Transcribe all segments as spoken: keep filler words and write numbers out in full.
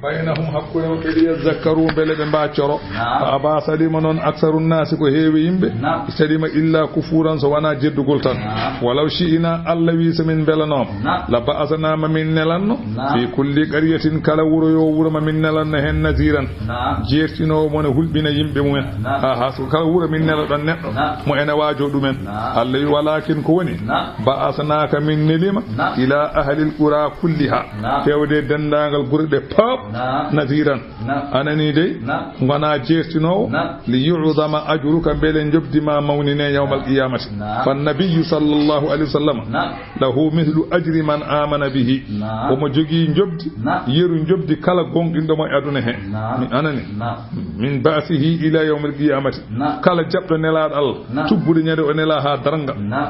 Baynahum, hakkunde maɓɓe, liyazakkaru, mbele ɓe mbaccoro. Naam. Fa aba, salima noon, aksaru nnaasi, ko heewi yimɓe. Naam. Salima illa kufuran, so wonaa jeddugol tan. Naam. Walaw shi'na, Allah wi so min mbelanooma. Naam. La ba'asna, ma min nelanno. Naam. Fi kulli qaryatin, kala wuro yo wuro, ma min nelanno heen naziran. Naam. Jeertinoowo mo ne hulɓina yimɓe mumen. Naam. Ha, ha, so kala wuro min nela ɗon neɗɗo. Naam. Mo ene waajo ɗumen. Naam. Allah wi walakin ko woni. Naam. Ba'asnaka, min nelima. Naam. Ila ahlil qura kulliha. Naam. Fewde denndaangal gure ɗe pop. Naam. Naziran. Naam. Anani dey. Naam. Ngona jeertinoowo. Naam. Li yu'zama ajruka, mbele njobdi ma mawnine yawmal qiyamati. Naam. Fa nabiyyu sallallahu alayhi wa sallam. Naam. Lahu mithlu ajri man amana bihi. Naam. Omo jogii njobdi, naam, yeru njobdi kala gonɗinɗo mo e aduna he. Naam. Mi anani. Naam. Min ba'sihi ila yawmil qiyamati. Naam. Kala jaɓɗo nelaaɗo Allah, naam, tubbude ñande o nelaa haa darnga. Naam.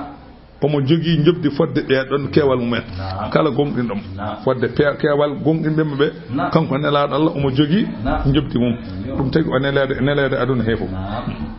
Omo jogii njobdi fodde ɓee ɗon keewal mumen. Naam. Kala gonɗinɗo mo. Naam. Fodde pe-, keewal gonɗinɓe mo ɓe, naam, kanko nelaaɗo Allah, omo jogii, naam, njobdi mum. Yo. Ɗum tagi o neleede, neleede aduna he fof. Naam.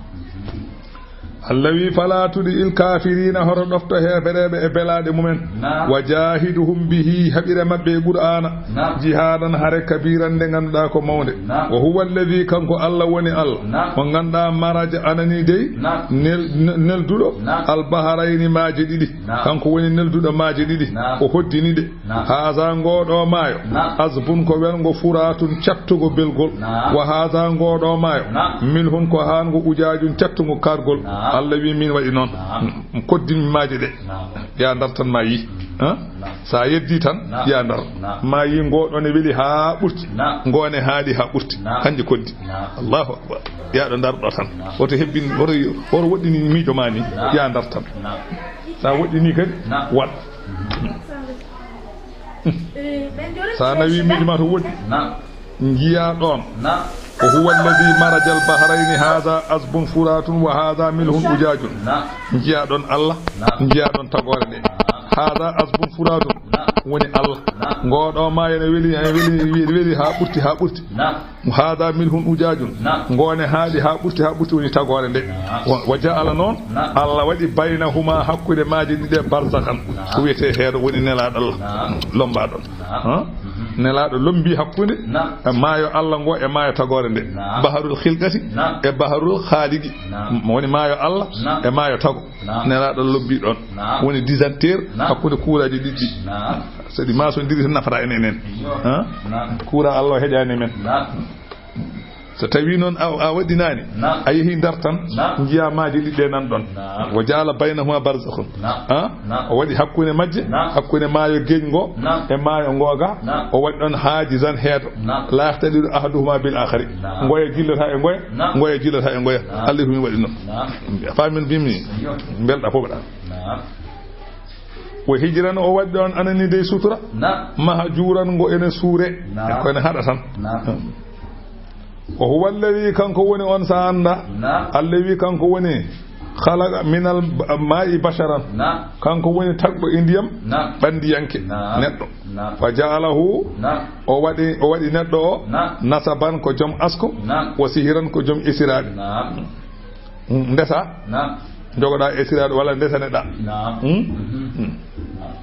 Allah wi, "Fala tuɗi il kafirina, hoto ɗofto heefereɓe e belaaɗe mumen. Naam. Wa jahiduhum bihi, haɓire maɓɓe e Qur'aana. Naam. Jihadan, hare kabiran, nde ngannduɗaa ko mawnde. Naam. Wa huwa alladhi, kanko Allah woni Allah. Naam. Mo ngannduɗaa maraja anani dey. Naam. Nel-, n-, nelduɗo. Naam. Al baharayni, maaje ɗiɗi. Naam. Kanko woni nelduɗo maaje ɗiɗi. Naam. O hoddini ɗe. Naam. Haza, ngoo ɗoo maayo. Naam. Azbun, ko welngo, furatun, cattugo belgol. Naam. Wa haza, ngoo ɗoo maayo. Naam. Milhun, ko haango, ujaajun, cattugo kargol. Naam. Allah wi, min waɗi noon. Naam. M-, koddinmi maaje ɗe. Naam. Ya ndar tan ma yi. Mm. Ha? Naam. Sa yeddi tan, naam, ya ndar. Naam. Ma yi ngoo ɗoo ne weli haa ɓurti. Naam. Ngoo ne haaɗi haa ɓurti. Naam. Kanji koddi. Naam. Allahu akbar. Ya ɗo ndar ɗo tan. Naam. Woto hebbin, woto, woto woɗɗini miijo ma ni. Naam. Ya ndar tan. Naam. Sa woɗɗini kadi, naam, waɗ. Sa nawi miijo ma to woɗɗi. Naam. Njiya ɗon. Naam. Wa huwa alladhi marajal bahrayni hadha azbun furatun wa hadha milhun ujajun. Naam. Njiya ɗon Allah, naam, njiya ɗon tagoore nde. Hadha azbun furatun, naam, woni Allah. Naam. Ngoo ɗoo maayo ne weli, weli, weli, weli haa ɓurti, haa ɓurti. Naam. Haada milhun ujaajun. Naam. Ngoone haaɗi haa ɓurti, haa ɓurti woni tagoore nde. Naam. Wa, wa ja'ala noon, naam, Allah waɗi baynahuma hakkunde maaje ɗiɗe barzakan. Naam. Ko wiyetee heedo woni nelaaɗo Allah. Naam. Lombaaɗo. Naam. Ha? Mhm. Nelaaɗo lombi hakkunde, naam, e maayo Allah ngo e maayo tagoore nde. Naam. Baharul khilqati, naam, e baharul khaliqi. Naam. Woni maayo Allah, naam, e maayo tago. Naam. Nelaaɗo lobbi ɗon. Naam. Woni disanteer, naam, hakkunde kuuraaji ɗiɗɗi. Naam. So ɗi maasondiri tan nafata en enen. Iyo. Ha? Naam. Kuura Allah o heƴaani men. Naam. So tawi noon a, a waɗɗinaani, naam, a yehi Ndar tan, naam, njiya maaje ɗiɗɗe nan ɗon. Naam. Wa ja'ala baynahuma barzakhun. Naam. Ha? Naam. O waɗi hakkunde majje, naam, hakkunde maayo geeñ ngo, naam, e maayo ngooga, naam, o waɗi ɗon haajizan heedo. Naam. La yahtalidu ahaduhuma bil akhari. Naam. Ngoya jillata e ngoya, naam, ngoya jillata e ngoya. Naam. Allah ko min waɗi noon. Naam. A faami no mbimi? Iyo. Mbelɗa fof ɗa. Naam. Wa hijran, o waɗi ɗon anani dey sutura. Naam. Mahjuran, ngo ene suure. Naam. Ko ene haɗa tan. Naam. Wa huwa alladhi, kanko woni on sa annda. Naam. Allah wi kanko woni khalaqa minal ma'i basharan. Naam. Kanko woni tagɗo e ndiyam. Naam. Ɓandiyanke. Naam. Neɗɗo. Naam. Fa ja'alahu, naam, o waɗi, o waɗi neɗɗo o, naam, nasaban ko joom asko, naam, wa sihran ko joom esiraaɓe. Naam. Mm, ndesa. Naam. Njogoɗa esiraaɗo walla ndesaneɗa. Naam. Hmm? Mhm. Hmm. Naam.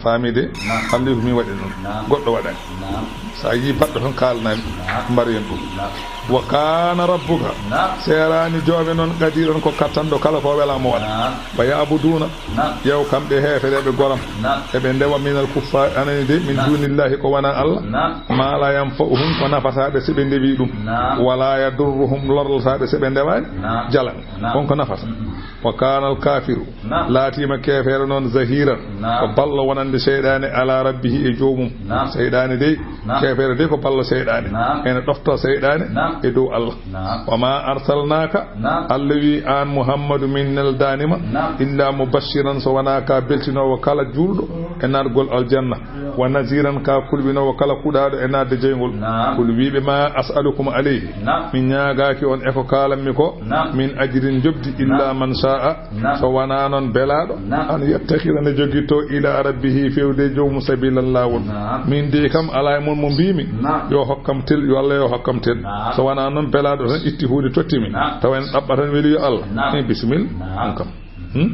Faami de? Naam. Allah ko mi waɗi ɗum. Naam. Goɗɗo waɗani. Naam. Sa yii baɗɗo tan kaalanami. Naam. Mbaroyen ɗum. Naam. Wa kana rabbuka. Naam. Seerani joomi noon qadiran ko kattanɗo kala ko wela mo waɗa. Naam. Wa ya'buduna. Naam. Ƴeew kamɓe heefereɓe goram. Naam. Eɓe ndewa minal kuffaar, anani de, min, naam, dunillahi ko wona Allah. Naam. Ma la yanfa'uhum, ko nafataɓe si ɓe ndewi ɗum. Naam. Wala yadurruhum, lorlataɓe si ɓe ndewani. Naam. Jalan. Naam. On ko nafata. Mm-mm. Wa kana al kafiru. Naam. Laatima keefeero noon zahiran. Naam. Ko ballo wonande seyɗaane ala rabbihi e joomum. Naam. Seyɗaane dey, naam, keefeero dey ko ballo seyɗaane. Naam. Ene ɗofto seyɗaane, naam, e dow Allah. Naam. Wa ma arsalnaka, naam, Allah wi aan Muhammadu min neldanima, naam, illa mubashiran so wona ka beltinoowo kala juulɗo e naatgol aljanna. Wa naziran ka kulɓinoowo kala kuɗaaɗo e naatde jeyngol. Naam. Kul wiiɓe ma as'alukum alayhi. Naam. Mi ñaagaaki on e ko kaalanmi ko. Naam. Min ajrin njoɓdi illa, naam, man sha'a. Naam. So wonaa noon belaaɗo, naam, an yattakhidha nde jogittoo ila rabbihi fewde joomum sabilan laawol. Naam. Min dey kam alaa e mon mo mbiimi, naam, yo hokkam tel, yo Allah yo hokkam tel. Naam. So wonaa noon belaaɗo tan itti huunde totti mi. Naam. Tawa en ɗaɓɓa tan weli yo Allah. Naam. Eh, bisimilla. Naam. Ɗum kam. Hmm?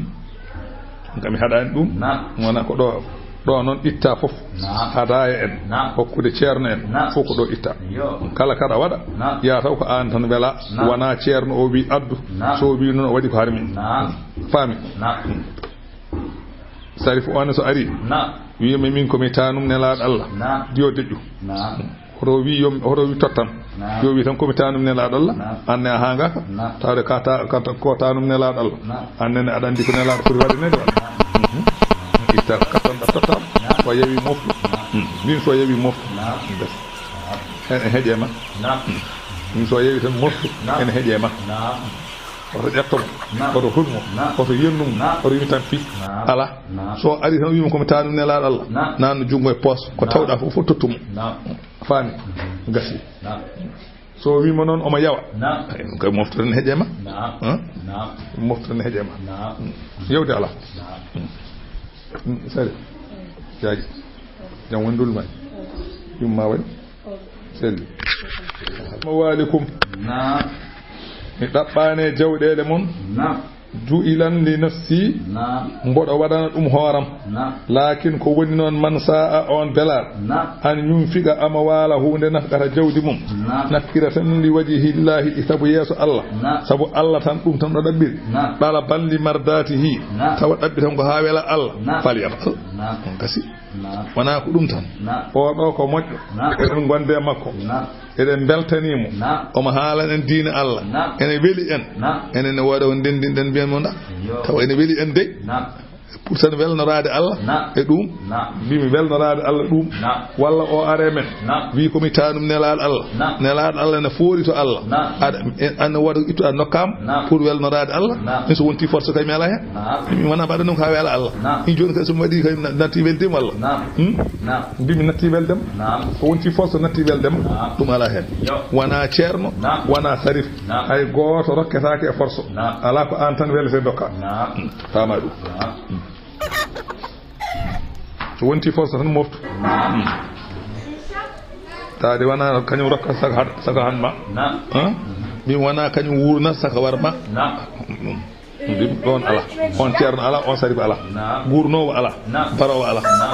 Ɗum kam mi haɗaani ɗum. Naam. Wona ko ɗo. Ɗo noon itta fof. Naam. Hadaaya en, naam, hokkude ceerno en, naam, fof ko ɗo itta. Yo. Kala kaɗa waɗa, naam, yaa taw ko aan tan wela. Naam. Wona ceerno o wi addu. Naam. So wi noon o waɗi ko harmi. Naam. Faami? Naam. Sarif o ne so ari. Naam. Wiimi min ko mi taanum nelaaɗo Allah. Naam. Diyo deƴƴu. Naam. Hoto wi yom, hoto wi tottam. Naam. Yo wi tan ko mi taanum nelaaɗo Allah. Naam. Anne a hangaka. Naam. Tawde ka ta, ka ta, ko taanum nelaaɗo Allah. Naam. Anne ne aɗa andi ko nelaaɗo foti waɗde ne ɗo. Naam. Mhm. Itta kattan ɗa tottam. Naam. So yewi moftu. Naam. Mhm. Min so yewi moftu. Naam. Bes. En, en heƴe ma. Naam. Min so yewi tan moftu. Naam. En heƴe ma. Naam. Hoto ƴetto mo. Naam. Hoto hul mo. Naam. Hoto yennu mo. Naam. Hoto wi tan fi. Naam. Ala. Naam. So ari tan wiima ko mi taanum nelaaɗo Allah. Naam. Nan junngo e poos. Ko, naam, tawɗa fof, fof tottu mo. Naam. Faami? Mhm. Gasi. Naam. So wiima noon omo yawa. Naam. Ay, ko moftoren heƴe ma. Naam. Hein? Naam. Moftoren heƴe ma. Naam. Yewde ala. Naam. Mm, sari. Jaaji. Jam woni dulma. Yumma waɗi. Selli. Assalamu aleykum. Naam. Mi ɗaɓɓaani e jawɗeele mon. Naam. Ju'ilan li nafsi. Naam. Mboɗo waɗana ɗum hooram. Naam. Laakin ko woni noon, man sa'a, on belaaɗo. Naam. An yunfiqa, ama waala huunde nafqata jawdi mum. Naam. Nakkira tan li wajhillahi, sabu yeeso Allah. Naam. Sabu Allah tan, ɗum tan ɗo ɗaɓɓiri. Naam. Ɗalaban li mardatihi. Naam. Tawa ɗaɓɓi tan ko haa wela Allah. Naam. Fal yaf'al. Naam. On kasi. Naam. Wonaa ko ɗum tan. Naam. Oo ɗoo ko moƴƴo. Naam. Eɗen ngondi e makko. Naam. Eɗen mbeltanii mo. Naam. Omo haalana en diine Allah. Naam. Ene weli en. Naam. Enen ne wooda ko ndenndinɗen mbiyen mo nda. Yo. Tawa ene weli en dey. Naam. Pour tan welnoraade Allah. Naam. E ɗum. Naam. Mbimi welnoraade Allah ɗum. Naam. Walla o are men. Naam. Wi ko mi taanum nelaaɗo Allah. Naam. Nelaaɗo Allah ne foori to Allah. Naam. Aɗa, en, an wooda ko ittuɗa nokkaam. Naam. Pour welnoraade Allah. Naam. Min so wonti force kay mi ala heen. Naam. Mi wona mbaɗa ɗum ka wela Allah. Naam. Min jooni kay so mi waɗi kay na-, natti weldem walla? Naam. Hmm? Naam. Mbimi natti weldem. Naam. Ko wonti force natti weldem. Naam. Ɗum ala heen. Yo. Wona ceerno, naam, wona sarif. Naam. Hay gooto rokketaake e force. Naam. Ala ko aan tan welete dokka. Naam. Hmm. Faama ɗum. Naam. Hmm. So wonti force tan moftu. Naam. Hmm. Taade wona kañum rokka saka had-, saka han ma. Naam. Hein? Min wona kañum wuurna saka war ma. Naam. Hmm. Ɗum ɗoon alaa. On ceerno alaa, on sarif alaa. Naam. Guurnoowo alaa. Naam. Baroowo alaa. Naam.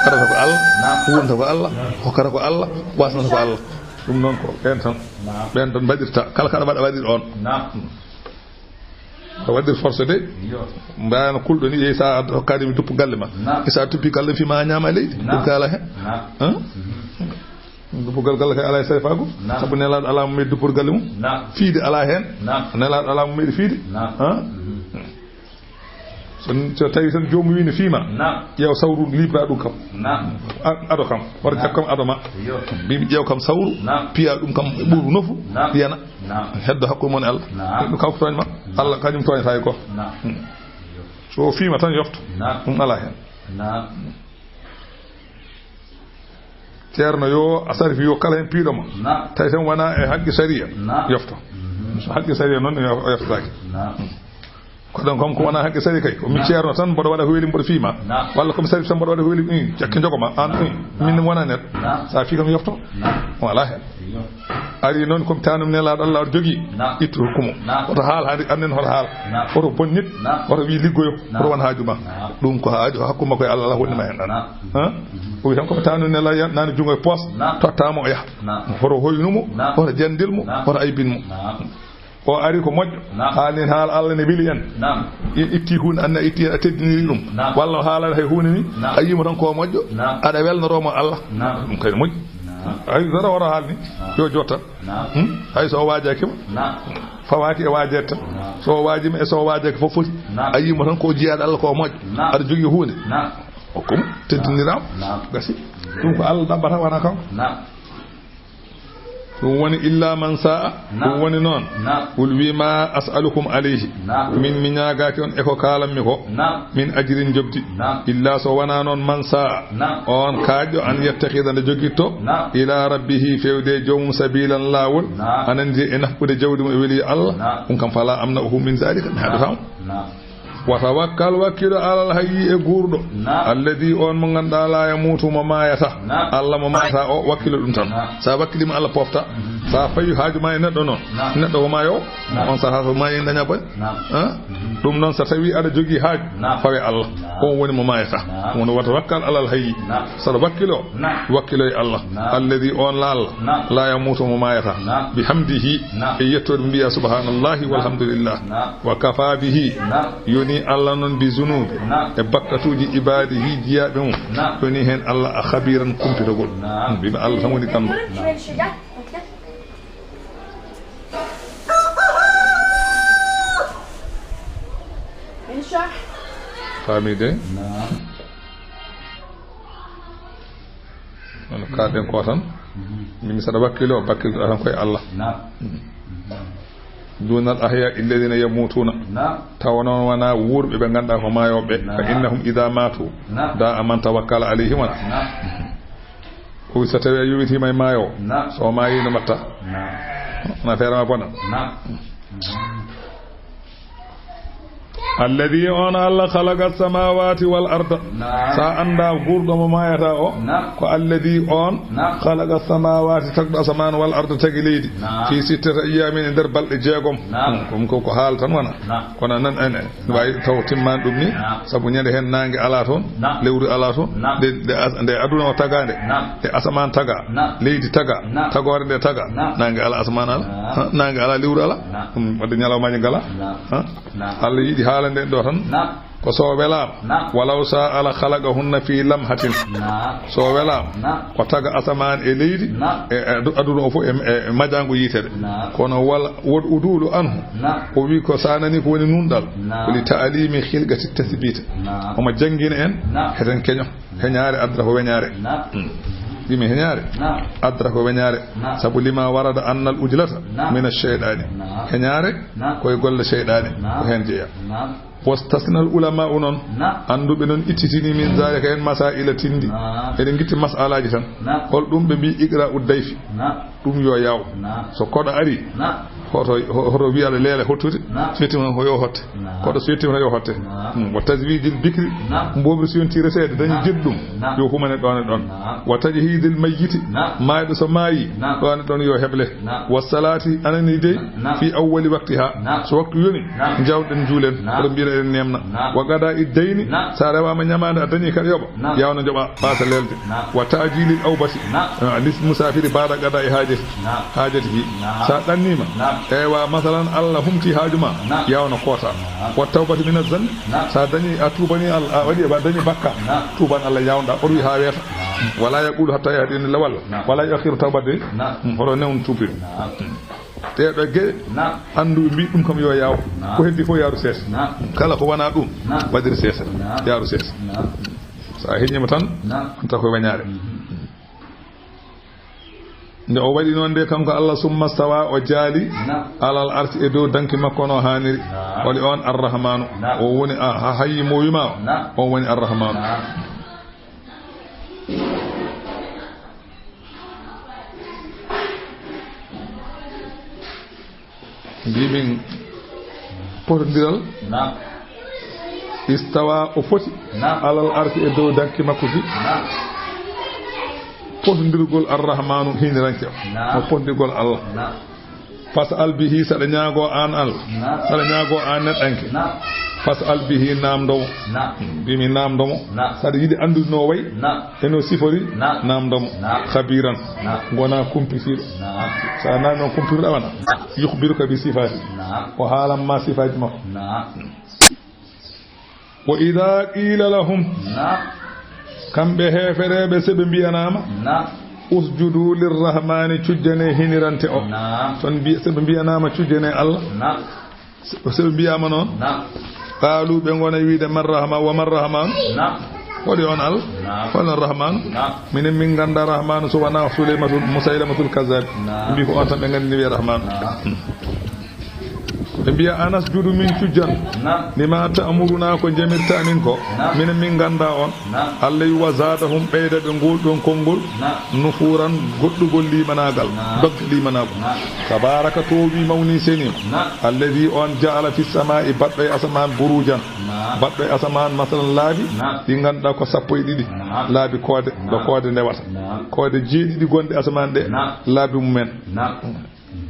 Arata ko Allah, naam, wuurnata ko Allah, naam, hokkata ko Allah, wasnata ko Allah. Ɗum noon ko ɓeen tan. Naam. Ɓeen tan mbaɗirta. Kala kaɗa waɗa, waɗir on. Naam. Aɗa waɗir force de. Yo. Mbayano kulɗo ni, yehi sa ad-, hokkade mi duppu galle ma. Naam. E sa tuppi galle fi ma a ñaama leydi. Naam. Ɗum kala heen. Naam. Hein? Mhm. Duppu galle, galle kay alaa e sarifaagu. Naam. Sabu nelaaɗo alaa mo meeɗi duppude galle mum. Naam. Fiide alaa heen. Naam. Nelaaɗo alaa mo meeɗi fiide. Naam. Hein? Mhm. So, so tawi tan joomum wi ne fiima. Naam. Ƴeew sawru libra ɗum kam. Naam. A-, ado kam. Wara, naam, jakk kam ado ma. Yo. Mbimi ƴeew kam sawru. Naam. Piya ɗum kam e ɓuru nofu. Naam. Piyana. Naam. Heddo hakkude mon e Allah. Naam. Ɗum kanko tooñ ma. Naam. Allah kañum tooñata hay gooto. Naam. Hmm. So fiima tan yofto. Naam. Ɗum alaa heen. Naam. Ceerno yo a sarfi yo kala heen piiɗo ma. Naam. Tawi tan wona e haqqe sariya. Naam. Yofto. Mhm. So haqqe sariya noon, o yoftotaake. Naam. Ko ɗon kam ko wona haqqe sariya kay. Ko mi, naam, ceerno tan mboɗo waɗa ko weli mboɗo fiima. Naam. Walla ko mi sarfi tan mboɗo waɗa ko weli, i, jakke jogo ma. An, naam, i, min, naam, wona neɗɗo. Naam. Sa fii kam yofto. Naam. Wala heen. Iyo. Ari noon ko mi taanum nelaaɗo Allah aɗa jogii. Naam. Ittu hokku mo. Naam. Hoto haal hade annen hoto haal. Naam. Hoto bonnit. Naam. Hoto wi liggoyo. Naam. Hoto won haaju ma. Naam. Ɗum ko haaju hakku makko e Allah, Allah woni ma heen ɗan. Naam. Ha? O wi tan ko mi taanum nelaaɗo yan-, nani junngo e poos. Naam. Totta mo o yaha. Naam. Hoto hoynu mo, naam, hoto jandil mo, naam, hoto aybin mo. Naam. O ari ko moƴƴo. Naam. Haalin haala Allah ne weli en. Naam. I-, itti huunde, anna itti a teddiniri ɗum. Naam. Walla o haalata hay huunde ni, naam, a yiimo tan ko moƴƴo. Naam. Aɗa welnoroo mo Allah. Naam. Ɗum kay ne moƴƴi. Naam. Hay dara wara haalni. Naam. Yo jotta. Naam. Hmm? Hay so o waajaaki ma. Naam. Fawaaki e waajeede tan. Naam. So o waaji ma e so o waajaaki fof foti. Naam. A yiimo tan ko jiyaaɗo Allah ko moƴƴo. Naam. Aɗa jogii huunde. Naam. Hokku mo teddiniraama. Naam. Gasi. Ɗum ko Allah ɗaɓɓata, wona kanko. Naam. Ɗum woni illa man sa'a. Naam. Ɗum woni noon. Naam. Qul wi ma as'alukum alayhi. Naam. Min mi ñaagaaki on e ko kaalanmi ko. Naam. Min ajrin njoɓdi. Naam. Illa so wonaa noon man sa'a. Naam. On kaaƴɗo an yattakhidha nde jogitto. Naam. Ila rabbihi fewde e joomum sabilan laawol. Naam. Aɗa anndi e nafqude jawdi mum e weli Allah. Naam. Ɗum kam fala amna'uhu min zalika mi haɗata mo. Naam. Wa tawakkal, wakkilo alal hayyi e guurɗo. Naam. Alladi on mo ngannduɗaa la yamuutu mo maayata. Naam. Allah mo maayata o wakkilo ɗum tan. Naam. Sa wakkilima Allah pofta. Mhm. So a fawi haaju ma e neɗɗo noon, naam, neɗɗo ko maayo, naam, on sahaa so maayi en daña boy. Naam. Ha? Mhm. Ɗum noon, so tawi aɗa jogii haaju, naam, fawe Allah. Naam. On woni mo maayata. Naam. Woni wata wakkal alal hayyi. Naam. So aɗa wakkilo, naam, wakkilo e Allah. Naam. Alladhi on la Allah. Naam. La yamutu mo maayata. Naam. Bihamdihi. Naam. E yettoode mbiya subhanallahi, naam, walhamdulillah. Naam. Wa kafa bihi. Naam. Yoni Allah noon bi zunubi. Naam. E bakkatuuji ibadihi jiyaaɓe mum. Naam. Yoni heen Allah a khabiran kumpitogol. Naam. Mbimi Allah tan woni kam. Naam. Faami de? Naam. Wano kaaɗen ko tan. Mhm. Min saɗa wakkilo, wakkilto tan koye Allah. Naam. Mhm. Dunal ahya alladhina yamutuna. Naam. Tawa noon wona wuurɓe ɓe ngannduɗaa ko maayooɓe. Naam. Fa innahum idha matu. Naam. Da aman tawakkala alayhim. Naam. O wi, so tawii a yowitiima e maayo o, naam, so o maayii, no mbaɗtaa? Naam. Wona feere ma bona? Naam. Alladhi, on Allah, khalaqa samawati wal arda. Naam. Sa annda guurɗo mo maayata o, naam, ko alladhi on, naam, khalaqa samawati, tagɗo asamaan, wal arda, tagi leydi. Naam. Fi sittati ayyamin, e nder balɗe jeegom. Naam. Hmm, ɗum ko, ko haala tan wona. Naam. Kono nan, en, en, no waawi taw timmaani ɗum ni, naam, sabu ñande heen naange alaa toon, naam, lewru alaa toon, naam, nde, nde as-, nde aduna o tagaande, naam, e asamaan taga, naam, leydi taga, naam, tagoore nde taga, naam, naange alaa, asamaan alaa, naam, ha, naange alaa, lewru alaa. Naam. Ɗum wadde ñalawmaaji ngalaa. Naam. Ha? Naam. Allah yiɗi haalande en ɗo tan. Naam. Ko so o welaama. Naam. Walaw shaa la khalaqahunna fi lamhatin. Naam. So o welaama. Naam. O taga asamaan e leydi. Naam. E, e adu-, aduna o fof e, e, e majaango yitere. Naam. Kono wala, wod udulu anhu. Naam. O wi ko sa nani ko woni nunɗal. Naam. Ko li ta'limi khilqati tathbit. Naam. Omo janngina en. Naam. Heɗen keño. Heñaare addata ko weñaare. Naam. Hmm. Ɗimi heñaare. Naam. Addata ko weñaare. Naam. Sabu lima warada annal ujlata, naam, min ash-shaytani. Naam. Heñaare, naam, koye golle seyɗaane. Naam. Ko heen jeyaa. Naam. Wastasnal ulama'u noon, naam, annduɓe noon ittitini min zalika heen masaila tinndi. Naam. Eɗen ngitti masalaaji tan. Naam. Hol ɗum ɓe mbi iqra'u dayfi? Naam. Ɗum yo yaaw. Naam. So koɗo ari, naam, hoto, ho-, hoto wiya aɗa leela hottude. Naam. So yettima tan ko yo hotte. Naam. Koɗo so yettima tan yo hotte. Naam. Hmm. Wa tazwijil bikri. Naam. Mbobri so yonti reseede, dañi, naam, jeɗɗum. Naam. Yo humane ɗon e ɗon. Naam. Wa tajhizil mayyiti. Naam. Maayɗo so maayi, naam, ɗon e ɗon yo heble. Naam. Wa salati, anani dey, naam, fi awwali waqtiha. Naam. So waktu yoni, naam, jawɗen juulen. Naam. Koɗo mbiyata eɗen nemna. Naam. Wa qada'i dayni, naam, sa rewama ñamaande a dañi kaɗa yoɓa. Naam. Yawna joɓa, ɓaata leelde. Naam. Wa ta'jilil awbati. Naam. Ah, lis musafiri ba'da qada'i hajati. Naam. Hajatihi. Naam. Sa ɗannima. Naam. Eywa, masalan, Allah humti haaju ma. Naam. Yawna koota. Naam. Wa tawbati min az-zanbi. Naam. Sa dañi, a tuubani Allah, a waɗi, a dañi bakka. Naam. Tuuban Allah yawnɗa, o wi ha weeta. Naam. Wala yaqulu hatta yahdi lawal. Naam. Wala yuakhiru tawbati. Naam. Hmm, hoto newn tuubin. Naam. Ɗeɗo geɗe, naam, anndu mbi ɗum kam yo yaaw. Naam. Ko heddi fof yaaru seesa. Naam. Kala ko wona ɗum, naam, waɗir seesa. Naam. Yaaru seesa. Naam. So a heññima tan, naam, wonta ko weñaare. Mhm. Nde o waɗi noon nde kanko Allah, summa stawa, o jaali, naam, alal arsi, e dow danki makko no haaniri. Naam. Holi on Arrahmanu. Naam. O woni a, ha hayyi mo wima o. Naam. On woni Arrahmanu. Naam. Mbimin potondiral. Naam. Istawa, o foti. Naam. Alal arsi, e dow danki makko ki. Naam. Potondirgol Arrahmanu hiniranke o. Naam. No potondirgol Allah. Naam. Fas'al bihi, saɗa ñaago an Allah. Naam. Saɗa ñaago an neɗɗanke. Naam. Fas'al bihi, namdomo. Naam. Mbimi namdomo. Naam. Saɗa yiɗi anndude no wayi. Naam. E no sifori, naam, namdomo. Naam. Khabiran. Naam. Gona kumpitiiɗo. Naam. Sa nani noon kumpitiiɗo wona. Naam. Yukhbiruka bi sifati. Naam. O haalan ma sifaaji makko. Naam. Wa idha qila lahum. Naam. Kamɓe heefereɓe, se ɓe mbiyanama. Naam. Usjudu lirrahmani, cujjane hinirante o. Naam. Ton mbi-, se ɓe mbiyanama cujjane Allah. Naam. So ɓe mbiyaama noon, naam, qaalu, ɓe ngona wiide, man Rahma, wa man Rahmanu? Naam. Holi on Allah? Naam. Holi on Rahmanu? Naam. Minen min ngannda Rahmanu so wonaa Suleymatul, Musaylamatul Kazzab. Naam. Ɓe mbi ko on tan ɓe nganndi wiye Rahmanu. Naam. Hmm. Ko Ɓe mbiya, "Anas, judu min cujjan." Naam. "Lima ta'muruna, ko njamirta min ko?" Naam. "Minen min ngannda on." Naam. Allah wi, "Wa zadahum, ɓeyda ɓe ngol ɗon konngol." Naam. "Nufuran, goɗɗugol limanaagal." Naam. "Dogga limanaagu." Naam. "Tabaraka, toowi mawni seniima." Naam. "Alladhi, on, ja'ala fis sama'i, baɗɗo e asamaan, burujan." Naam. "Baɗɗo e asamaan, masalan, laabi." Naam. "Ɗi ngannduɗaa ko sappo e ɗiɗi." Naam. "Laabi koode, ɗo, naam, koode ndewata." Naam. "Koode jeeɗiɗi gonɗe asamaan ɗe." Naam. "Laabi mumen." Naam.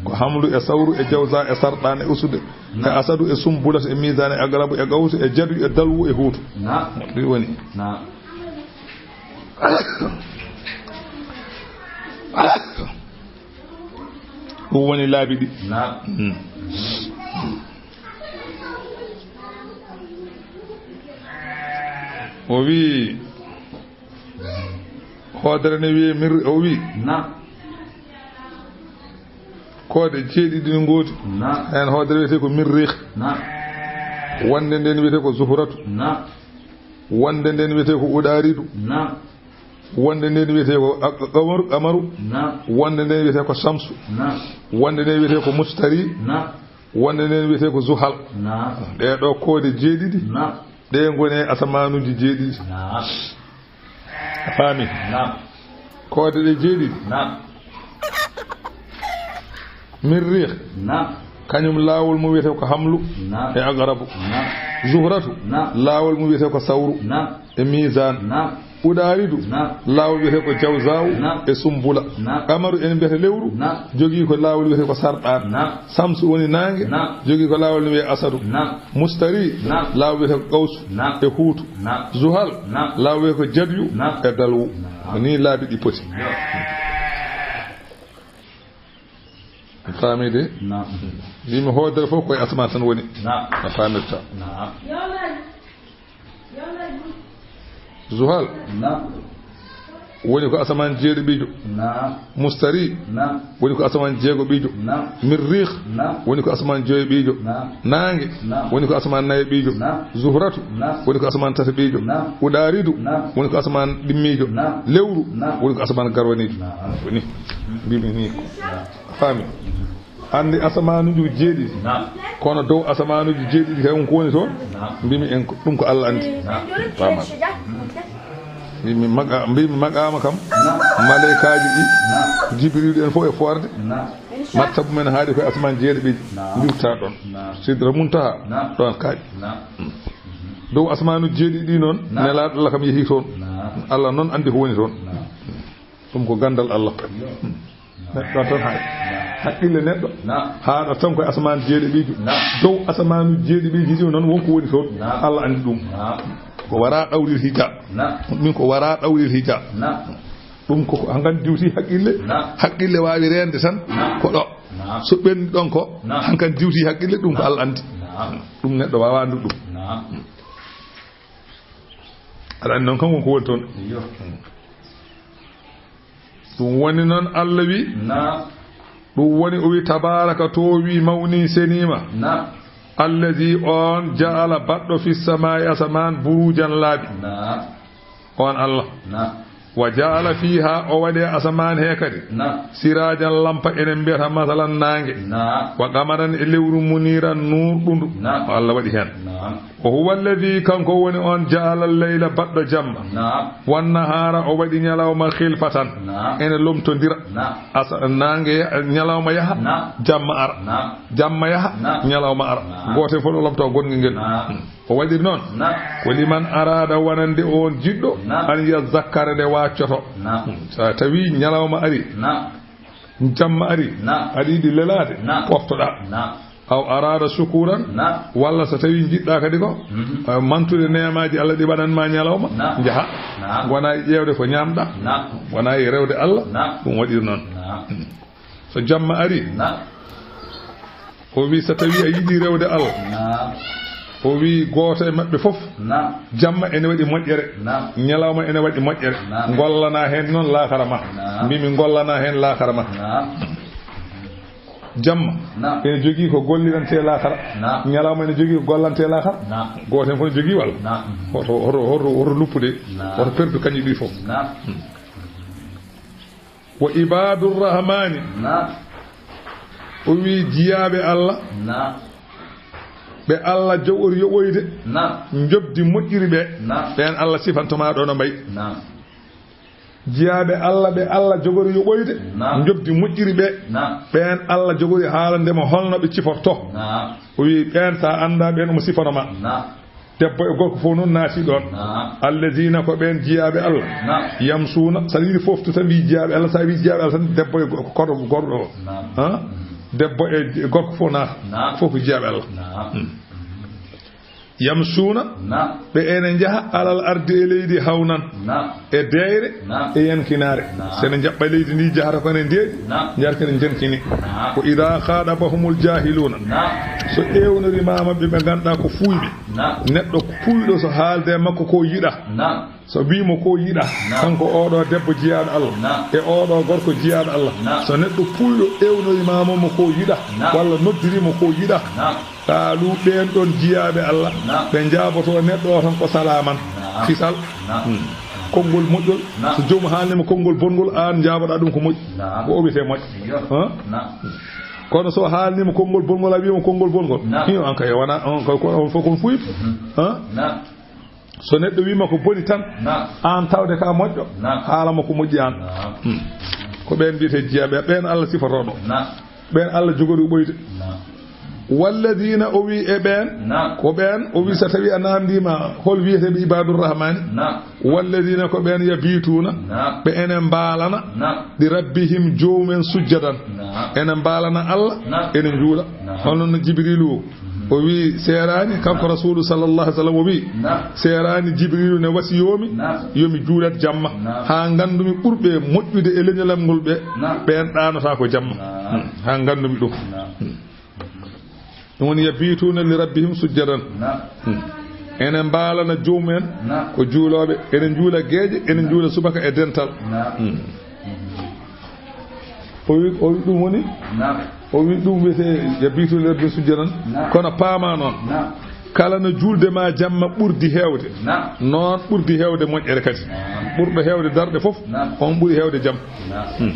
"Ko hamlu e sawru e jawza e sarɗaan e usude e, naam, asadu e sumbulatu e miizaane e agarabu e gawsu e jadu e dalwu e huutu." Naam. Ɗi woni. Naam. Ɗum woni laabi ɗi. Naam. Hmm. O wi, hoodere ne wiye mir, o wi. Naam. Koode jeeɗiɗi no ngoodi. Naam. Heen hoodere wiyetee ko mirriix. Naam. Wonde nden wiyetee ko zuhratu. Naam. Wonde nden wiyetee ko uɗaaridu. Naam. Wonde nden wiyetee ko a-, qamaru, qamaru. Naam. Wonde nden wiyetee ko shamsu. Naam. Wonde nden wiyetee ko mustari. Naam. Wonde nden wiyetee ko zuhal. Naam. Ɗee ɗoo koode jeeɗiɗi. Naam. Ɗee ngoni e asamaanuuji jeeɗiɗi. Naam. A faami? Naam. Koode ɗe jeeɗiɗi. Naam. Mirriix. Naam. Kañum laawol mum wiyetee ko hamlu. Naam. E agarabu. Naam. Zuhratu. Naam. Laawol mum wiyetee ko sawru. Naam. E miizaan. Naam. Uɗaaridu. Naam. Laawol wiyetee ko jawzaawu. Naam. E sumbula. Naam. Qamaru, en mbiyata lewru. Naam. Jogii ko laawol wiyetee ko sarɗaan. Naam. Samsu woni naange. Naam. Jogii ko laawol ne wiyee asadu. Naam. Mustari. Naam. Laawol wiyetee ko qawsu. Naam. E huutu. Naam. Zuhal. Naam. Laawol wiyetee ko jadyu. Naam. E dalwu. Naam. Ko nii laabi ɗi poti. Yo. Faamii de? Naam. Mbimi hoodere fof ko e asamaan tan woni. Naam. A faamirta. Naam. Zuhal. Naam. Woni ko asamaan jeeɗiɗiijo. Naam. Mustari. Naam. Woni ko asamaan jeegoɓiijo. Naam. Mirriix. Naam. Woni ko asamaan joyoɓiijo. Naam. Naange. Naam. Woni ko asamaan nayoɓiijo. Naam. Zuhratu. Naam. Woni ko asamaan tataɓiijo. Naam. Uɗaaridu. Naam. Woni ko asamaan ɗimmiijo. Naam. Lewru. Naam. Woni ko asamaan garwaniijo. Naam. Woni. Mbimi ni ko. Naam. A faami? Anndi asamaanuuji jeeɗiɗi. Naam. Kono dow asamaanuuji jeeɗiɗi kay, won ko woni toon? Naam. Mbimi en ko, ɗum ko Allah anndi. Naam. Faama. Mbimi maqa-, mbimi maqaama kam. Naam. Maleykaaji ɗi, naam, Jibriilu en fof e foorde. Naam. Martabu men haaɗi koye asamaan jeeɗiɗi. Naam. Mbiwta ɗoon. Naam. Sidra Muntaha. Naam. Ɗoon kaaɗi. Naam. Dow asamaanuuji jeeɗiɗi ɗi noon, naam, nelaaɗo Allah kam yehii toon. Naam. Allah noon anndi ko woni toon. Naam. Ɗum ko ganndal Allah. Yo. Neɗɗo tan hay. Naam. Haqqille neɗɗo. Naam. Haaɗa tan koye asamaan jeeɗiɗiijo. Naam. Dow asamaanu jeeɗiɗiijo ɗi noon won ko woni toon. Naam. Allah anndi ɗum. Naam. Ko wara ɗawrir hija. Naam. Min ko wara ɗawrir hija. Naam. Ɗum ko, ko hankan diwti haqqille. Naam. Haqqille waawi reende tan. Naam. Ko ɗo. Naam. So ɓenni ɗon ko, naam, hankan diwti haqqille, ɗum ko Allah anndi. Naam. Ɗum neɗɗo waawaa anndude ɗum. Naam. Aɗa anndi noon kam won ko woni toon. Iyo. Ɗum woni noon Allah wi. Naam. Ɗum woni o wi, "Tabaaraka, toowi, mawni, seniima." Naam. "Allazi, on, ja'ala, baɗɗo, fis samaa'i, asamaan, buruujan, laabi." Naam. On Allah. Naam. "Wa ja'ala fiihaa, o waɗi e asamaan he kadi." Naam. "Siraajan, lampa, enen mbiyata, masalan, naange." Naam. "Wa qamaran, e lewru, muniiran, nuurɗundu." Naam. O Allah waɗi heen. Naam. "Wa huwa alladhi, kanko woni on, ja'ala al-layla, baɗɗo jamma. Naam. Wan nahaara, o waɗi ñalawma, khilfatan, naam, ene lomtondira. Naam. Asa-, naange ya-, ñalawma yaha, naam, jamma ara. Naam. Jamma yaha, naam, ñalawma ara. Naam. Gooto fof no lomto gonɗi ngel." Naam. O waɗiri noon. Naam. "Ko liman araada, wonande on jiɗɗo, naam, an yazzakkara, nde waaccoto." Naam. So tawi ñalawma ari, naam, jamma ari, naam, aɗa yiɗi lelaade, naam, poftoɗaa. Naam. Aw araada shukuran, naam, walla so tawi njiɗɗa kadi ko, mhm, eh, mantude neemaaji Allah ɗi waɗan ma ñalawma, naam, njaha. Naam. Wona e ƴeewde ko ñaamɗa, naam, wona e rewde Allah, naam, ɗum waɗiri noon. Naam. So jamma ari, naam, o wi, so tawi a yiɗi rewde Allah, naam, o wi, gooto e maɓɓe fof, naam, jamma ene waɗi moƴƴere, naam, ñalawma ene waɗi moƴƴere. Naam. Ngollana heen noon laakara ma. Naam. Mbimi ngollana heen laakara ma. Naam. Jamma, naam, ene jogii ko gollirantee laakara. Naam. Ñalawma ene jogii ko gollantee laakara. Naam. Gooto heen fof ne jogii walla? Naam. Hoto, hoto, hoto, hoto luppude, naam, hoto perdu kañƴi ɗi fof. Naam. Hmm. "Wa ibadur rahmani." Naam. O wi, jiyaaɓe Allah. Naam. ɓe Allah jogori yoɓoyde, naam, njoɓdi moƴƴiri ɓe, naam, ɓeen Allah sifanto ma ɗo no mbayi. Naam. Jiyaaɓe Allah ɓe Allah jogori yoɓoyde, naam, njoɓdi moƴƴiri ɓe, naam, ɓeen Allah jogori haalande mo holno ɓe ciforto. Naam. O wi, ɓeen sa annda ɓeen omo sifano ma. Naam. Debbo e gorko fof noon naati ɗoon. Naam. Alladina ko ɓeen jiyaaɓe Allah. Naam. Yamsuuna, so a yiɗi fof to tan wi jiyaaɓe Allah, so a wi jiyaaɓe Allah tan debbo e go-, koɗo gorɗo o. Naam. Ha? Debbo e gorko fof naata. Naam. Fof ko jiyaaɓe Allah. Naam. Hmm. Yamsuuna, naam, ɓe ene njaha alal ardi e leydi hawnan. Naam. E deeyre, naam, e yankinaare. Naam. So ene njaɓɓa leydi ndi njahata ko ene ndeeƴi, naam, njarta ene njankini. Naam. Ko ida khaɗabahumul jahiluna. Naam. So ewnorimaama ɓe ɓe ngannduɗaa ko fuuyɓe. Naam. Neɗɗo puuyɗo so haalde e makko ko yiɗa. Naam. So wii mo ko yiɗa, naam, kanko oɗo debbo jiyaaɗo Allah, naam, e oɗo gorko jiyaaɗo Allah. Naam. So neɗɗo puuyɗo ewnoyi ma mo, mo ko yiɗa, naam, walla noddiri mo ko yiɗa, naam, qaalu, ɓeen ɗoon jiyaaɓe Allah, naam, ɓe njaaboto neɗɗo o tan ko salaaman, naam, kisal. Naam. Hmm. Konngol moƴƴol, naam, so joomum haalni mo konngol bonngol, aan njaaboɗaa ɗum ko moƴƴi. Naam. Ko o wiyetee moƴƴo. Iyo. Hã? Naam. Kono so haalni mo konngol bonngol, a wiya mo konngol bonngol. Naam. Iyo, aan kay wona, on kay ko on fof kon fuuyɓe. Mhm. Hã? Naam. So neɗɗo wii ma ko boni tan, naam, aan tawde ka moƴƴo, naam, haala ma ko moƴƴi aan. Naam. Hmm. Ko ɓeen mbiyetee jiyaaɓe, ɓeen Allah sifotoo ɗo. Naam. Ɓeen Allah jogori ɓoyde. Naam. Walladina o wii e ɓeen, naam, ko ɓeen, o wii so tawii a naamndiima hol wiyeteeɓe Ibadur Rahmani, naam, walladina ko ɓeen yabituuna, naam, ɓe ene mbaalana, naam, li rabbihim joomumen sujjadan. Naam. Ene mbaalana Allah, naam, ene njuula. Naam. Hono no Jibriilu o. O wi seeraani, kanko Rasuulu sallallahu alaihi wasallam o wi, naam, seeraani Jibriilu ne wasiyoomi, naam, yo mi juulat jamma, naam, haa nganndumi ɓurɓe moƴƴude e leñolam ngol ɓe, naam, ɓeen ɗaanotaa ko jamma. Naam. Hmm. Haa nganndumi ɗum. Naam. Hmm. Ɗum woni, yabituuna li rabbihim sujjadan. Naam. Hmm. Ene mbaalana joomum en, naam, ko juulooɓe, ene njuula geeƴe, ene njuula subaka e dental. Naam. Hmm. O wi, o wi ɗum woni? Naam. O wi ɗum wiyetee yabituuna li rabbihim sujjadan. Naam. Kono paama noon. Naam. Kala no juulde ma jamma ɓurdi heewde. Naam. Noon ɓurdi heewde moƴƴere kadi. Naam. Ɓurɗo heewde darɗe fof, naam, on ɓuri heewde jam. Naam. Hmm.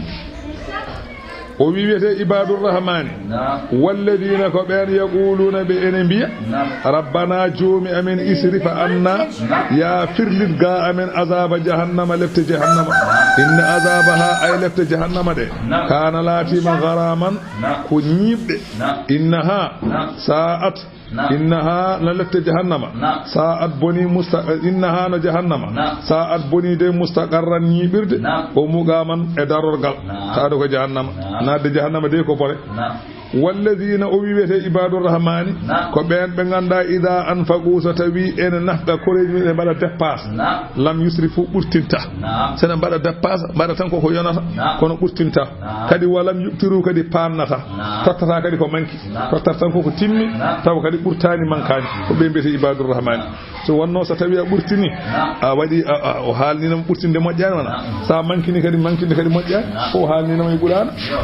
O wi wiyetee Ibadur Rahmani. Naam. Walladina ko ɓeen yaquluna ɓe ene mbiya. Naam. Rabbana joomi amen isrif anna. Naam. Ya firlit ga amen azaba jahannama lepte jahannama. Naam. Inna azabaha ay lepte jahannama ɗe. Naam. Kana laatima garaman. Naam. Ko ñiiɓɗe. Naam. Innaha. Naam. Sa'at. Naam. Innaha no lepte jahannama. Naam. Sa'at boni musta-, innaha no jahannama. Naam. Sa'at boni de mustaqarran ñiiɓirde. Naam. O muqaman e darorgal. Naam. Taado ko jahannama. Naam. Naatde jahannama de ko bone. Naam. Walladina o wi wiyetee Ibadur Rahmani. Naam. Ko ɓeen ɓe ngannduɗaa ida anfaqu so tawi ene nafqa koreeji mum e mbaɗa dépasse. Naam. Lam yusrifu ɓurtinta. Naam. So ene mbaɗa dépasse, mbaɗa tan koko yonata, naam, kono ɓurtinta. Naam. Kadi walam yuqtiru kadi paannata. Naam. Tottata kadi ko manki. Naam. Tottat tan koko timmi, naam, tawa kadi ɓurtaani mankaani. Ko ɓe mbiyetee Ibadur Rahmani. Naam. So wonno so tawi a ɓurtini, naam, a waɗi, a, a, o haalninama ɓurtinde moƴƴaani wona. Naam. Sa mankini kadi, mankinde kadi moƴƴaani. Naam. Ko o haalninama e ɓuraana. Yo.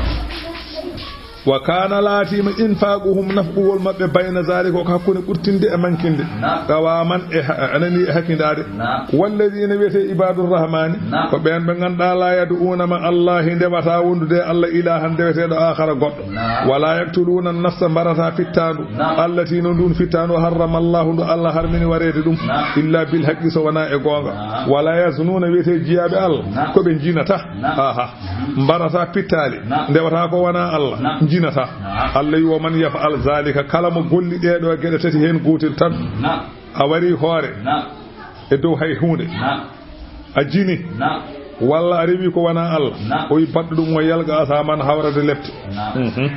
Wa kana laatima infaquhum nafqugol maɓɓe bayna zalika ko hakkunde ɓurtinde e mankinde. Naam. Qawaman e ha-, anani e hakindaade. Naam. Walladina wiyetee Ibadur Rahmani. Naam. Ko ɓeen ɓe ngannduɗaa la yad'una ma Allah ndewata wondude e Allah ilahan ndeweteeɗo akhara goɗɗo. Naam. Wala yaqtuluna nafsa mbarata fittaandu. Naam. Allati no ndun fittaandu harrama Allah ndu Allah harmini wareede ɗum. Naam. Illa bil haqqi so wona e goonga. Naam. Wala yaznuna wiyetee jiyaaɓe Allah. Naam. Ko ɓe njinata. Naam. Aha. Mbarata pittaali, naam, ndewata ko wona Allah, naam, njinata. Naam. Allah wi, "Wa man yaf'al zalika," kala mo golli ɗee ɗoo geɗe tati heen gootel tan, naam, a warii hoore, naam, e dow hay huunde, naam, a jini, naam, walla a rewi ko wona Allah, naam, o wi, "Baɗɗo ɗum o yalga asaman hawrata lepte." Naam. Mhm. Mhm.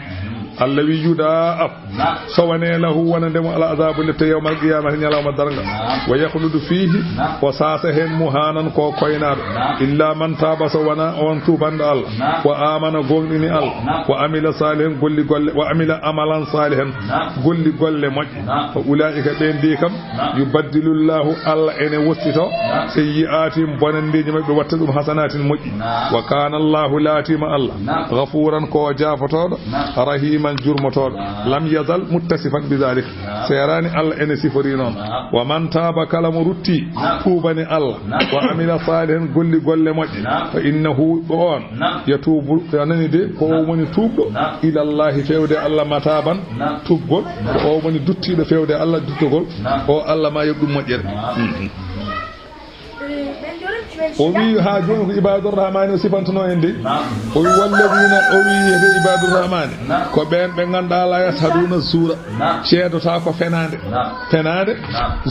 Allah wi, "Yudha'af." Naam. Sowane lahu wonande mo al azabu lepte yawmal qiyamati ñalawma darnga. Naam. Wa yakhludu fihi. Naam. O saasa heen muhanan ko koynaaɗo. Naam. Illa man taaba so wona on tuubanɗo Allah. Naam. Wa amana goongɗini Allah. Naam. Wa amila salihan golli golle, wa amila amalan salihan. Naam. Golli golle moƴƴe. Naam. Fa ulaika ɓeen ndi kam. Naam. Yubaddilu llahu Allah ene wottito. Naam. Sayyi'atin bonandeeji maɓɓe watta ɗum hasanatin moƴƴi. Naam. Wa kana Allahu laatima Allah. Naam. Ghafuran ko o jaafotooɗo. Naam. Rahima jurmotooɗo. Lam yazal muttasifan bi dalik. Seeraani Allah ene sifori noon. Wa man taaba, kala mo rutti, tuubani Allah. Wa amila saalihan, golli golle moƴƴe. Fa innahu, ko oon, yatuubu, a nani de, ko o woni tuubɗo, ilallahi, feewde Allah, mataaban, tuubgol. Ko o woni duttiiɗo feewde Allah, duttogol. O Allah ma yoɓ ɗum moƴƴere. Mhm. O wi haa jooni ko Ibaadu Rahmaani o sifantuno en de. O wi walladiina, o wi yiyete Ibaadu Rahmaani. Ko ɓeen ɓe ngannduɗaa laa yashhaduuna zuura. Ceedotaa ko fenaande. Fenaande,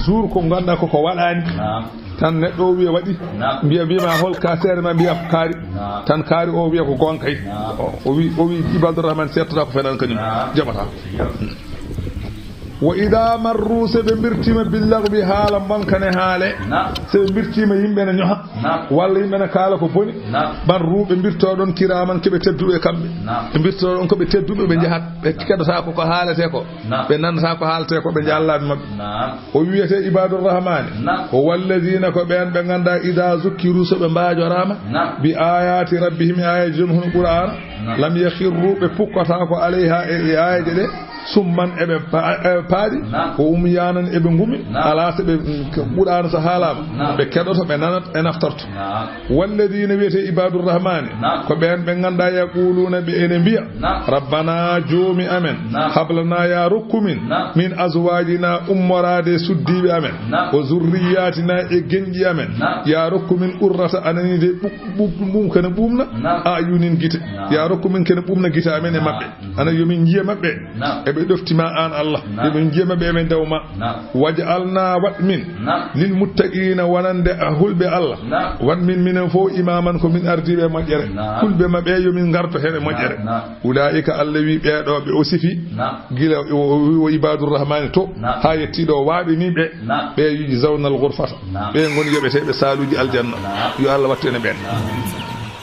zuur ko ngannduɗaa ko ko waɗaani. Tan neɗɗo o wiya waɗi. Mbiya, mbiya ma hol ka seere ma mbiya ko kaari. Tan kaari o wiya ko goonga kay. O, o wi, o wi Ibaadu Rahmaani seedotaa ko fenaande kañum. Jaɓataa. Wa idaa marru, so ɓe mbirtiima bil lagwi, haala mbonka ne haale. So ɓe mbirtiima yimɓe ne ñoha. Walla yimɓe ne kaala ko boni. Marru, ɓe mbirtoo ɗon kiraaman, ko ɓe tedduɓe kamɓe. Ɓe mbirtoo ɗon ko ɓe tedduɓe, ɓe njahat. Ɓe keɗotaako ko haaletee ko. Ɓe nanataa ko haaletee ko, ɓe njaha laabi maɓɓe. O wiyetee Ibaadu Rahmaani. Ko walladiina, ko ɓeen ɓe ngannduɗaa idaa zukkiru, so ɓe mbaajoraama. Bi aayaati rabbihim, aayeeji joom hono Qur'aana. Lam yakhirru, ɓe pukkataa ko alayha e, e aayeeje ɗe. Summan, eɓe pa-, eɓe paaɗi, ko umyaanan, eɓe ngumi, alaa so ɓe, mm, Qur'aana so haalaama, ɓe keɗoto, ɓe nanat, ɓe naftorto. Walladiina wiyetee Ibaadu Rahmaani, ko ɓeen ɓe ngannduɗaa yaquuluuna, ɓe ene mbiya, Rabbana, Joomi amen, hab lana, yaa rokku min, min azwaajina, ummoraade e suddiiɓe amen, wa zurriyaatina, e geñƴi amen, yaa rokku min qurrata, a nanii de, ɓu-, ɓu-, ɓum kene ɓuumna, a'yunin gite, yaa rokku min kene ɓuumna gite amen e maɓɓe. Ana yo min njiya maɓɓe. Eɓe ɗofti ma aan Allah. Yo min njiya maɓɓe eɓe ndew ma. Waj'alna, waɗ min, lil muttaqiina, wonande a hulɓe Allah. Waɗ min minen fof imaaman, ko min ardiiɓe e moƴƴere. Hulɓe maɓɓe yo min ngarto heen e moƴƴere. Ulaa'ika, Allah wi ɓee ɗo ɓe o sifi. Gila o, o, o, o Ibaadu Rahmaani to, haa yettii ɗo waaɓe ni ɓe. Ɓe yujzawna al ghurfata. Ɓe ngoni yoɓeteeɓe saaluuji aljanna. Yo Allah wattu en e ɓeen.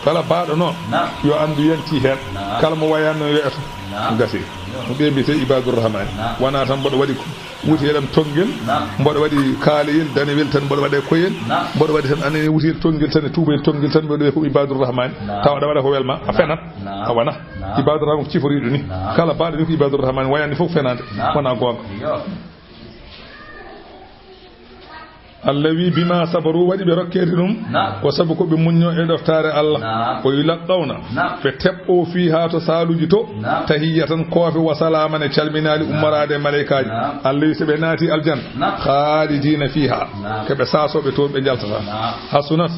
Kala baaɗo noon, yo anndu yanti heen. Kala mo wayanno yo eto. Gasi. Ko ɓe mbiyetee Ibaadu Rahmaani. Wonaa tan mboɗo waɗi ko wuti eɗen tonngel, mboɗo waɗi kaaleyel, danewel tan mboɗo waɗa e koyel, mboɗo waɗi tan anani wuti tonngel tan e tuubayel tonngel tan mboɗo wiya ko Ibaadu Rahmaani. Tawa aɗa waɗa ko welma, a fenat. A wona. Ibaadu Rahmaani ko ciforiiɗo ni. Kala baaɗo ni ko Ibaadu Rahmaani, wayani fof fenaande. Wonaa goonga. Allah wi, bima sabaru, waɗi ɓe rokkeede ɗum, ko sabu ko ɓe muñño e ɗoftaare Allah. O yulaqqawna, ɓe teɓɓo fiiha to saaluuji to, tahiyyatan koofe wa salaaman e calminaali ummoraade e maleykaaji. Allah wi, so ɓe naati aljanna, khaalidiina fiiha, ko ɓe saasooɓe toon, ɓe njaltataa. Hasunat,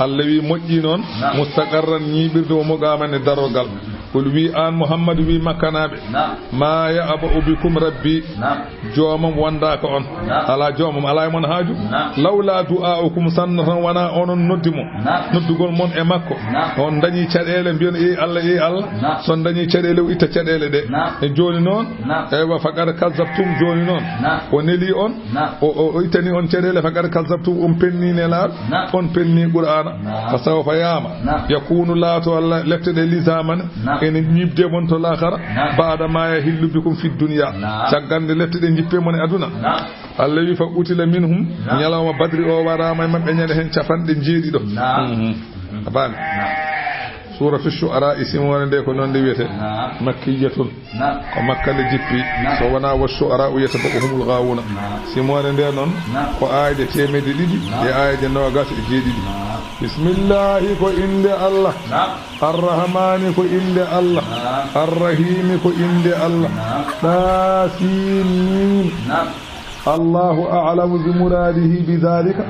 Allah wi, moƴƴi noon, mustaqarran, ñiiɓirde, wa muqaaman e darorgal. Qul, wi aan Muhammadu, wi Makkanaaɓe, ma ya'ba'u bikum rabbi, joomam wondaaka on. Alaa joomam, alaa e mon haaju. Lawla du'aa'ukum, sanno tan wonaa onon noddi mo. Noddugol mon e makko. On dañi caɗeele, mbiyon, "Ey Allah, ey Allah." So on dañi caɗeele, o itta caɗeele ɗe. E jooni noon, eywa, faqad kazzabtum, jooni noon. O neli on, o, o, o ittani on caɗeele, faqad kazzabtum, on penni Nelaaɗo, on penni Qur'aana. Fa sawfa, yaama, yakunu, laato Allah, lefte ɗe lizaman, ene ñiiɓde mon to laakara, baada ma yahillu bikum fi dunya, caggal nde lefte ɗe njippe mon e aduna. Allah wi, fa qutila minhum, ñalawma Badri o waɗaama e maɓɓe ñande heen capanɗe jeeɗiɗo. Mhm. A faami? Suuratu Shu'ara, simoore nde ko noon nde wiyetee. Makkiyatun. Ko Makka nde jippi. So wonaa wa shu'ara'u yattaba'uhumul ghaawuuna. Simoore nde noon ko aayeeje teemedde ɗiɗi e aayeeje noogas e jeeɗiɗi. Bismillahi ko innde Allah. Arrahmaani ko innde Allah. Arrahiimi ko innde Allah. Ɗaa siin miim. Allahu a'lamu bi muraadihi bi daalika.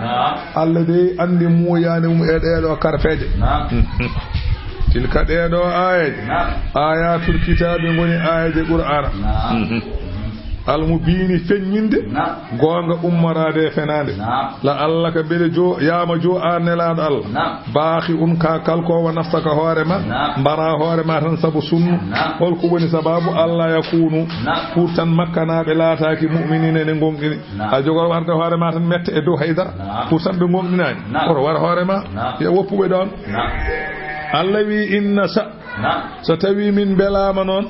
Allah dey anndi muuyaani mum e ɗee ɗoo karfeeje. Tilka, ɗee ɗoo aayeeje. Aayaatul kitaabi ngoni aayeeje Qur'aana. Almubiini, feññinde goonga ummoraade e fenaande. La'allaka, mbele jo, yaama jo aan Nelaaɗo Allah. Baakhi'un, ka kalkoowo nafsaka hoore ma, mbara hoore ma tan sabu sunnu. Hol ko woni sabaabu? Alla yakunu, pour tan Makkanaaɓe laataaki mu'miniina ene ngoongɗini. A jogor warde hoore ma tan mette e dow haydara, pour tan ɓe ngoongɗinaani. Oto war hoore ma, yo woppuɓe ɗoon. Alla wi, inna sha, so tawi min mbelaama noon,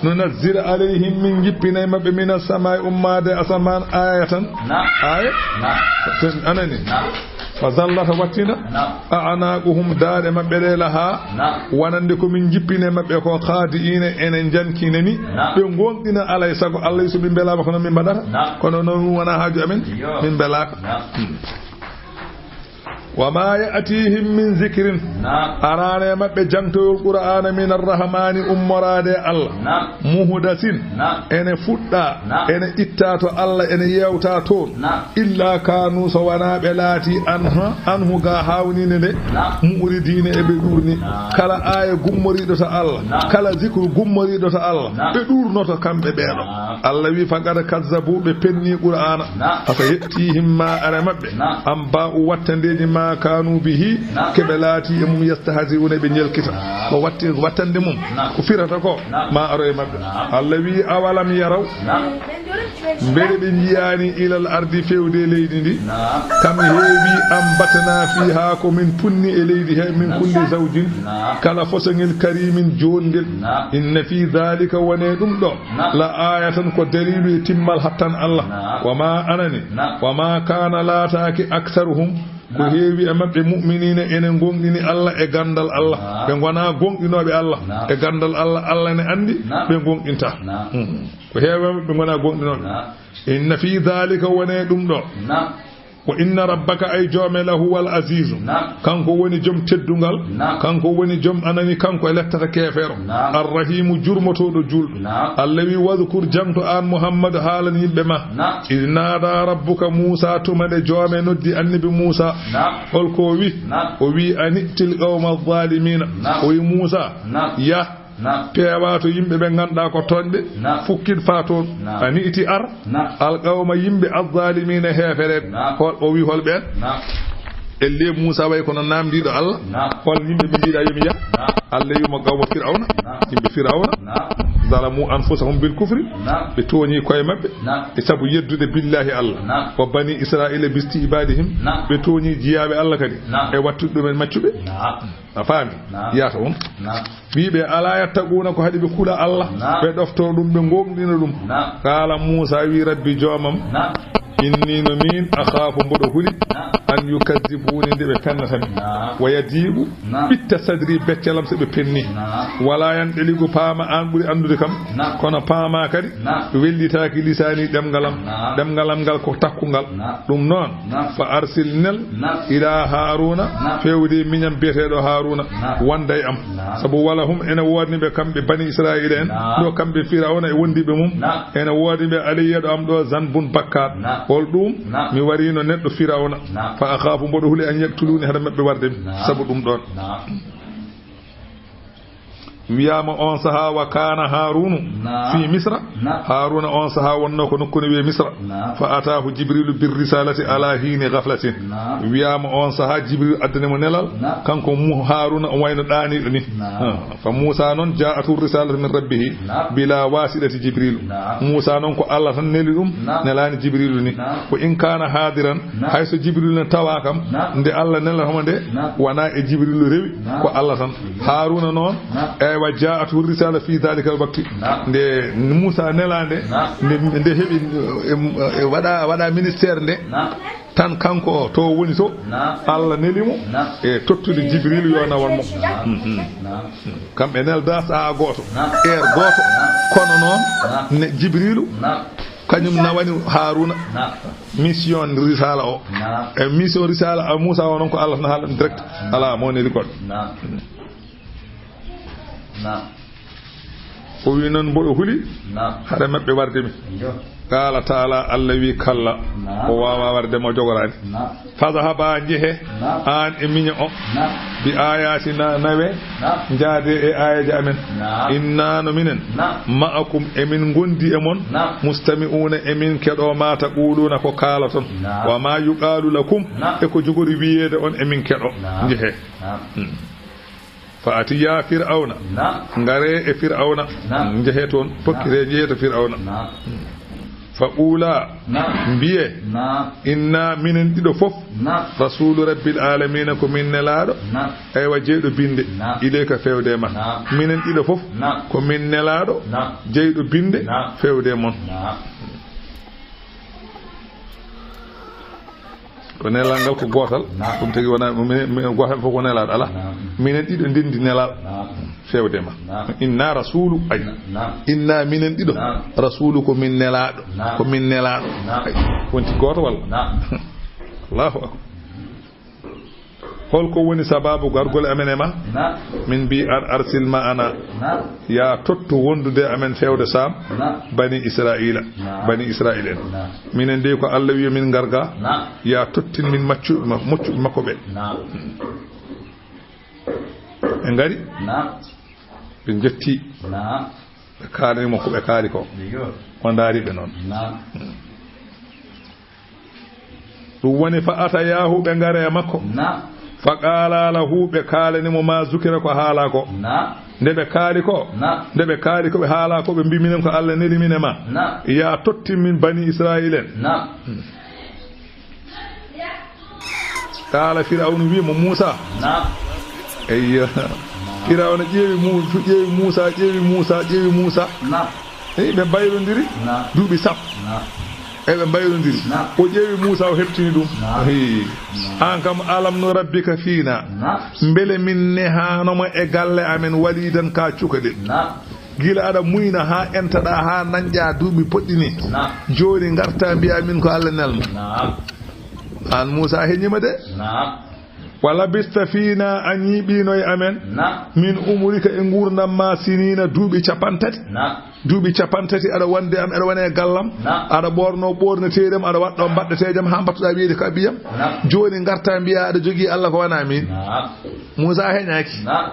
nunazzil alayhim, min njippinay maɓɓe, mina samaa'i, ummaade asamaan, aayatan, aaya, anani, Fa zallat, wattina. Naam. A'naaquhum, daaɗe maɓɓe ɗe, lahaa. Naam. Wonande ko min njippini e maɓɓe ko, khaadi'iina, ene njankinani. Naam. Ɓe ngoonɗina alay sago Allah wi so min mbelaama ko noon min mbaɗata. Naam. Kono noon wonaa haaju amen. Iyo. Min mbelaaka. Naam. Hmm. Wa maa ya'tiihim min zikrin. Naam. Araani e maɓɓe jangtoyol Qur'aana min arrahmaani ummoraade e Allah. Naam. Muhdathin. Naam. Ene fuɗɗa. Naam. Ene itta to Allah, ene yewta toon. Naam. Illa kaanu, so wonaa ɓe laati, anhu, anhu ga haawninde nde, naam, mu'ridiina, eɓe ɗuurni. Naam. Kala aaya gummoriiɗo to Allah, naam, kala zikru gummoriiɗo to Allah, naam, ɓe ɗuurnoto kamɓe ɓeeɗo. Naam. Allah wi, faqad kazzabu, ɓe penni Qur'aana. Naam. Afa ya'tiihim, ma ara maɓɓe, naam, anbaa'u, wattandeeji, ma kaanu bihi, naam, ke ɓe laati e mum, yastahzi'uuna, ɓe ñelkita. Naam. Ko watti, wattande mum, naam, ko firata ko, naam, ma aro e maɓɓe. Naam. Allah wi, awalam yaraw, naam. Mbele ɓe njiyaani ilal ardi, fewde e leydi ndi? Naam. Kam heewi, ambatnaa fiihaa, ko min punni e leydi he, min kulli zawjin, naam, kala fosangel, kariimin, joonngel. Naam. Inna fii daalika, wonee ɗum ɗo, naam, la aayatan, ko daliilu e timmal hattan Allah. Naam. Wa maa anani, naam, wa maa kaana, laataaki, aksaruhum, ko heewi e maɓɓe, mu'miniina, ene ngoonɗini Allah e ganndal Allah. Naam. Ɓe ngonaa goonɗinooɓe Allah. Naam. E ganndal Allah, Allah ne anndi, naam, ɓe ngoonɗintaa. Naam. Hmm. Ko heewi e maɓɓe ngonaa goonɗinooɓe. Naam. Inna fii daalika, wonee ɗum ɗo. Naam. Wa inna rabbaka, ay joome, lahuwal aziizu. Naam. Kanko woni jom teddungal. Naam. Kanko woni jom anani, kanko e lettata keefeero. Naam. Arrahiimu, jurmotooɗo juulɗo. Naam. Allah wi, wadkur, jangto aan Muhammad, haalan yimɓe ma. Naam. Iz naadaa rabbuka Muusaa, tuma nde joome noddi annabi Muusaa. Naam. Holko o wi? Naam. O wi, an i'til qawma zaalimiina. Naam. O wi, Muusaa, naam, yah, naam, peewa to yimɓe ɓe ngannduɗaa ko tooñɓe. Naam. Fukkin faa toon. Naam. An i'ti, ar. Naam. Al qawma, yimɓe, az zaalimiina, heefereɓe. Naam. Hol, o wi, hol ɓeen? Naam. Ellee Muusaa wayi kono naamndiiɗo Allah. Naam. Hol yimɓe ɓe njiɗaa yo mi yah? Naam. Allah wi mo qawma Firawna. Naam. Yimɓe Firawna. Naam. Zalamu anfusahum bil kufri. Naam. Ɓe tooñi koye maɓɓe. Naam. E sabu yeddude billaahi Allah. Naam. Wa bani Israa'iila bi isti'baadihim. Naam. Ɓe tooñi jiyaaɓe Allah kadi. Naam. E wattude ɗumen maccuɓe. Naam. A faami? Naam. Yaata on. Naam. Wi ɓe, alaa yattaquuna, ko haɗi ɓe kula Allah, naam, ɓe ɗoftoo ɗum, ɓe ngoonɗina ɗum. Naam. Qaala Muusaa wi, rabbi joomam, naam, inni no miin, akhaafu, mboɗo huli, naam, an yukazzibuuni, nde ɓe pennata mi. Naam. Wa yadiiqu, naam, ɓitta sadri, beccalam, so ɓe penni. Naam. Wala yantaliqu, paama, aan ɓuri anndude kam. Naam. Kono paama kadi, naam, wellitaaki lisaani, ɗemngal am. Naam. Ɗemngal am ngal ko takkungal. Naam. Ɗum noon, naam, fa arsil, nel, naam, ilaa Haaruuna, naam, feewde miñam biyeteeɗo Haaruuna, naam, wonda e am. Naam. Sabu wala hum, ene woodani ɓe kamɓe Bani Israa'iila en, naam, ɗo kamɓe Firawna e wondiiɓe mum, naam, ene woodani ɓe alayya ɗo am ɗo zanbun, bakkaat. Naam. Hol ɗum? Naam. Mi wariino neɗɗo Firawna. Naam. Fa akhaafu, mboɗo huli, an yaqtuluuni, hara maɓɓe warde mi. Naam. Sabu ɗum ɗoon. Naam. Wiyaama on sahaa, wa kaana Haaruunu, naam, fii Misra. Naam. Haaruuna on sahaa wonnoo ko nokku ne wiyee Misra. Naam. Fa ataahu Jibriilu bir risaalati alaa hiini ghaflatin. Naam. Wiyaama on sahaa Jibriilu addani mo nelal, naam, kanko Mu-, Haaruuna, o wayno ɗaaniiɗo ni. Naam. Ah, fa Muusaa noon, jaa'athu risaalatu min rabbihi, naam, bilaa waasiɗati Jibriilu. Naam. Muusaa noon ko Allah tan neli ɗum, naam, nelaani Jibriilu ni. Naam. Wa in kaana haadiran, naam, hay so Jibriilu ne tawaa kam, naam, nde Allah nelata mo nde, naam, wonaa e Jibriilu rewi, naam, ko Allah tan. Haaruuna noon, naam, eywa, jaa'athu risaala fii daalika waqti. Naam. Nde Muusaa nelaande, naam, nde, nde heɓi, em, e waɗa, waɗa ministère nde, naam, tan kanko o to woni to, naam, Allah neli mo, naam, e tottude Jibriilu yo nawor mo. Naam. Mhm. Naam. Kamɓe nelda sahaa gooto, naam, heure gooto, naam, kono noon, naam, ne Jibriilu, naam, kañum nawani Haaruuna, naam, mission risaala o. Naam. E mission risaala a Muusaa o noon ko Allah tan haalani direct. Naam. Alaa mo neli goɗɗo. Naam. Naam. O wi noon, mboɗo huli, naam, hara maɓɓe warde mi. Iyo. Qaala taala, Allah wi, kalla, naam, o waawaa warde mo jogoraani. Naam. Fadhaba, njehe, naam, aan e miño o, naam, bi aayaatina, nawe, naam, njaade e aayeeje amen. Naam. Inna, no minen, naam, ma'akum, emin ngondi e mon, naam, mustami'uuna, emin keɗo, ma taquluuna, ko kaalaton. Naam. Wa ma yuqaalu lakum, naam, e ko jogori wiyeede on, emin keɗo. Naam. Njehe. Naam. Hmm. Fa atiya Fir'awna. Naam. Ngare e Fir'awna. Naam. Njehe toon, pokkire, naam, njehe to Fir'awna. Naam. Fa qula. Naam. Mbiye. Naam. Inna, minen ɗiɗo fof. Naam. Rasulu Rabbil Alamina, ko min nelaaɗo. Naam. Eywa, jeyɗo binde. Naam. Ilayka, fewde ma. Naam. Minen ɗiɗo fof. Naam. Ko min nelaaɗo. Naam. Jeyɗo binde. Naam. Fewde mon. Naam. To nelal ngal ko gootal. Naam. Ɗum tagi wona, minen, minen gootal fof ko nelaaɗo, alaa. Naam. Minen ɗiɗo ndenndi nelaaɗo. Naam. Feewde ma. Naam. Inna rasulu, ay. Naam. Inna minen ɗiɗo. Naam. Rasulu ko min nelaaɗo. Naam. Ko min nelaaɗo. Naam. Ay. Wonti gooto walla? Naam. Allahu akbar. Holko woni sababu gargol amen e ma? Naam. Min mbi ar-, arsil ma'ana. Naam. Ya tottu wondude amen feewde Saam. Naam. Bani Israila. Naam. Bani Israil en. Naam. Minen dey ko Allah wiyo min ngarga. Naam. Ya tottin min maccu-, ma-, moccuɓe makko ɓe. Naam. Ɓe ngari. Naam. Ɓe njetti. Naam. Ɓe kaalani mo ko ɓe kaali ko. Iyo. O ndaari ɓe noon. Naam. Ɗum woni fa atayaahu, ɓe ngari e makko. Naam. Fa qaala lahu, ɓe kaalani mo ma zukira, ko haalaa ko. Naam. Nde ɓe kaali ko, naam, nde ɓe kaali ko ɓe haalaa ko, ɓe mbi minen ko Allah neli min e ma. Naam. Ya tottin min bani Israil en. Naam. Qaala Firawna wi mo Muusa. Naam. Eyyo. Naam. Firawna ƴeewi Mu-, ƴeewi Muusa, ƴeewi Muusa, ƴeewi Muusa. Naam. Eyi, ɓe mbayrondiri. Naam. Duuɓi sappo. Naam. Eɓe mbayrondiri. Naam. O ƴeewi Muusa, o heɓtini ɗum. Naam. Hii. Naam. Aan kam, alam nu rabbika fiina. Naam. Mbele min nehaano ma e galle amen walidan ka cukalel? Naam. Gila aɗa muyna haa entaɗa, haa nanƴa duuɓi poɗɗi ni. Naam. Jooni ngarta mbiya min ko Allah nelno. Naam. Aan Muusa heñima de. Naam. Wa labista fiina, a ñiiɓiino e amen. Naam. Min umurika, e nguurndam ma, siniina, duuɓi capanɗe tati. Naam. Duuɓi capanɗe tati aɗa wonde am, aɗa wona e gallam. Naam. Aɗa ɓoorno ɓoorneteeɗi am, aɗa waɗɗo mbaɗɗeteejo am, haa mbattuɗa wiyeede ko a ɓiyam. Naam. Jooni ngarta mbiya aɗa jogii Allah ko wanaa min. Naam. Muusa heñaaki. Naam.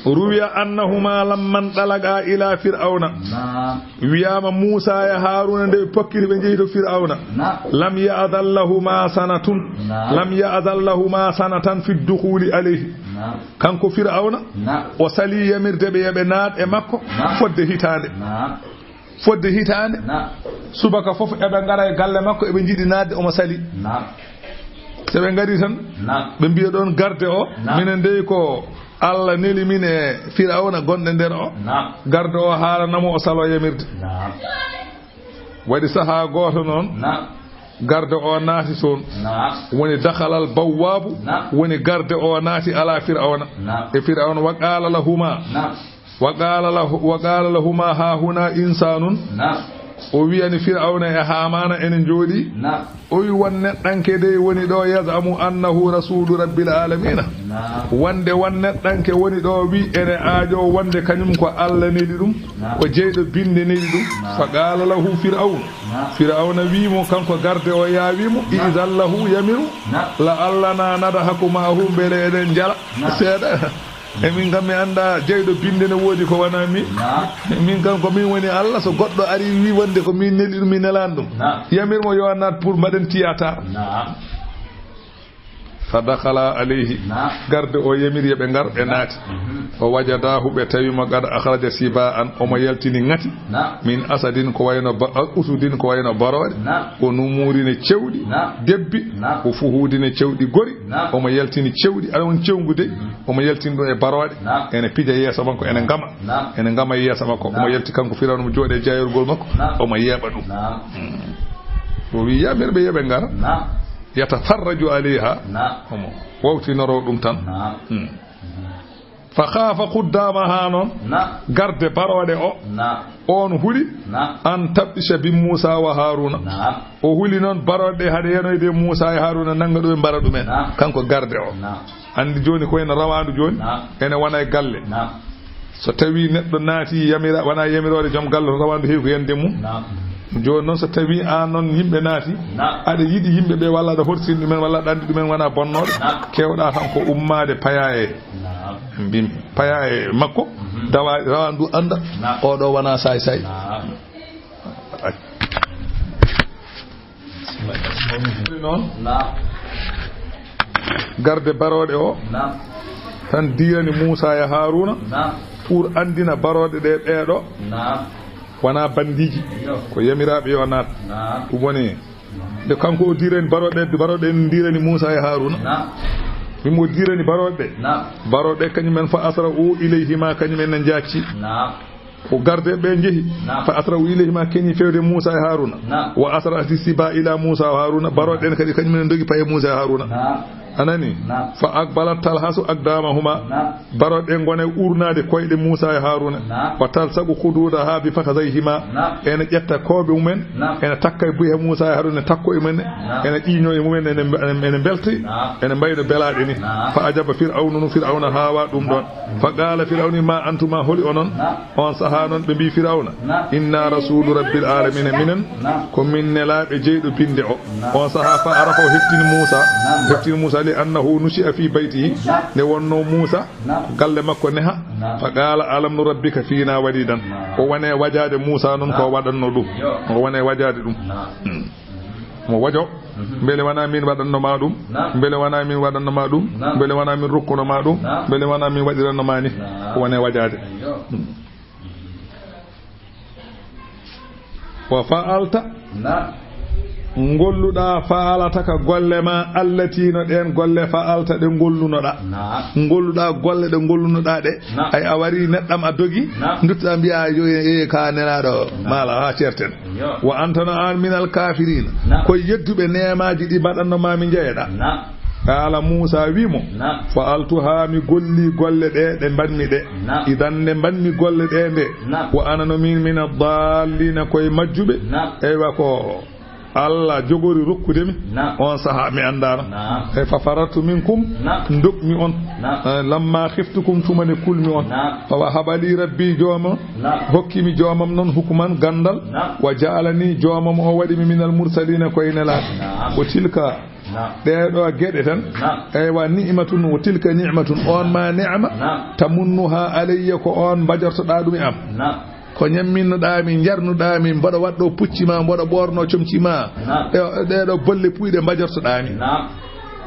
Ruwiya annahuma lamman ɗalaga ila Fir'awna. Naam. Wiyaama Muusa e Haaruuna nde ɓe pokkiti ɓe njehi to Fir'awna. Naam. Lam ya'dan lahuma sanatun. Naam. Lam ya'dan lahuma sanatan fi dukhuli alayhi. Naam. Kanko Fir'awna, naam, o sali yamirde ɓe yo ɓe naat e makko, naam, fodde hitaande. Naam. Fodde hitaande, naam, subaka fof eɓe ngara e galle makko, eɓe njiɗi naatde, omo sali. Naam. So ɓe ngarii tan, naam, ɓe mbiya ɗoon garde o, naam, minen dey ko Allah neli min e Firawna gonɗe nder o. Naam. Garde o haalana mo o saloo yamirde. Naam. Waɗi sahaa gooto noon, naam, garde o naati toon. Naam. Woni dakhalal bawwaabu, naam, woni garde o naati ala Firawna. Naam. E Firawna, wa qaala lahuma. Naam. Wa qaala lahu, wa qaala lahuma haahuna insanun. Naam. O wiyani Firawna e Haamaana ene njooɗii. Naam. O wi won neɗɗanke dey woni ɗo, yaz'amu annahu rasulu rabbil alamina. Naam. Wonde won neɗɗanke woni ɗo wi ene aajo wonde kañum ko Allah neli ɗum, naam, ko jeyɗo binde neli ɗum. Naam. Fa qaala lahu Firawna. Naam. Firawna wi mo, kanko garde o, yaawi mo, naam, izan lahu, yamiru, naam, la allana nadhaku ma'ahu, mbele eɗen njala, naam, seeɗa. E min kam mi annda jeyɗo binde ne woodi ko wona min. Naam. Min kam ko min woni Allah, so goɗɗo ari wi wonde ko min neli ɗum, mi nelaani ɗum. Naam. Yamir mo yo a naat pour mbaɗen théâtre. Naam. Fa dakhala alayhi. Naam. Garde o yamiri ɓe ngar, ɓe naati. Mhm. Fa wajadahu, ɓe tawi mo qad akhraja siba'an, omo yaltini ŋati. Naam. Min asadin, ko wayno ba-, usudin, ko wayno barooɗe. Naam. Wo numuuri ne cewɗi, naam, debbi. Naam. Wo fuhuudi ne cewɗi gori. Naam. Omo yaltini cewɗi, aɗa woni cewngu de. Mhm. Omo yaltini ɗum e barooɗe. Naam. Ene pija yeeso makko, ene ngama. Naam. Ene ngama yeeso makko. Naam. Omo yalti kanko Firawna, omo jooɗe jaayorgol makko. Naam. Omo yeeɓa ɗum. Naam. Mm. O wi, "Yamir ɓe yo ɓe ngara." Naam. Yatafarraju alayha. Naam. Omo wawtinoro ɗum tan. Naam. Mm. Fa khaafa quddamaha noon. Naam. Garde barooɗe o. Naam. On huli. Naam. An tabtisha bi Muusa wa Haaruna. Naam. O huli noon barooɗe haɗa yanoyde Muusa e Haaruna nannga ɗum e mbara ɗumen. Naam. Kanko garde o. Naam. Anndi jooni ko ene rawaandu jooni. Naam. Ene wona e galle. Naam. So tawi neɗɗo naati yamira, wona yamiroore joom galle, to rawaandu heewi ko yande mum. Naam. Jooni noon so tawi aan noon yimɓe naati, naam, aɗa yiɗi yimɓe ɓe walla aɗa horsini ɗumen walla aɗa anndi ɗumen wona bonnooɓe, naam, kewɗa tan ko ummaade paya e, naam, mbimi, paya e makko, mhm, dawa rawaandu annda, naam, oɗo wona saay saay. Naam. Noon. Naam. Garde barooɗe o. Naam. Tan diirani Muusa e Haaruna. Naam. Pour anndina barooɗe ɗe ɓeeɗo. Naam. Wona banndiiji. Iyo. Ko yamiraaɓe yo naat. Naam. Ɗum woni nde kanko o diirani barooɗe, barooɗe en diirani Muusa e Haaruna. Naam. Min mo diirani barooɗe. Naam. Barooɗe kañum en fa asra'u ilayhima, kañum en ne njaacci. Naam. Ko garde ɓe njehi. Naam. Fa asra'u ilayhima, keñi fewde Muusa e Haaruna. Naam. Wa asra'ati siba ila Muusa wa Haaruna. Barooɗe ɗen kadi kañum en ndogi paye Muusa e Haaruna. Naam. A nani? Naam. Fa aqbalat talhasu aqdamahuma. Naam. Barooɗe ɗen ngona e urnaade koyɗe Muusa e Haaruna. Naam. Wa talsaqu khududaha bi fakhadhayhima. Naam. Ene ƴetta koɓe mumen. Naam. Ene takka e buye Muusa e Haaruna, ene takko e mumen. Naam. Ene ƴiiño e mumen, ene, ene, ene mbelti. Naam. Ene mbayno belaaɗe ni. Naam. Fa ajaba Fir'awnu, Fir'awna haawa ɗum ɗon. Fa qala Fir'awnu, ma antuma, holi onon? Naam. On saha non ɓe mbi Fir'awna, naam, inna rasulu rabbil alamina, minen, naam, ko min nelaaɓe jeyɗo binde o. Naam. On saha fa arafa, o hettini Muusa, naam, hettini Muusa li annahu nusi'a fi baytihi, naam, nde wonno Muusa, naam, ko galle makko neha. Naam. Fa qala alam nurabbika fina walidan. Naam. O wone wajaade Muusa non ko, naam, waɗanno ɗum. Yo. O wone wajaade ɗum. Naam. Hmm. Mo wajo. Mhm. Mbele wona min waɗanno ma ɗum? Naam. Mbele wona min waɗanno ma ɗum? Naam. Mbele wona min rokkuno ma ɗum? Naam. Mbele wona min waɗiranno ma ni? Naam. Ko wone wajaade. Ayyo. Hmm. Wa fa'alta. Naam. Ngolluɗa fa'alata ka golle ma allati no ɗen golle fa'alta ɗe ngollunoɗa. Naam. Ngolluɗa golle ɗe ngollunoɗa ɗe. Naam. Ay a wari neɗɗam a dogi. Naam. Nduttuɗa mbiya yo e, e ka nelaɗo. Naam. Mala ha certen. Yo. Wa anta no an minal kafirina. Naam. Ko yedduɓe neemaji ɗi mbaɗanno ma mi jeyeɗa. Naam. Qala Muusa wi mo, naam, fa'altuha, mi golli golle ɗe, ɗe mbanmi ɗe. Naam. Idan nde mbanmi golle ɗe nde, naam, wa ana no min mina dallina, koye majjuɓe. Naam. Eywa ko Allah jogori rokkude mi. Naam. On saha mi andano. Naam. E fa farartu minkum, naam, ndokmi on. Naam. Eh, lamma khiftukum, tuma nde kulmi on. Naam. Fa wahaba li rabbi, jooma, naam, hokki mi joomam non hukuman gandal. Naam. Wa ja'alani, joomam o waɗi mi minal mursalina, koye nelaaɓe. Naam. Wa tilka, naam, ɗee ɗoo geɗe tan. Naam. Eywa, ni'matun, wa tilka ni'matun, on ma ni'ma. Naam. Tamunnuha alayya, ko on mbajortoɗaa ɗum e am. Naam. Ko ñamminnoɗaa mi, njarnuɗaa mi, mboɗo waɗɗo pucci ma, mboɗo ɓoorno comci ma. Naam. E, ɗee ɗoo bolle puyɗe mbajortoɗaa mi. Naam.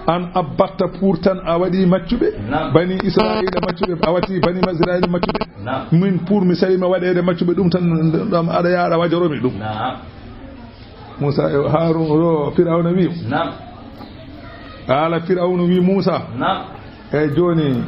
An abbatta pour tan a waɗi maccuɓe. Naam. Bani Israila maccuɓe, a wati bani Israila maccuɓe. Naam. Min pour mi sali ma waɗeede maccuɓe ɗum tan, ɗam aɗa yaha aɗa wajoro mi ɗum. Naam. Muusa e Haarun, o Firawna wi. Naam. Haala Firawna wi Muusa. Naam. Eyyi jooni,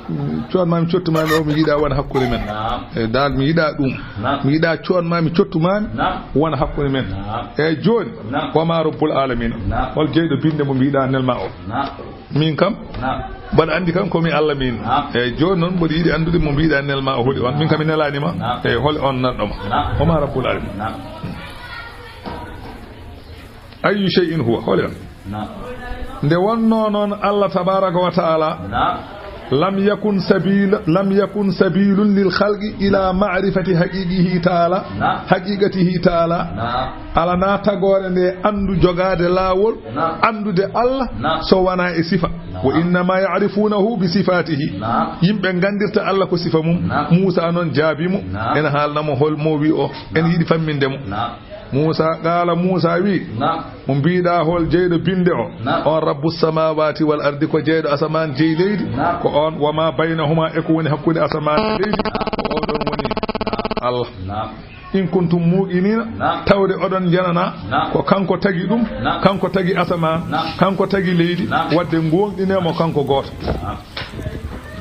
mm, coon ma mi cottu ma mi o mi yiɗa wona hakkunde men. Naam. Eyyi dal mi yiɗa ɗum. Naam. Mi yiɗa coon ma mi cottu ma mi, naam, wona hakkunde men. Naam. Eyyi jooni, naam, wa ma rabbul alamin. Naam. Hol jeyɗo binde mo mbiɗa nel ma o? Naam. Min kam, naam, mboɗo anndi kam ko mi Allah min. Naam. Eyyi jooni noon mboɗo yiɗi anndude mo mbiɗa nel ma o holi on. Min kam mi nelani ma. Naam. Eyyi holi on nanɗo ma? Naam. Wa ma rabbul alamin. Naam. Ayyu shay'in huwa, holi on? Naam. Nde wonno noon Allah tabaraka wa ta'ala, naam, lam yakun sabil, lam yakun sabilun lil khalqi ila ma'rifati haqiqihi ta'ala, naam, haqiqatihi ta'ala. Naam. Alana tagoore nde anndu jogaade laawol, naam, anndude Allah, naam, so wona e sifa. Naam. Wa innama ya'rifunahu bi sifatihi. Naam. Yimɓe nganndirta Allah ko sifa mum. Naam. Muusa noon jaabi mo, naam, ene haalna mo hol mo wi o, en, naam, yiɗi famminde mo. Naam. Muusa, qaala Muusa wi, naam, mo mbiɗa hol jeyɗo binde o? Naam. On rabbu samawati wal ardi, ko jeyɗo asamaan, jeyi leydi. Naam. Ko on, wa ma baynahuma, e ko woni hakkunde asamaan e leydi. Naam. Ko oɗon woni, naam, Allah. Naam. In kuntum muqinina, naam, tawde oɗon njanana, naam, ko kanko tagi ɗum, naam, kanko tagi asamaan, naam, kanko tagi leydi, naam, wadde ngoonɗine mo kanko gooto. Naam.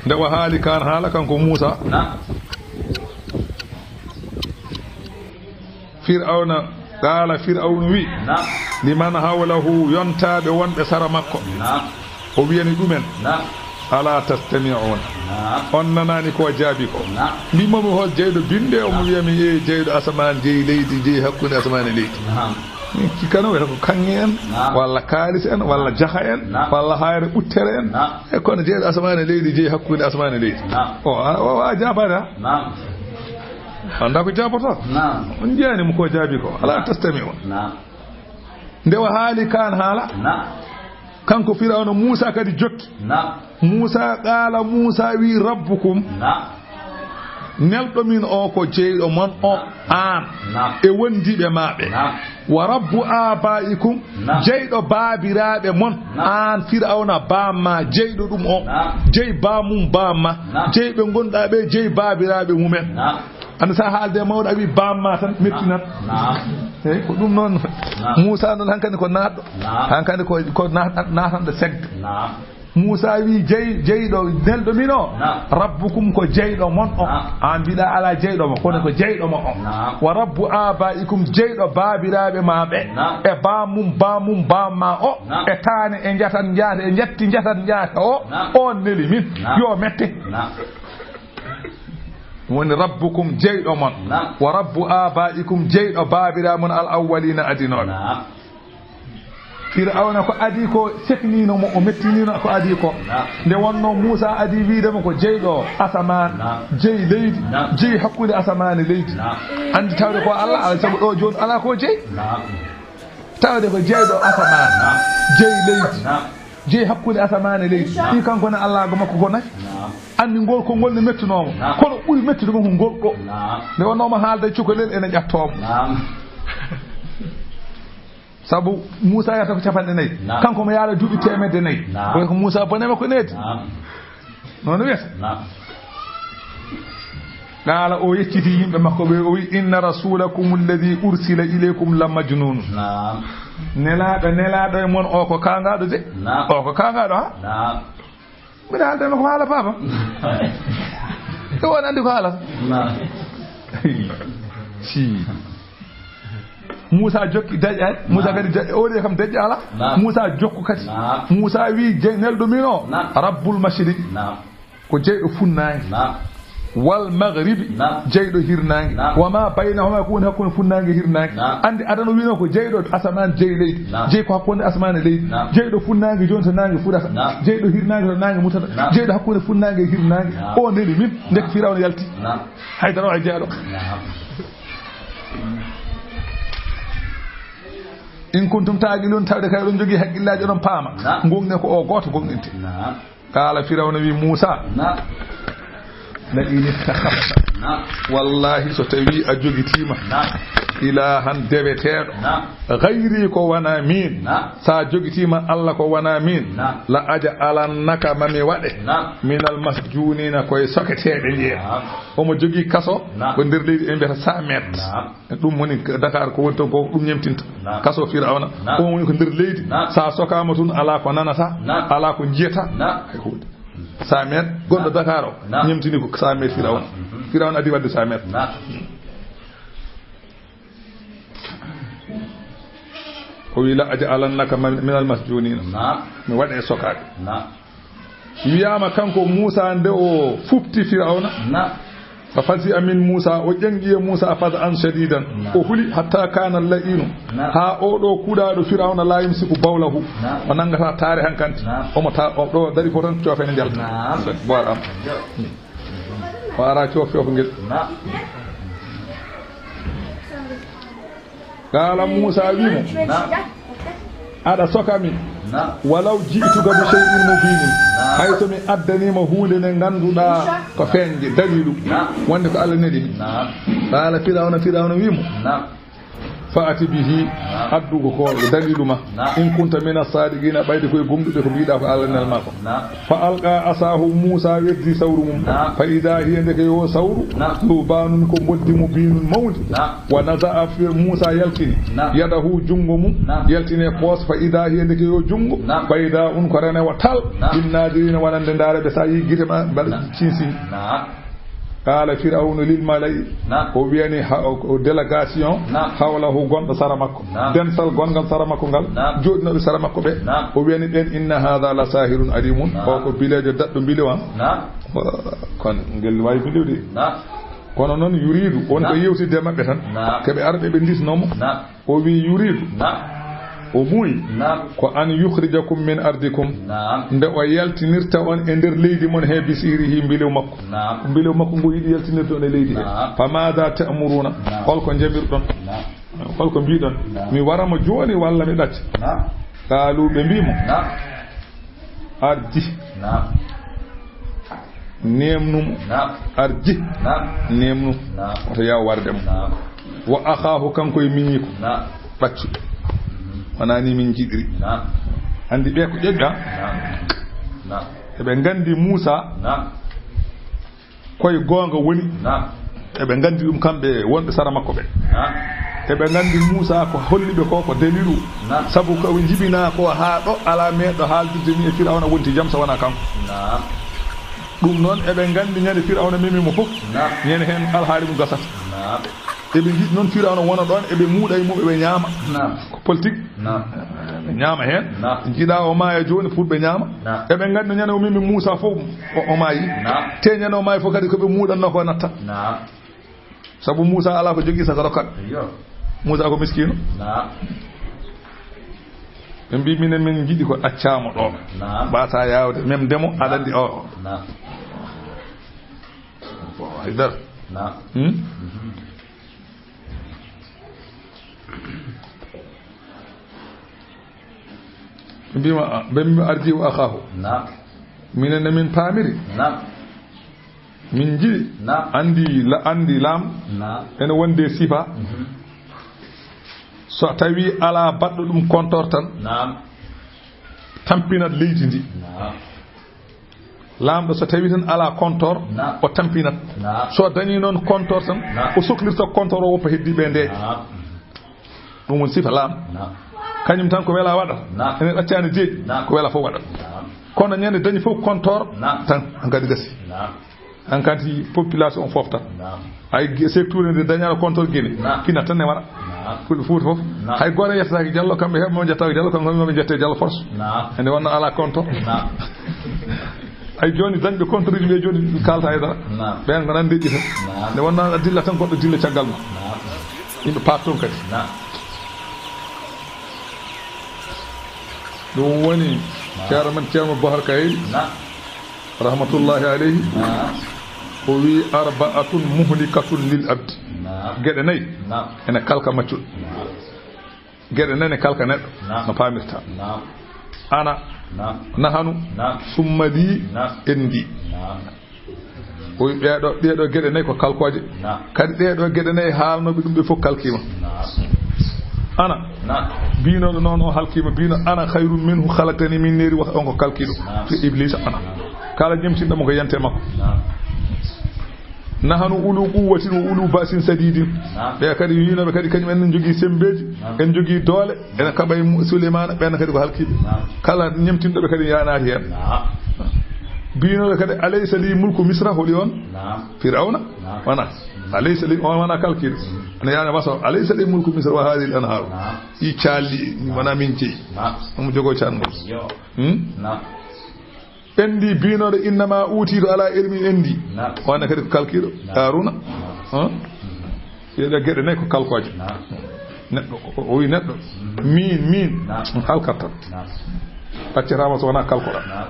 Nde o haali kaan haala kanko Muusa. Naam. Fir'awna, qaala Fir'awnu wi, naam, liman hawlahu, yontaaɓe wonɓe sara makko. Naam. O wiyani ɗumen, naam, ala tastami'una. Naam. On nanaani ko jaabi ko? Naam. Mbimomi hol jeyɗo binde, omo wiyami e jeyɗo asamaan, jeyi leydi, jeyi hakkunde asamaan e leydi. Naam. Min kikkano wiyata ko kaŋŋe en, naam, walla kaalis en, walla jaha en, naam, walla hayre ɓuttere en. Naam. E kono jeyɗo asamaan e leydi, jeyi hakkunde asamaan e leydi. Naam. O, a, o, a jaabaade ha? Naam. Annda ko jaaboto? Naam. On njiyaani mo ko jaabi ko. Ala tastami'una. Naam. Nde o haali kaan haala, naam, kanko Firawna, Muusa kadi jokki. Naam. Muusa, qaala Muusa wi, rabbukum. Naam. Nelɗo min o ko jeyɗo mon o, naam, aan. Naam. E wondiiɓe ma ɓe. Naam. Wa rabbu abaikum. Naam. Jeyɗo baabiraaɓe mon. Naam. Aan Firawna, baamma, jeyɗo ɗum o. Naam. Jeyi baamum, baamma. Naam. Jeyi ɓe ngonɗa ɓe, jeyi baabiraaɓe mumen. Naam. Anda sa haalde e mawɗo a wi bamma tan mettinat. Naam. Eyyi, ko ɗum noon. Naam. Muusa noon hankadi ko naatɗo. Naam. Hankadi ko, ko naat-, naatanɗo segde. Naam. Muusa wi, "Jey-, jeyɗo nelɗo min o, Naam. Rabbukum ko jeyɗo mon o." Naam. An mbiɗa ala jeyɗo mo, kono ko jeyɗo mo o. Naam. "Wa rabbu abaikum, jeyɗo baabiraaɓe ma ɓe. Naam. E baamum, baamum, baamma o. Naam. E taane, e njatan njaata, e njatti njatan njaata o. Naam. On neli min. Naam. Yo mette." Naam. Woni rabbukum, jeyɗo mon. Naam. "Wa rabbu abaikum, jeyɗo baabiraaɓe mon al awwalina adinooɓe." Naam. Firawna ko adii ko seknino mo, o mettinino ko adii ko. Naam. Nde wonno Muusa adii wiide mo ko jeyɗo asamaan, Naam. Jeyi leydi, Naam. Jeyi hakkunde asamaan e leydi. Naam. Anndi tawde ko Allah, alaa sabu ɗo jooni alaa ko jeyi. Naam. Tawde ko jeyɗo asamaan, Naam. Jeyi leydi, Naam. Jeyi hakkunde asamaan e leydi. Naam. Fii kanko ne Allah go makko ko nafi. Naam. Anndi ngol ko ngol ne mettunoo mo. Naam. Kono ɓuri mettude mo ko ngol ɗo. Naam. Nde wonno mo haalda cukalel ene ƴattoo mo. Naam. Sabu Muusa yahata ko capanɗe nayi. Naam. Kanko mo yaara duuɓi teemedde nayi. Naam. Ko ko Muusa bone makko needi. Naam. Noon wiyata. Naam. Qaala, o yecciti yimɓe makko ɓe, o wi, "Inna rasulakum alladhi ursila ilaykum la majnun." Naam. Nelaaɗo, nelaaɗo e mon o ko kaangaaɗo de. Naam. O ko kaangaaɗo, ha? Naam. Mbiɗa haalde ma ko haala, baaba. Ko on anndi ko haala. Naam. Si. Muusa jokki daƴƴa, Muusa Naam. Kadi daƴƴa, o de kam daƴƴa ala. Naam. Muusa jokku kadi. Naam. Muusa wi, "Je-, nelɗo min o, Naam. Rabbul mashriqi." Naam. Ko jeyɗo funnaange. Naam. "Wal maghribi." Naam. Jeyɗo hirnaange. Naam. "Wa ma baynahuma," ko woni hakkunde funnaange e hirnaange. Naam. Anndi adano wino ko jeyɗo asamaan, jeyi leydi. Naam. Jeyi ko hakkunde asamaan e leydi. Naam. Jeyɗo funnaange jooni to naange fuɗata. Naam. Jeyɗo hirnaange to naange mutata. Naam. Jeyɗo hakkunde funnaange e hirnaange. Naam. O neli min, ndeke Firawna yalti. Naam. Haydara o e jeyɗo. Naam. In kuntum taqilun, tawde kay oɗon jogii hakkillaaji, oɗon paama. Naam. Gonɗe ko o gooto gonɗinte. Naam. Qaala, Firawna wi Muusa, Naam. "La in ittakhadhta," Naam. "Wallahi, so tawi a jogitiima, Naam. "ilahan, deweteeɗo, Naam. Ghayri, ko wona miin, Naam. Sa jogitiima Allah ko wona miin, Naam. La aj'alannaka, ma mi waɗe, Naam. Minal masjunina, koye soketeeɓe njeeya." Naam. Omo jogii kaso, Naam. Ko nder leydi ɓe mbiyata cent mètres. Naam. Ɗum woni Dakar, ko woni toon ko ɗum ñemtinta. Naam. Kaso Firawna. Naam. On woni ko nder leydi. Naam. Sa sokaama tun, alaa ko nanata, Naam. Alaa ko njiyata. Naam. Hay huunde. Cent mètres, gonɗo Naam. Dakar o, Naam. Ñemtini ko cent mètres Firawna. Mhm. Firawna adii waɗde cent mètres. Naam. O wi, "La aj'alannaka ma-, minal masjunina." Naam. Mi waɗe e sokaaɓe. Naam. Wiyaama kanko Muusa nde o fuɓti Firawna. Naam. Fa fazi'a min Muusa, o ƴaŋi e Muusa faz'an shadidan. Naam. O huli hatta kana la'inu. Naam. Haa o ɗo kuɗaaɗo Firawna la yumsiku bawlahu. Naam. O nangata taare hankanti. Naam. Omo ta-, o ɗo dari fotan coofene njalta. Naam. Boor am. O ara coof coof ngel. Naam. Qaala Muusa wi mo, Naam. "Aɗa soka mi? Naam. Walaw ji'tuka bi shay'in mubinin." Naam. Hay so mi addaniima huunde nde ngannduɗaa ko feeñde, daliilu. Naam. Wonde ko Allah neli mi. Naam. Qaala Firawna, Firawna wi mo, Naam. "Fa'ti bihi, Naam. Addu ko ko daliilu ma. Naam. In kunta mina sadiqina, ɓayde koye gomɗuɓe ko mbiɗa ko Allah nel ma ko." Naam. Fa alqa asahu, Muusa weddi sawru mum. Naam. Fa ida hiya, ndeke yo sawru. Naam. Thubanun, ko mboddi mubinun mawndi. Naam. Wa naza'a, Muusa yaltini. Naam. Yadahu, junngo mum. Naam. Yaltini e poos. Fa ida hiya, ndeke yo junngo. Naam. Bayda un, ko renewa tal. Naam. Lin nadirina, wonande ndaare ɓe, sa yi gite ma mbaɗa Naam. Cinsini. Naam. Qaala Firawnu lil mala'i, Naam. O wiyani ha-, o, o délégation, Naam. Hawlahu, gonɗo sara makko. Naam. Densal gonngal sara makko ngal, Naam. Jooɗinooɓe sara makko ɓe. Naam. O wiyani ɓen, "Inna hadha la sahirun alimun." Naam. O ko bileejo daɗɗo mbilewa. Naam. Kono ngel waawi bilew de. Naam. Kono noon yuridu, woni ko Naam. Yewtidde e maɓɓe tan. Naam. Ko ɓe arɓe ɓe ndisnoo mo. Naam. O wi yuridu. Naam. O muuyi. Naam. Ko an yukhrijakum min ardikum. Naam. Nde o yaltinirta on e nder leydi mon he, bi sihrihi, mbilew makko. Naam. Mbilew makko ngu yiɗi yaltinirde on e leydi he. Naam. Fa madha ta'muruna? Naam. Holko njamirɗon? Naam. Holko mbiɗon? Naam. Mi wara mo jooni walla mi ɗacca? Naam. Qaalu, ɓe mbi mo. Naam. Arji. Naam. Neemnu mo. Naam. Arji. Naam. Neemnu. Naam. Wata yaw warde mo. Naam. Wa akhaahu, kanko e miñiiko. Naam. Ɓaccu. Mhm. Wonaa ni min njiɗiri. Naam. Anndi ɓe ko ƴoƴɓa. Naam. Naam. Eɓe nganndi Muusa. Naam. Koye goonga woni. Naam. Eɓe nganndi ɗum kamɓe wonɓe sara makko ɓe. Naam. Eɓe nganndi Muusaa ko holli ɓe ko, ko daliilu. Naam. Sabu ko ɓe njibinaa ko haa ɗo, alaa meeɗɗo haaldirde mi e Firawna wonti jam so wonaa kanko. Naam. Ɗum noon, eɓe nganndi ñande Firawna memi mo fof, naam, ñande heen alhaali mum gasata. Naam. Eɓe njiɗi noon Firawna wona ɗoon, eɓe muuɗa e mum, eɓe ñaama. Naam. Ko politique. Naam. Ɓe ñaama heen. Naam. Njiɗa o maaya jooni pour ɓe ñaama. Naam. Eɓe nganndi ñande o memi Muusaa fof, o, o maayi. Naam. Te ñande o maayi fof kadi ko ɓe muuɗannoo ko natta. Naam. Sabu Muusaa alaa ko jogii saka rokkat. Iyo. Muusaa ko miskiino. Naam. Ɓe mbii, "Minen min njiɗi ko ɗaccaamo ɗo." Naam. Mbaasaa yaawde, memde mo, aɗa anndi o. Naam. Bon, hay dara. Naam. Hmm? Mhm. Ɓe mbiima, ɓe mbiima arji o akaahu. Naam. Minen ne min paamiri. Naam. Min njiɗi. Naam. Anndi la-, anndi laam. Naam. Ene wonde sifa. Mhm. So tawi alaa baɗɗo ɗum kontor tan. Naam. Tampinat leydi ndi. Naam. Laamɗo so tawi tan alaa kontor, naam, o tampinat. Naam. So dañi noon kontor tan, naam, o soklirta kontor o woppa heddiiɓe ndeeƴa. Naam. Ɗum woni sifa laamɗo. Naam. Kañum tan ko wela waɗata. Naam. Ene ɗaccaani deeƴi, naam, ko wela fof waɗata. Naam. Kono ñande dañi fof kontor, naam, tan hankadi gasi. Naam. Hankadi population o fof tan. Naam. Ay ge-, secteur nde dañaano kontor Guinée, naam, fina tan ne waɗa. Naam. Fulɓe Fuuta fof. Naam. Hay gooto yettataake Jallo, kamɓe heɓɓe mo jettaaki Jallo, kamɓe heɓɓe mo jette Jallo force. Naam. Ende wonno alaa kontor. Naam. Ay jooni dañɓe kontor uji ɓe jooni kaalta e dara. Naam. Ɓeen ko nan deƴƴi tan. Naam. Nde wonno a dilla tan goɗɗo dilla caggal ma. Naam. Yimɓe paat toon kadi. Naam. Ɗum woni, naam, Ceerno men Ceerno Bohar Kayel. Naam. Rahmatullahi alayhi. Naam. O wi, "Arba'atun muhlikatun lil abdi." Naam. Geɗe nayi, naam, ene kalka maccuɗo. Naam. Geɗe nayi ne kalka neɗɗo. Naam. No paamirta. Naam. Ana. Naam. Nahanu. Naam. Summa li. Naam. En ndi. Naam. O wi, "Ɓeeɗo, ɗeeɗo geɗe nayi ko kalkooje." Naam. Kadi ɗeeɗo geɗe nayi haalnooɓe ɗum ɓe fof kalkiima. Naam. Ana. Naam. Biinooɗo noon o halkiima, biino, "Ana khayrun minhu khalaqtani min nari," wa on ko kalkiiɗo. Naam. Ko Ibliisa ana. Naam. Kala ñemtinɗo mo ko yante makko. Naam. "Nahanu ulu quwwatin wa ulu ba'sin sadidin." Naam. Ɓe kadi wiinooɓe kadi kañum en ne njogii semmbeeji, naam, en njogii doole, ene kaɓa e mu-, Suleymaana, ɓeen kadi ko halkiiɓe. Naam. Kala ñemtinɗo ɓe kadi yanaati heen. Naam. Biinooɓe kadi, "Alaysa li mulku Misra," holi on? Naam. Firawna? Naam. Wona. Alaysa li, on wona kalkiiɗo. Mm. Ene yaani wasa, "Alaysa li mulku Misra wa hadhihi al-anharu?" Naam. Ɗi caalli, wona min jeyi. Naam. Omo jogoo caangol. Yo. Hmm? Naam. En ndi biinooɗo, "Innama utitu ala ilmin," en ndi. Naam. Wona kadi ko kalkiiɗo. Naam. Haruna. Naam. Hã? Ɗeeɗo geɗe nayi ko kalkooje. Naam. Neɗɗo, o, o wi neɗɗo, mhm, "Min, min," naam, halkat tan. Naam. Accataama so wonaa kalkoɗa. Naam.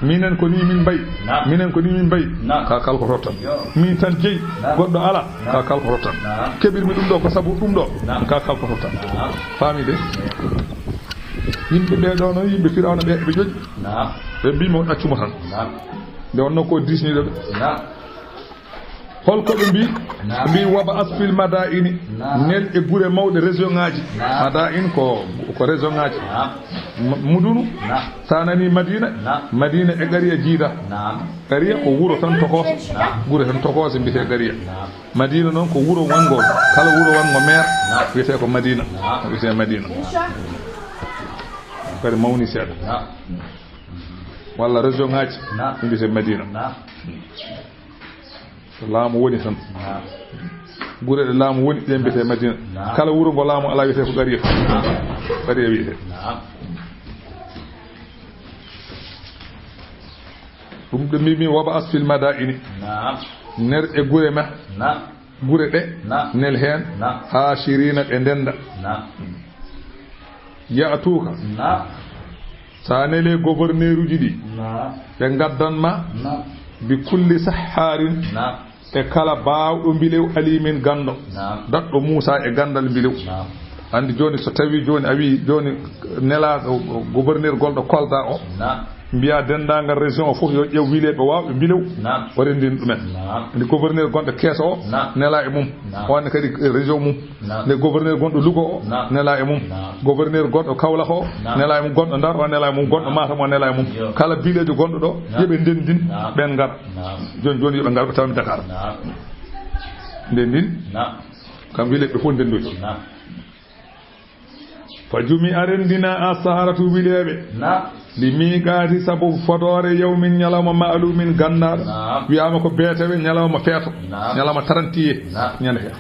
"Minen ko ni min mbayi." Naam. "Minen ko ni min mbayi." Naam. Ka kalkoto tan. Yo. "Min tan jeyi." Naam. Goɗɗo ala. Naam. Ka kalkoto tan. Naam. "Keɓirmi ɗum ɗo ko sabu ɗum ɗo." Naam. Ka kalkoto tan. Naam. Faami de? Yimɓe ɓe ɗo noon, yimɓe Firawna ɓe, ɓe ƴoƴi. Naam. Ɓe mbii mo ɗaccu mo tan. Naam. Nde wonnoo ko diisniiɗo ɓe. Naam. Holko ɓe mbii? Naam. Mbii, "Wab'as fil madaini." Naam. Nel e gure mawɗe, région ŋaaji. Naam. Madain ko, ko région ŋaaji. Naam. M-, mudunu. Naam. Sa nani Madina, naam, Madina e qariya jiida. Naam. Qariya ko wuro tan tokooso. Naam. Gure tan tokooso mbiyetee qariya. Naam. Madina noon ko wuro wanngo, kala wuro wanngo meer, naam, wiyetee ko Madina. Naam. Wiyetee Madina. Naam. Kadi mawni seeɗa. Naam. Walla région ŋaaji, naam, mbiyetee Madina. Naam. Laamu woni tan. Naam. Gure ɗe laamu woni, ɗe mbiyetee Madina. Naam. Kala wuro ngo laamu alaa, wiyetee ko qariya. Naam. Qariya wiyetee. Naam. Ɗum ɓe mbii mi, "Wab'as fil madaini." Naam. Ner e gure ma. Naam. Gure ɗe. Naam. Nel heen. Naam. Hashirina, ɓe ndennda. Naam. Ya'tuuka. Naam. So a nelee gouverneuruji ɗi, naam, ɓe ngaddan ma, naam, bi kulli sahhaarin, naam, e kala baawɗo mbilew, alimin, ganndo. Naam. Daɗɗo Muusaa e ganndal mbilew. Naam. Anndi jooni, so tawii jooni a wii jooni nelaaɗo gouverneur gonɗo Kolda o, naam, mbiyaa denndaangal région o fof yo ƴeew wileeɓe waawɓe mbilew, naam, o renndina ɗumen. Naam. Anndi gouverneur gonɗo Kees o, naam, nelaa e mum. Naam. On ne kadi région mum. Naam. Nde gouverneur gonɗo Louga o, naam, nelaa e mum. Naam. Gouverneur gonɗo Kaolack o, naam, nelaa e mum. Gonɗo Ndar o, nelaa e mum. Gonɗo, naam, Matam o, nelaa e mum. Yo. Kala bileejo gonɗo ɗo, naam, yo ɓe ndenndin, naam, ɓeen ngar. Naam. Jooni, jooni yo ɓe ngar, ɓe tawa mi Dakar. Naam. Ndenndin. Naam. Kam wileɓe fof ndendoji. Fa jumi a rendina a saharatu wileɓe. Li miqati sabu fodoore yawmin ñalawma ma'lumin gannaɗo. Wiyama ko beetawe ñalawma feeto. Ñalawma trente ñande feeto.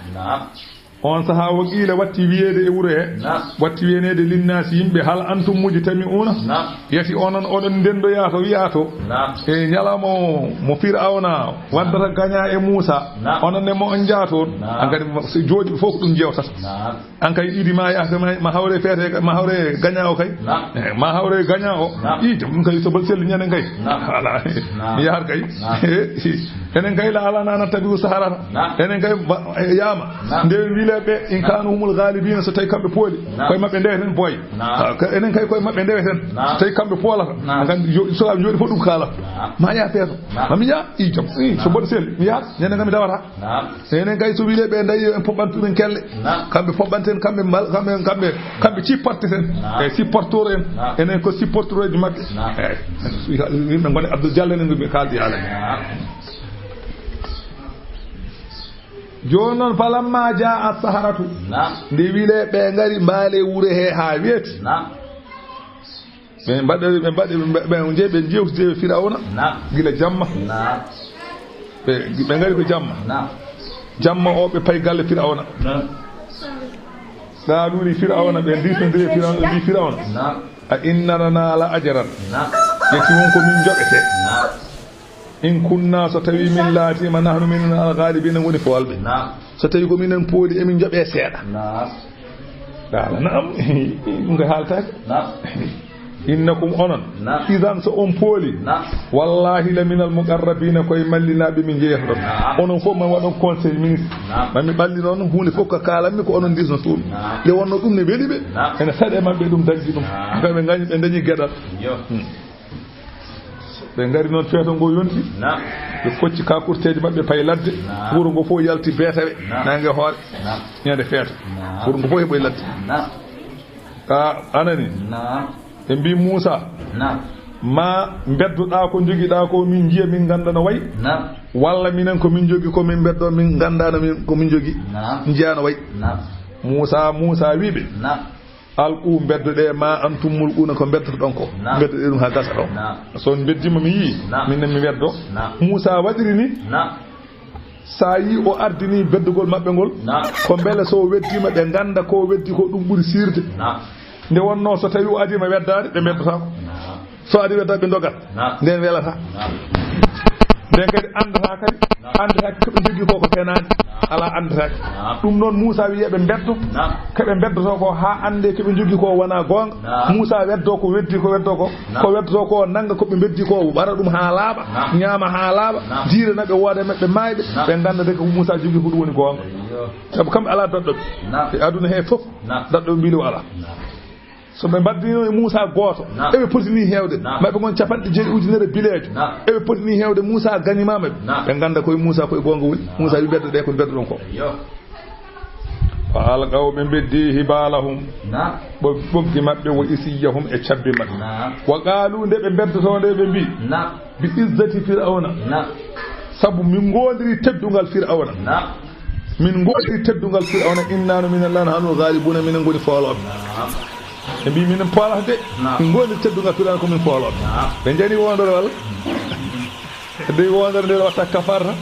On saha wo qiila watti wiyeede e wuro he. Watti wiyeneede linnaasi yimɓe hal antum mujtami'una. Yati onon oɗon ndendoya to wiya to. E ñalawma o mo Fir'awna waddata gaña e Muusa. Onon ne mo on jaa toon. An kadi so jooɗi fof ko ɗum jewtata. An kay idi ma yaha ma, ma hawre feete, ma hawre gaña o kay. Eh, ma hawre gaña o. I to ɗum kay so bal selli ñande kay. Ala. Mi yahat kay. Enen kay la ala nana tabi'u saharata. Enen kay ba- eh, yama. Nde wileɓe in kanu humul ghalibina so tawi kamɓe pooli. Koye maɓɓe nde hen boy. Enen kay koye maɓɓe nde hen. So tawi kamɓe poolata. An kan yo- so am jooɗi fof ɗum kala. Ma yaha feeto. Ma mi yaha i jam. I so bal selli mi yahat ñande kam mi dawata. Enen kay so wileɓe dayi en poɓɓantu ɗum kelle. Kamɓe poɓɓanten kamɓe mbal kamɓe kamɓe kamɓe cipporteten. E sipportoro en. Enen ko sipportoroji maɓɓe. Eyyi. Yimɓe ngoni Abdou Diallo ne ngi kaldi ala. Jooni noon falamma jaa as-saharatu. Nde wile ɓe ngari mbaale wure he haa weeti. Ɓe mbaɗi ɓe mbaɗi ɓe jeeyi ɓe jewtide e Firawna. Gila jamma. Ɓe ɓe ngari ko jamma. Jamma o ɓe payi galle Firawna. Ɗa ɗuuri Firawna ɓe ndisnodiri e Firawna ɓe mbi Firawna. A inna lana la ajaran. Yeti won ko min joɓete. In kunna so tawi min laatima nahnu minen al ghalibina woni foolɓe. So tawi ko minen pooli emin joɓe seeɗa. Qala naam. Ɗum ko haaltaake. Innakum onon. Idan so on pooli. Wallahi la minal muqarrabina koye mallinaɓe min jeeyata ɗon. Onon fof man waɗon conseil ministre. Mami ɓalli noon huunde fof ko kaalanmi ko onon ndisno toon. Nde wonno ɗum ne weli ɓe. Ene saɗe maɓɓe ɗum dañji ɗum. Kamɓe gañi ɓe dañi geɗal. Ɓe ngari noon feeto ngo yonti. Ɓe kocci kakurteeji maɓɓe payi ladde. Wuro ngo fof yalti beetawe. Nange hoore. Ñande feeto. Wuro ngo fof heɓoy ladde. A anani. Ɓe mbi Muusa. Ma mbeddoɗa ko jogiɗa ko min njiya min nganda no wayi. Walla minen ko min jogi ko min mbeddo min ngandano min ko min jogi. Njiya no wayi. Muusa Muusa wiɓe. Alqu mbeddoɗe ma antum mulquna ko mbeddotoɗon ko. Mbeddoɗe ɗum ha gasa ɗon. So on mbeddima mi yii. Min mi weddo. Muusa waɗiri ni. Sa yii o ardini beddugol maɓɓe ngol. Ko mbele so weddima ɓe nganda ko weddi ko ɗum ɓuri sirde. Nde wonno so tawi o adima weddade ɓe beddotako. So adi wedda ɓe dogat. Nden welata. Nden kadi andata kadi. Andata ko ɓe jogui ko ko fenani. Ala andata. Ɗum noon Muusa wiye ɓe beddo. Ko ɓe beddoto ko ha ande ko ɓe jogui ko wona gonga. Muusa weddo ko weddi ko weddo ko. Ko weddo ko nanga ko ɓe beddi ko wara ɗum ha laaɓa. Ñaama ha laaɓa. Diire na ɓe wooda maɓɓe mayɓe. Ɓe ganda de ko Muusa jogui ko ɗum woni gonga. Sabu kamɓe ala daddoɓe. E aduna he fof. Daddoɓe mbili o ala. So ɓe mbaddino e Muusa gooto, eɓe potini heewde maɓɓe ngon capanɗe jeeɗi ujunere bileejo. Eɓe potini heewde Muusa gañimaama ɓe. Ɓe ngannda koye Muusa koye goonga woni. Muusa wi beddo ɗe ko beddo ɗon ko. Fa alqaw ɓe beddi hibalahum. Ɓoggi maɓɓe wo isiyahum e cabbi maɓɓe. Wa qaalu nde ɓe beddoto nde ɓe mbi. Bi izzati Fir'auna. Sabu min ngondiri teddungal Fir'auna. Min ngondiri teddungal Fir'auna innanu minen lan hanul ghalibuna minen ngoni foolooɓe. Ɓe mbi minen poolata de. Min ngondiri teddungal Fir'auna ko min foolooɓe. Ɓe jani wondore walla? De wondore nde watta kafarta.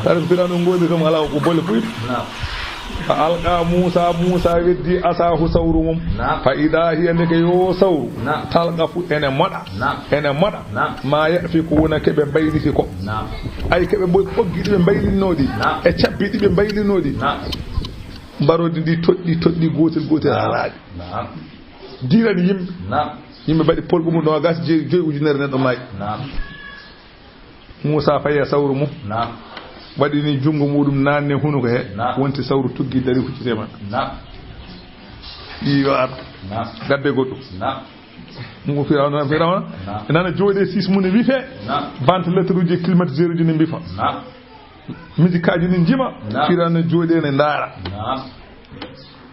Kadi ko Fir'auna ngondiri kam ala ko bolle puyɗe. Fa alqa Muusa, Muusa weddi asahu sawru mum. Fa ida hiya ndeke yo sawru. Talqafu ene moɗa. Ene moɗa. Ma yafikuna ke ɓe mbayliti ko. Ay ke ɓe mboy ɓoggi ɗi ɓe mbaylinno ɗi. E cabbi ɗi ɓe mbaylinno ɗi. Mbarodi ndi toɗɗi toɗɗi gotel gotel ha laaɓi. Dirani yimɓe. Yimɓe mbaɗi polɓe mum nogas joyi ujunere nen ɗo maayi. Muusa fayi e sawru mum. Waɗini junngo muɗum naanne hunuko he. Wonti sawru tuggi dari huccite ma. Ɗi yo ar. Gadde goɗɗum. Mo Firawna Firawna. Nana jooɗe sis mum e wife. Ventilateur uji climatiseur uji ne mbifa. Musique aji ne njima. Firawna jooɗe ne ndaara.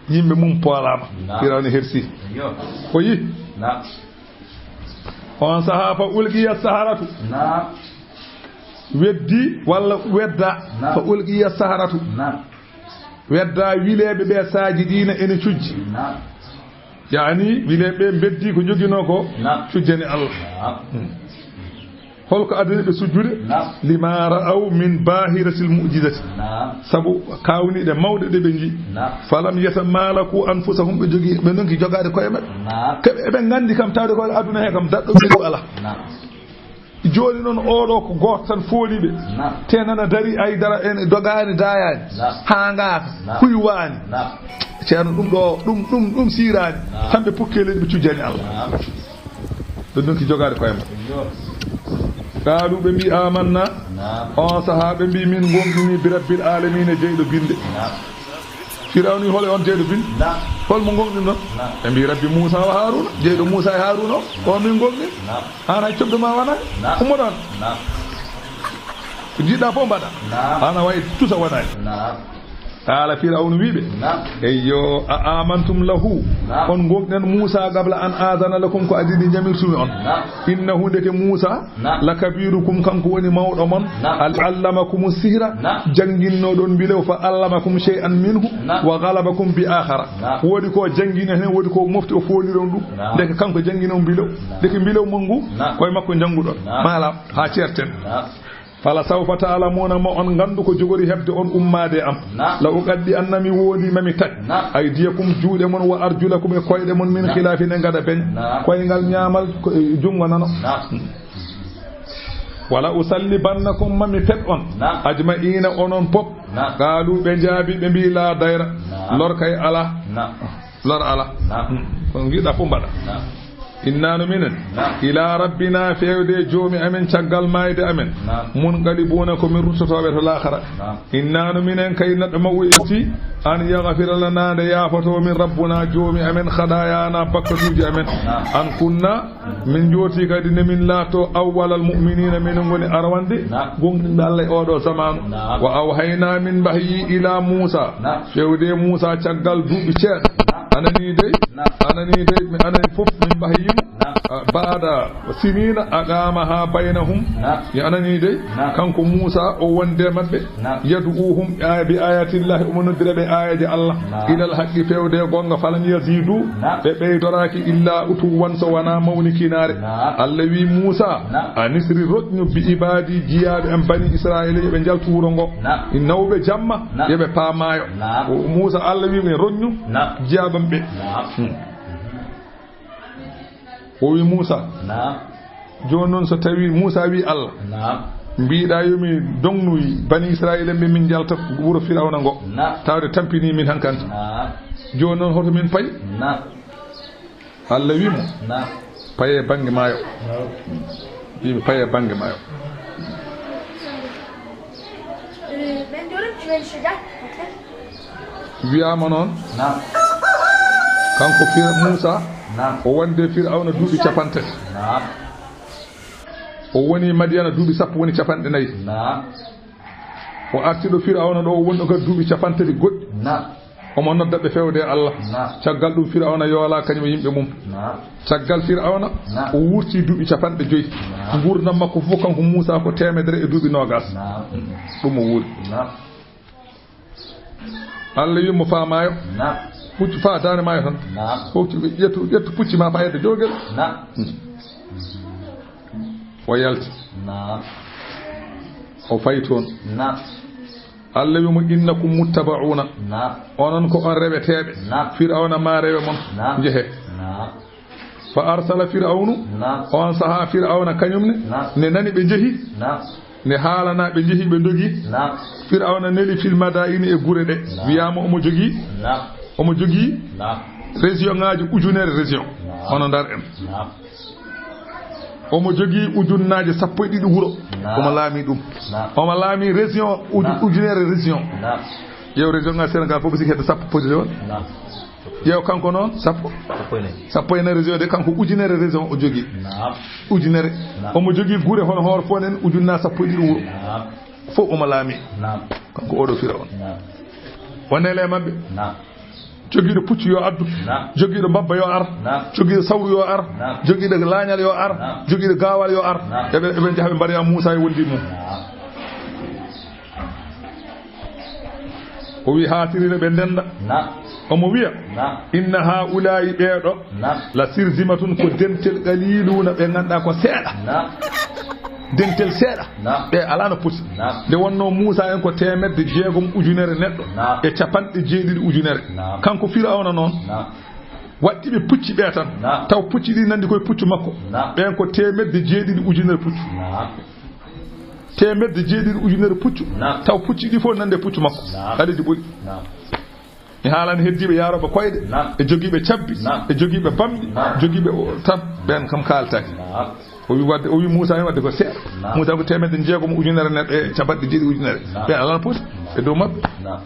Yimɓe mum poolama. Firawna hersi. O yi. On saha fa ulqiya saharatu. Weddi walla wedda. Fa ulqiya saharatu. Wedda wileeɓe ɓe saajidiina ene cujji. Naam. Yaani, wileeɓe ɓe mbeddi ko njoginoo ko, naam, cujjani Allah. Naam. Hmm. Holko addani ɓe sujjude? Naam. Lima ra'aw min bahiratil mu'jizati. Naam. Sabu kawniɗe mawɗe ɗe ɓe nji. Naam. Falam yatamalaku anfusahum, ɓe jogi, ɓe ndonki jogaade koye maɓɓe. Naam. Keɓe, eɓe nganndi kam tawde ko aduna he kam daɗɗo ɓiru ala. Naam. Jooni noon, oɗo ko gooto tan fooli ɓe. Naam. Te nana dari, ay dara en dogaani, daayaani. Naam. Haa ngaaka, naam, huywaani. Naam. Ceerno, ɗum ɗo, ɗum, ɗum, ɗum siiraani. Naam. Tan ɓe pukki e leydi, ɓe cujjani Allah. Naam. Ɓe ndonki jogaade koye maɓɓe. Yo. Qaalu, ɓe mbi, "Amanna." Naam. On sahaa ɓe mbi, "Min ngomɗini bi rabbil aalamiina, jeyɗo binde." Naam. Firawna wi, "Hol e on jeyɗo binde? Naam. Hol mo ngomɗinɗon?" Naam. Ɓe mbi, "Rabbi Muusa wa Haaruuna, jeyɗo Muusa e Haaruuna o, o min ngomɗin." Naam. Aan hay coɓɗo ma wanaani. Naam. Ummoɗon. Naam. Ko njiɗɗa fof mbaɗa. Naam. Aan a wayi tusa wanaani. Naam. Qaala Firawna wi ɓe. Naam. Eyyo, a amantum lahu. Naam. On ngomɗinani Muusa qabla an aadana lakum, ko adii nde jamirtumi on. Naam. Innahu, ndeke Muusa, naam, la kabirukum, kanko woni mawɗo mon. Naam. Al-, allamakumu sihra, naam, jannginnoɗon mbilew, fa allamakum shay'an minhu, naam, wa ghalabakum bi akhara. Naam. Woodi ko janngini heen, woodi ko mofti o fooliri on ɗum. Naam. Ndeke kanko janngini on mbilew. Naam. Ndeke mbilew mon ngu, naam, koye makko njannguɗon. Naam. Maala, haa ceerten. Naam. Fala sawfa ta'lamuna, mo on nganndu ko jogori heɓde on ummaade am. Naam. La uqaddi anna, mi wondi ma mi tag. Naam. Aydiyakum, juuɗe mon, wa arjulakum, e koyɗe mon, min, naam, khilafin, e ngada beñ. Naam. Koyngal ñaamal, ko, e junngo nano. Naam. Wala usallibannakum, ma mi pet on. Naam. Ajma'ina, onon pop. Naam. Qaalu, ɓe njaabi, ɓe mbi, "La dayra." Naam. Lor kay ala. Naam. Lor ala. Naam. Hmm. Ko ngiɗɗa fof mbaɗa. Naam. Inna no minen. Naam. Ila rabbina, feewde e joomi amen caggal maayde amen. Naam. Munqalibuna, ko min ruttotooɓe to laakhara. Naam. Inna no minen kay neɗɗo mawɗo itti an yaghfira lana, nde yaafoto min rabbuna joomi amen khadayana, bakkatuuji amen. Naam. An kunna Min njooti kadi ne min laato awwalal mu'minina, minen ngoni arwande, naam, gomɗinɓe Allah e oɗo zamanu. Naam. Wa awhayna, min wahyi ila Musa, naam, fewde Musa caggal duuɓi ceeɗa. Naam. Anani dey, naam, anani dey, mi anani fof min wahyi mo. Naam. Ah, baada sinina aqamaha baynahum. Naam. Mi anani dey, naam, kanko Musa o wonde maɓɓe. Naam. Yad'uuhum bi ayatillahi, omo noddira ɓe aayeeje Allah. Naam. Ilal haqqi, fewde e goonga, falam yazidu, naam, ɓe ɓeydoraaki, illa utuwwan, so wonaa mawnikinaare. Naam. Allah wi Muusa, naam, anisri, roƴƴu, bi ibaadi, jiyaaɓe am, bani Israa'iila, yo ɓe njaltu wuro ngo. Naam. Nawɓe jamma, naam, yo ɓe paa maayo. Naam. O Muusa, Allah wi ɓe, roƴƴu, naam, jiyaaɓe am ɓe. Naam. Hmm. O wi Muusa. Naam. Jooni noon, so tawii Muusa wi Allah, naam, mbiɗa yo mi dognu bani Israa'iila ɓe, min njalta wuro Firawna ngo, naam, tawde tampini min hankante. Naam. Jooni noon, hoto min pay? Naam. Allah wi mo, naam, paye bannge maayo. Naam. Wi mi paye bannge maayo. Wiyaama noon, naam, kanko Fir-, Muusa, naam, o wonde Firawna duuɓi cappanɗe tati. Naam. O woni Madiyana duuɓi sappo woni cappanɗe nayi. Naam. O arti ɗo Firawna ɗo, o woni ɗo kadi duuɓi cappanɗe tati goɗɗi. Naam. Omo nodda ɓe fewde e Allah. Naam. Caggal ɗum Firawna yoola kañum e yimɓe mum. Naam. Caggal Firawna, naam, o wurti duuɓi cappanɗe joyi. Naam. Nguurndam makko fof kanko Muusa ko teemedere e duuɓi noogas. Naam. Ɗum o wuuri. Naam. Allah wi mo, "Faa maayo." Naam. Puccu, faa daande maayo tan. Naam. Hofti, ƴettu, ƴettu pucci ma faa hedde joogel. Naam. Hmm. O yalti. Naam. O fayi toon. Naam. Allah wi mo, "Innakum muttaba'una." Naam. Onon ko on reweteeɓe. Naam. Firawna ma rewe mon. Naam. Njehe. Naam. Fa arsala Firawnu, naam, on sahaa Firawna kañum ne, naam, ne nani ɓe njehi, naam, ne haalana ɓe njehi ɓe ndogi. Naam. Firawna neli fil madaini e gure ɗe. Naam. Wiyaama omo jogii, naam, omo jogii, naam, région ŋaaji ujunere région. Naam. Hono Ndar en. Naam. Omo jogii ujunnaaje sappo e ɗiɗi wuro. Naam. Omo laami ɗum. Naam. Omo laami région uju-, naam, ujunere région. Naam. Yew région ŋaaji Sénégal fof, ɓe sikki hedde sappo position. Naam. Ƴeew kanko noon, sappo. Sappo e nayi. Sappo e nayi région de, kanko ujunere région o jogii. Naam. Ujunere. Naam. Omo jogii gure hono Hoore Fondé en, ujunnaaje sappo e ɗiɗi wuro. Naam. Fof omo laami. Naam. Kanko oɗo Firawna. Naam. O nele e maɓɓe. Naam. Jogiiɗo puccu yo addu. Naam. Jogiiɗo mbabba yo ar. Naam. Jogiiɗo sawru yo ar. Naam. Jogiiɗo laañal yo ar. Naam. Jogiiɗo gaawal yo ar. Naam. Eɓe, eɓe njaha ɓe mbaɗoya Muusa e wondi mum. Naam. O wi, "Haatirino ɓe ndennda." Naam. Omo wiya, "Naam. Inna haa'ulaa'i ɓeeɗo, naam, la sirzimatun ko dentel qaliiluuna ɓe ngannduɗaa ko seeɗa." Naam. Dentel seeɗa. Naam. Ɓe alaa no poti. Naam. Nde wonnoo Muusaa en ko teemedde jeegom ujunere neɗɗo, naam, e capanɗe jeeɗiɗi ujunere. Naam. Kanko Firawna noon, naam, waɗti ɓe pucci ɓe tan. Naam. Taw pucci ɗi nandi koye puccu makko. Naam. Ɓeen ko teemedde jeeɗiɗi ujunere puccu. Naam. Teemedde jeeɗiɗi ujunere puccu. Naam. Taw pucci ɗi fof nande puccu makko. Naam. Ɓaleeji ɓoli. Naam. Mi haalani heddiiɓe yaarooɓe koyɗe. Naam. E jogiiɓe cabbi. Naam. E jogiiɓe bamɗi. Naam. Jogiiɓe o, tan. Ɓeen kam kaaltaaki. Naam. O wi wadde, o wi Muusaa en wadde ko seeɗa. Naam. Muusaa ko teemedde jeegom ujunere neɗɗo e capanɗe jeeɗiɗi ujunere. Naam. Ɓe alaa no poti. Naam. E dow maɓɓe. Naam.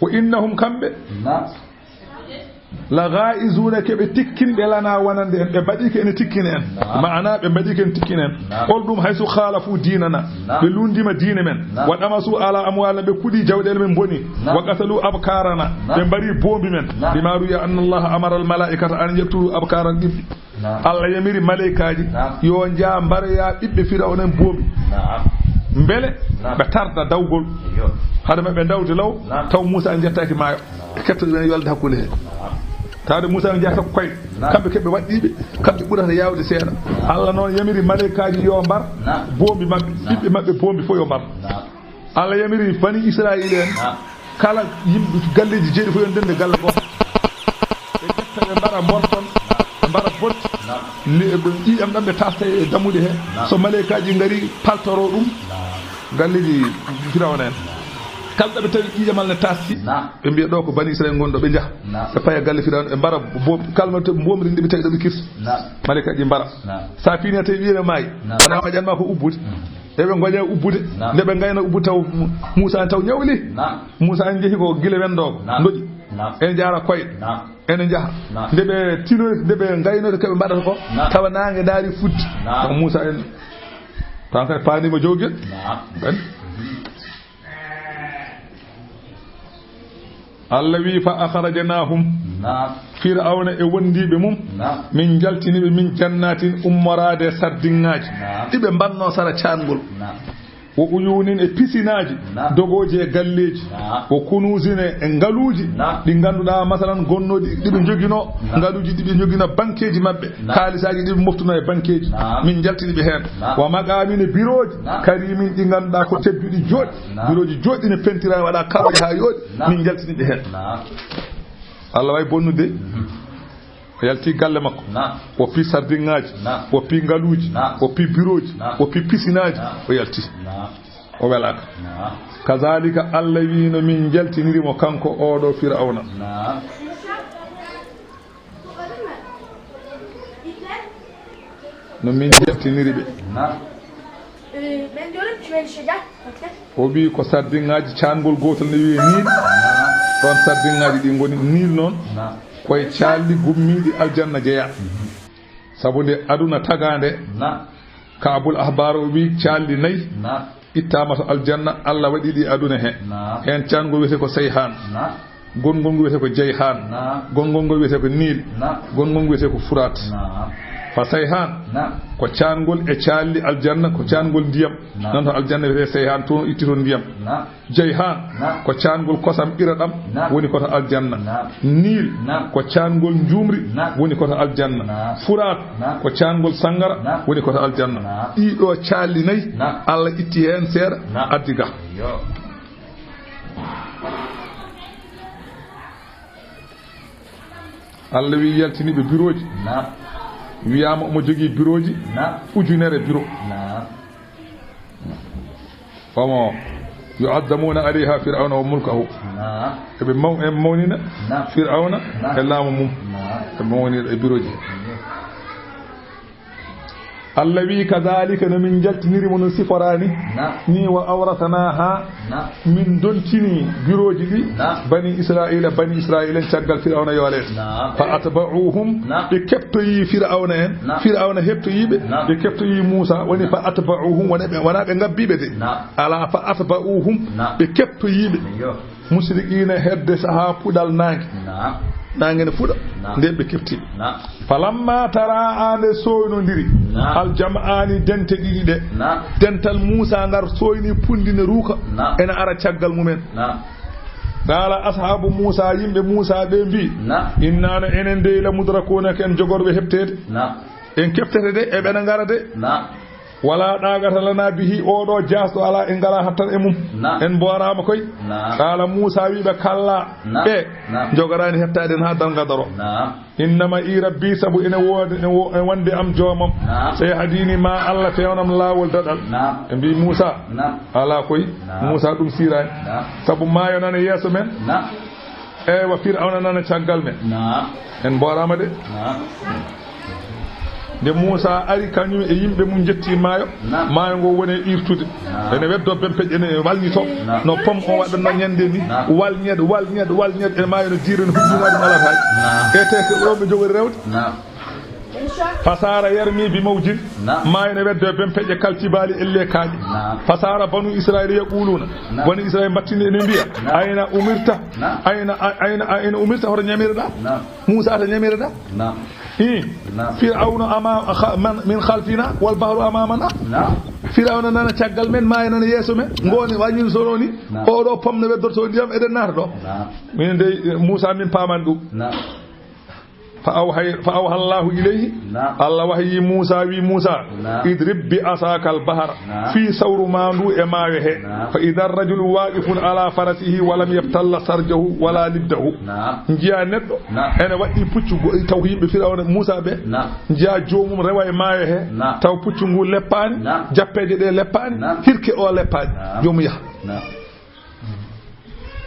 Wa innahum kamɓe. Naam. La gha'izuuna, ke ɓe tikkinɓe lana wonande en, ɓe mbaɗi ke ene tikkina en. Naam. Maana ɓe mbaɗi ke ene tikkina en. Naam. Hol ɗum? Haysu khaalafu diinana. Naam. Ɓe luundiima diine men. Naam. Wa damasu ala amwaalina, ɓe kuɗi jawɗeele men mboni. Naam. Wa qatalu abkaarana. Naam. Ɓe mbari boombi men. Naam. Bima ruwiya anna Allaha amara al malaa'ikata an yaqtulu abkaara al ibli. Naam. Allah yamiri maleykaaji, naam, yo njaa mbaroya ɓiɓɓe Firawna en boombi. Naam. Mbele, naam, ɓe tarda dawgol. Iyo. Hade maɓɓe ndawde law, naam, taw Muusaa en njettaaki maayo. Naam. Ɓe kettoɗen yolde hakkunde he. Naam. Tawde Muusaa en njahata ko koyɗe. Naam. Kamɓe keɓe waɗɗiiɓe, kamɓe ɓurata yaawde seeɗa. Naam. Allah noon yamiri maleykaaji yo mbar, naam, boombi maɓɓe, naam, ɓiɓɓe maɓɓe boombi fof yo mbar. Naam. Allah yamiri bani Israa'iila en, naam, kala yimɓe galleeji jeeɗi fof yo ndende galle goɗɗo. Ɓe ƴetta, ɓe mbara mborton, ɓe mbara botti. Naam. Li-, ɓe ƴiiƴam ɗam ɓe taasta e dammuɗe he. Naam. So maleykaaji ngari, paltoro ɗum. Naam. Galleeji Firawna en. Naam. Kala ɗo ɓe tawi ƴiiƴamal ne taasti, naam, ɓe mbiya ɗo ko bani Israa'iila ngon ɗo, ɓe njaha. Naam. Ɓe paya galle Firawna, ɓe mbara bo-, kala no te-, mbomri ndi ɓe tawi ɗo ɓe kirsa. Naam. Maleykaaji mbara. Naam. Sa fiini a tawi ɓiyam maayi, naam, wona waɗan ma ko ubbude. Mm. Eɓe ngoña ubbude. Naam. Nde ɓe ngayna ubbude taw Mu-, Muusaa en taw ñawli. Naam. Muusaa en jehi ko gila wendoogo. Naam. Ndoƴi. Naam. En jaara koyɗe. Naam. Ene njaha. Naam. Nde ɓe tinoyta, nde ɓe ngaynoyta ko ɓe mbaɗata ko, naam, tawa naange daari fudde. Naam. Taw Muusaa en, taw kadi paandiima jawgel. Naam. Ben. Allah wi, "Fa akhrajnahum." Naam. Firawna e wondiiɓe mum. Naam. Min njaltini ɓe, min jannatin, ummoraade e sardiŋŋaaji. Naam. Ɗi ɓe mbannoo sara caangol. Naam. Wa uyunin, e pisinaaji, naam, dogooji e galleeji. Naam. Wa kunuzin, e ngaluuji, naam, ɗi ngannduɗaa, masalan, gonnooɗi, ɗi ɓe njoginoo, naam, ngaluuji ɗi ɓe njoginoo bankeeji maɓɓe, naam, kaalisaaji ɗi ɓe moftunoo e bankeeji. Naam. Min njaltini ɓe heen. Naam. Wa maqamin, e birooji, naam, karimin, ɗi ngannduɗaa ko tedduɗi jooɗi. Naam. Birooji jooɗi ne pentiraa, waɗa kawri haa yooɗi. Naam. Min njaltini ɓe heen. Naam. Allah way bonnude. Mhm. O yalti galle makko. Naam. O pi sardiŋŋaaji. Naam. O pi ngaluuji. Naam. O pi birooji. Naam. O pi pisinaaji. Naam. O yalti. Naam. O welaaka. Naam. Kazaalika, Allah wi, no min njaltiniri mo kanko oɗo Firawna. Naam. No min njaltiniri ɓe. Naam. O wi ko sardiŋŋaaji, caangol gootol ne wiyee Niil. Ɗoon sardiŋŋaaji ɗi ngoni. Niil noon, naam, koye caalli gummiiɗi aljanna jeyaa. Mhm. Sabu nde aduna tagaa nde, naam, Kaabul Ahbaar o wi caalli nayi, naam, ittaama to aljanna, Allah waɗi ɗi aduna he. Naam. Heen caangol wiyetee ko Sayhaan. Naam. Gongol ngol wiyetee ko Jayhaan. Naam. Gongol ngol wiyetee ko Niil. Naam. Gongol ngol wiyetee ko Furaat. Naam. Fa Sayhaan, naam, ko caangol e caalli aljanna, ko caangol ndiyam. Naam. Nan to aljanna wiyetee Sayhaan, toon o itti toon ndiyam. Naam. Jayhaan, naam, ko caangol kosam ɓiraɗam, naam, woni ko to aljanna. Naam. Niil, naam, ko caangol njuumri, naam, woni ko to aljanna. Naam. Furaat, naam, ko caangol sanngara, naam, woni ko to aljanna. Naam. Ɗii ɗoo caalli nayi, naam, Allah itti heen seeɗa, naam, addi ga. Yo. Allah wi yaltini ɓe birooji. Naam. Wiyaama omo jogii birooji, naam, ujunere biro. Naam. Omo yu'azzamuuna alayha Fir'awna wa mulkahu. Naam. Eɓe maw-, eɓe mawnina, naam, Fir'awna, naam, e laamu mum. Naam. Eɓe mawnina e birooji. Naam. Allah wi, "Kazaalika, no min njaltiniri mo, no siforaani." Naam. Ni wa awrasnaaha, naam, min dontini birooji ɗi, naam, bani Israa'iila, bani Israa'iila en caggal Fir'awna yoole en. Naam. Fa atba'uhum, naam, ɓe keptoyi Fir'awna en, naam, Fir'awna heɓtoyi ɓe, naam, ɓe keptoyi Muusaa, woni, naam, fa atba'uhum, wona ɓe, wona ɓe ngabbi ɓe de. Naam. Alaa, fa atba'uhum, naam, ɓe keptoyi ɓe. Yo. Musriqiina hedde sahaa puɗal naange. Naam. Naange ne fuɗa. Naam. Nden ɓe kefti. Naam. Falamma tara, nde sooynondiri. Naam. Al jam'aani, dente ɗiɗi ɗe. Naam. Dental Muusa ngar sooyni punndi ne ruuka. Naam. Ena ara caggal mumen. Naam. Qaala ashaabu Muusa, yimɓe Muusa ɓe mbi. Naam. Inna no enen dey la mudrakuuna, ko en jogorɓe heɓteede. Naam. En keftete de, e ɓena ngara de. Naam. Wala ɗaagata lana bihi, oɗo jaasɗo ala, en ngala hattan e mum. Naam. En mbooraama koy. Naam. Qaala Muusa wi ɓe kalla. Naam. Ɓe. Naam. Njogoraani hettaade en haa darnga daro. Naam. Innama i rabbi, sabu ene woodi, e wo-, e wonde am joomam. Naam. Sey hadini ma Allah feewnam laawol daɗal. Naam. Ɓe mbi Muusa. Naam. Ala koy. Naam. Muusa ɗum siiraani. Naam. Sabu maayo nana yeeso men. Naam. Eywa, Fir'awna nana caggal men. Naam. En mbooraama de. Naam. Nde Muusa ari, kañum e yimɓe mum njetti maayo, naam, maayo ngo woni e irtude. Naam. Ene weddo bempeƴƴe, ene walñito. Naam. No pom o waɗatno ñande ni. Naam. Walñeede, walñeede, walñeede, e maayo no diire no hujjina ɗum alata hay. Naam. E teke ɗo ɓe jogori rewde. Naam. Fasara yarmi bi mawjin. Naam. Maayo ne weddo bempeƴƴe kal jibali elle kaaƴe. Naam. Fasara banu Israila yaquluna. Naam. Banu Israila mbattini ene mbiya. Naam. Ayna umirta. Naam. Ayna, ayna, ayna umirta, hoto ñamireɗa. Naam. Muusa, to ñamireɗa. Naam. Ii. Naam. Fir'awna ama-, kha-, man, min khalfina wal bahru amamana. Naam. Fir'awna nana caggal men, maayo nana yeeso men. Naam. Ngoni wañin sononi. Naam. Oɗo pom ne weddorto ndiyam, eɗen naata ɗo. Naam. Min dey, Muusa, min paamani ɗum. Naam. Fa awhay-, fa awha Allahu ilayhi. Naam. Allah wahyi Muusa, wi Muusa, naam, idrib bi asaka al bahar. Naam. Fi sawru ma ndu e maayo he. Naam. Fa idha rajulu waqifun ala farasihi wa lam yabtalla sarjahu wala libdahu. Naam. Njiya neɗɗo, naam, ene waɗɗi puccu go-, taw ko yimɓe Fir'awna, Muusa ɓe. Naam. Njiya joomum rewa e maayo he. Naam. Taw puccu ngu leppaani, naam, jappeeje ɗe leppaani, naam, hirke o leppaani. Naam. Joomum yaha. Naam.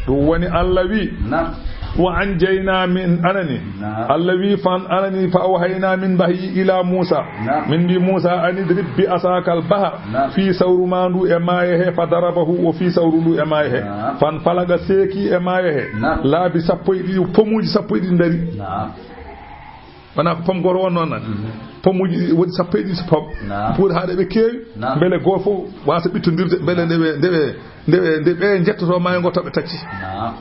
Ɗum woni Allah wi, naam, wa anjayna min anani. Naam. Allah wi fan anani fa awhayna min wahyi ila Muusa. Naam. Min mbi Muusa, an idrib bi asaka al bahar. Naam. Fi sawru ma ndu e maayo he, fa darabahu, o fi sawru ndu e maayo he. Naam. Fan falaga seeki e maayo he. Naam. Laabi sappo e ɗiɗi, pomuuji sappo e ɗiɗi ndari. Naam. Wonaa ko pom gooto wonnoo nan. Mhm. Pomuuji ɗi woodi sappo e ɗiɗi pom. Naam. Pour haa ɗe ɓe keewi, naam, mbele gooto fof waasa ɓittondirde, mbele nde ɓe, nde ɓe, nde ɓe, nde ɓe njettoto maayo ngo taw ɓe tacci. Naam.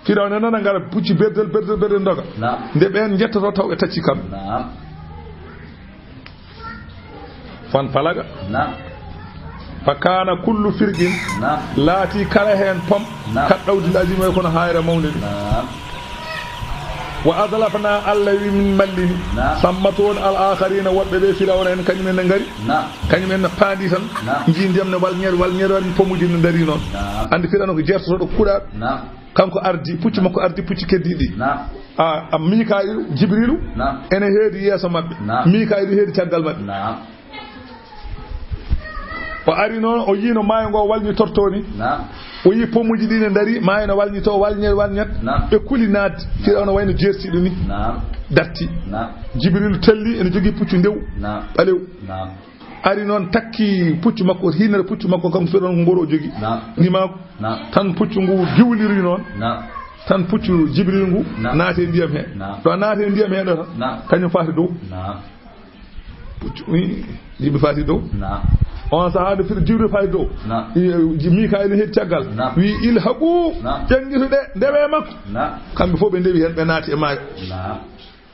Fir'awna nana ngara pucci berdel, berdel, berdel ndoga. Naam. Nde ɓeen njettoto taw ɓe tacci kam. Naam. Fan falaga. Naam. Fa kana kullu firqin. Naam. Laati kala heen pom. Naam. Kat ɗawdi azima kono haayre mawnde ni. Naam. Wa azlafna, Allah wi min mallini. Naam. Samma toon al akharina, woɗɓe ɓe Fir'awna en, kañum en ne ngari. Naam. Kañum en ne paandi tan. Naam. Njii ndiyam ne walñeede, walñeede, waɗi pomuji ne ndari noon. Naam. Anndi Fir'awna ko jertotoɗo kuuɗaaɗo. Naam. Kanko ardi, pucci makko ardi, pucci keddiiɗi. Naam. A, a Mikaa'ilu, Jibriilu, naam, ene heedi yeeso maɓɓe. Naam. Mikaa'ilu heedi caggal maɓɓe. Naam. O ari noon, o yii no maayo ngo walñi torto ni. Naam. O yii pomuji ɗi ne ndari, maayo no walñi to, walñe, walñat. Naam. Ɓe kuli naatde. Fir'awna wayno jeertiiɗo ni. Naam. Darti. Naam. Jibriilu telli, ene jogii puccu ndew. Naam. Ɓalew. Naam. Ari noon takki puccu makko, hiinere puccu makko, kanko Fir'awna ko ngoro o jogii. Naam. Ndimaagu. Naam. Tan puccu ngu diwliri noon. Naam. Tan puccu Jibril ngu, naam, naati e ndiyam he. Naam. Ɗo a naati e ndiyam he ɗo tan. Naam. Kañum faati dow. Naam. Puccu, wi, Jibril faati dow. Naam. On sahaa nde fir-, Jibril faati dow. Naam. I, ji-, Mikaayil heedi caggal. Naam. Wi, ilhaqu, naam, ƴeŋngituɗe, ndewe makko. Naam. Kamɓe fof ɓe ndewi heen, ɓe naati e maayo. Naam.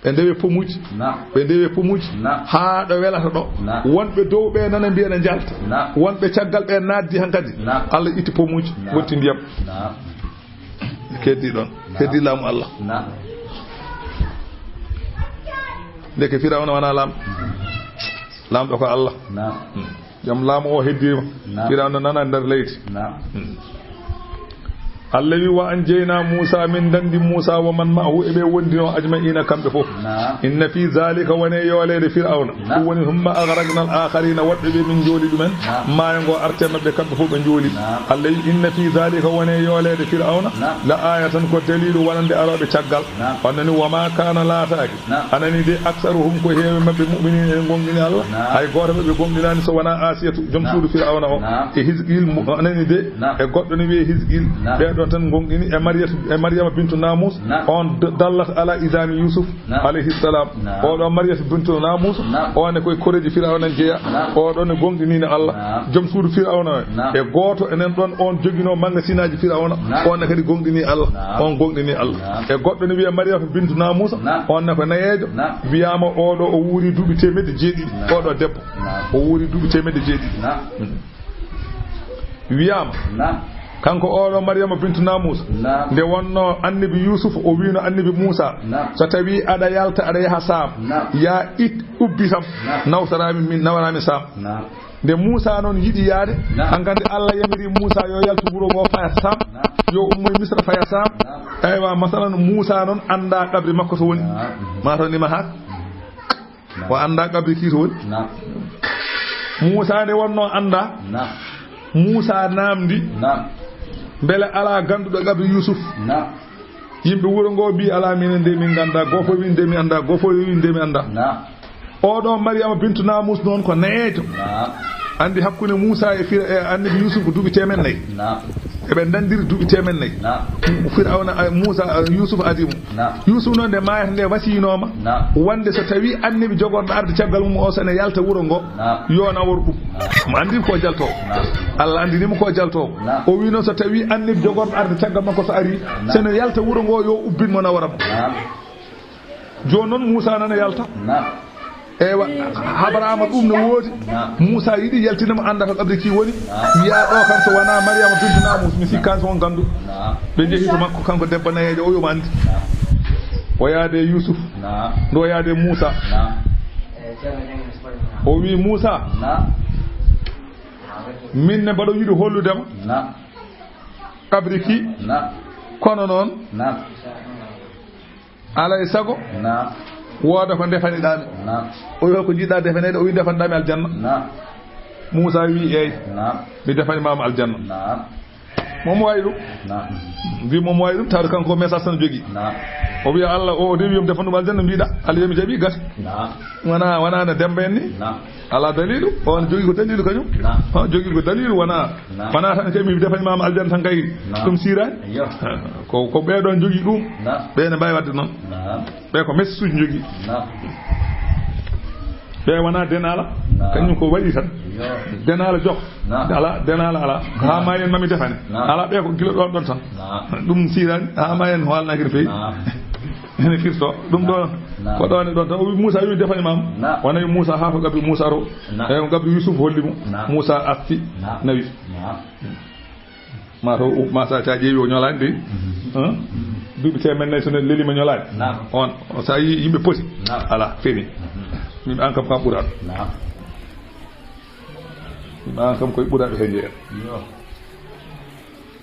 Ɓe ndewe pomuji. Naam. Ɓe ndewe pomuji. Naam. Haa ɗo welata ɗo. Naam. Wonɓe dow ɓe nana mbiya ne njalta. Naam. Wonɓe caggal ɓe naatdi hankadi. Naam. Allah itti pomuji. Naam. Wonti ndiyam. Naam. Keddi ɗon. Naam. Keddi laamu Allah. Naam. Ndeke Firawna wona laam. Laamɗo ko Allah. Naam. Hmm. Jom laamu o heddiima. Naam. Firawna nana nder leydi. Naam. Hmm. Allah wi, "Wa anjayna Muusa, min dandi Muusa, wa man ma'ahu, e ɓe wondino, ajma'ina, kamɓe fof." Naam. "Inna fi zalika, woni e yooleede Firawna." Naam. Ɗum woni, "Humma aghraqna al-akharina", woɗɓe ɓe min njooli ɗumen. Naam. Maayo ngo arte maɓɓe, kamɓe fof ɓe njooli. Naam. Allah wi, "Inna fi zalika, woni e yooleede Firawna, naam, la ayatan, ko dalilu wonande arooɓe caggal." Naam. Wonno ni, "Wa ma kana, laataaki." Naam. Anani de, aksaruhum, ko heewi maɓɓe, mu'minin, ene gomɗini Allah. Naam. Hay gooto maɓɓe gomɗinaani so wonaa Asiyatu, joom, naam, suudu Firawna o. Naam. E Hizqil, mu-, anani de, naam, e goɗɗo ne wiyee Hizqil. Naam. Ɓe Tan gonɗini e Mariyatu, e Mariyama bintu Namus, Naam. on d-, dallat ala izami Yusuf, Naam. alayhi salam. Naam. Oɗo Mariyatu bintu Namus, Naam. on e koye koreeji Firawna jeeya. Naam. Oɗo ne gonɗinino Allah. Naam. Joom suudu Firawna o. Naam. E gooto enen ɗon on jogino mangasinaaji Firawna. Naam. On ne kadi gonɗini Allah. Naam. On gonɗini Allah. Naam. E goɗɗo ne wiya Mariyatu bintu Namus, Naam. on ne ko nayeejo. Naam. Wiyama oɗo o wuuri duuɓi teemedde jeeɗiɗi. Naam. Oɗo debbo. Naam. O wuuri duuɓi teemedde jeeɗiɗi. Naam. Mm. Wiyama. Naam. Kanko oɗo Mariyama bintu Namus. Naam. Nde wonno annabi Yusuf o wino annabi Musa. Naam. So tawi aɗa yalta aɗa yaha Sam. Naam. Ya it ubbi kam. Naam. Nawtorami min, nawarami Sam. Naam. Nde Musa noon yiɗi yaade. Naam. Hankadi Allah yamiri Musa yo yaltu wuro ngo faya Sam. Naam. Yo ummoy Misra faya Sam. Naam. Eywa, masalan Musa noon anda qabri makko to woni. Naam. Ma to nima hak. Naam. O anndaa qabri kii to woni. Naam. Muusaa nde wonnoo anndaa. Naam. Muusaa naamndi. Naam. Mbele alaa gannduɗo qabri Yuusuf? Naam. Yimɓe wuro ngoo mbii alaa, minen de min nganndaa, goo fof wii de mi anndaa, goo fof wii de mi anndaa. Naam. Oɗo Mariyama bintu Naamuus noon ko nayeejo. Naam. Anndi hakkunde Muusaa e Fira-, e Annabi Yuusuf ko duuɓi teemen nayi. Naam. Eɓe ndanndiri duuɓi teemen nayi. Naam. Firawna, a, Muusaa, a, Yuusuf adii mo. Naam. Yuusuf noon nde maayata nde wasiyinooma. Naam. Wonde so tawii annabi jogorɗo arde caggal mum o so ene yalta wuro ngo, naam, yo nawor ɗum. Naam. Mo anndi ko jaltoowo. Naam. Allah anndini mo ko jaltoowo. Naam. O wii noon so tawii annabi jogorɗo arde caggal makko so arii, naam, so ene yalta wuro ngo yo ubbin mo nawora mo. Naam. Jooni noon Muusaa nana yalta. Naam. Eywa, habaraama ɗum no woodi. Naam. Muusaa yiɗi yaltina mo annda to qabri kii woni. Naam. Wiya ɗo kam so wonaa Mariyama bintu Naamuus, mi sikkaani so on ganndu. Naam. Ɓe njehi to makko kanko debbo nayeejo o, yo mo anndi. Naam. O yaade Yuusuf. Naam. Ndo yaade Muusaa. Naam. O wii Muusaa, naam, min ne mbaɗo yiɗi hollude ma, naam, qabri kii. Naam. Kono noon, naam, alaa e sago, naam, wooda ko ndefaniɗaa mi. Naam. O wii ko njiɗɗaa defaneede? O wii ndefanɗaa mi aljanna. Naam. Muusaa wii eey. Naam. Mi defani ma mo aljanna. Naam. Momo waawi ɗum. Naam. Mbi momo waawi ɗum, tawa kanko message tan jogii. Naam. O wiya Allah o, o de wiya mi defan ɗum aljanna, mbiɗa Allah yo mi jaɓi gasi. Naam. Wona, wona no Demba en ni. Naam. Alaa daliilu, on jogii ko daliilu kañum. Naam. Ha, jogii ko daliilu wona. Naam. Wona tan kay mi defani ma mo aljanna tan kay. Naam. Ɗum siiraani. Iyo. Ko, ko ɓee ɗoon jogii ɗum. Naam. Ɓee ne mbaawi waɗde noon. Naam. Ɓee ko message njogii. Naam. Ɓee wonaa denaala. Naam. Kañum ko waɗi tan. Iyo. Denaala jok. Naam. Alaa, denaala alaa. Naam. Haa ma en mami defane. Naam. Alaa, ɓee ko gila ɗoon ɗoon tan. Naam. Ɗum siiraani, haa ma en haalnaaki no feewi. Naam. Ene firto. Ɗum ɗoon, naam, ko ɗoon e ɗoon tan. O wi Muusaa, wi defani ma mo. Naam. Wona wi Muusaa haa to qabri Muusaa to. Naam. E ko qabri Yuusuf holli mo. Naam. Muusaa arti. Naam. Nawi. Naam. Ma taw, ma sa, sa ƴeewi o ñolaani de. Mhm. Hein? Duuɓi teemen nayi so ne lelima ñolaani. Naam. On, o sa yi yimɓe poti. Naam. Alaa, feni. Mhm. Min an kam kam ɓuraɗo. Naam. Min an kam koye ɓuraɓe he jeeya. Yo.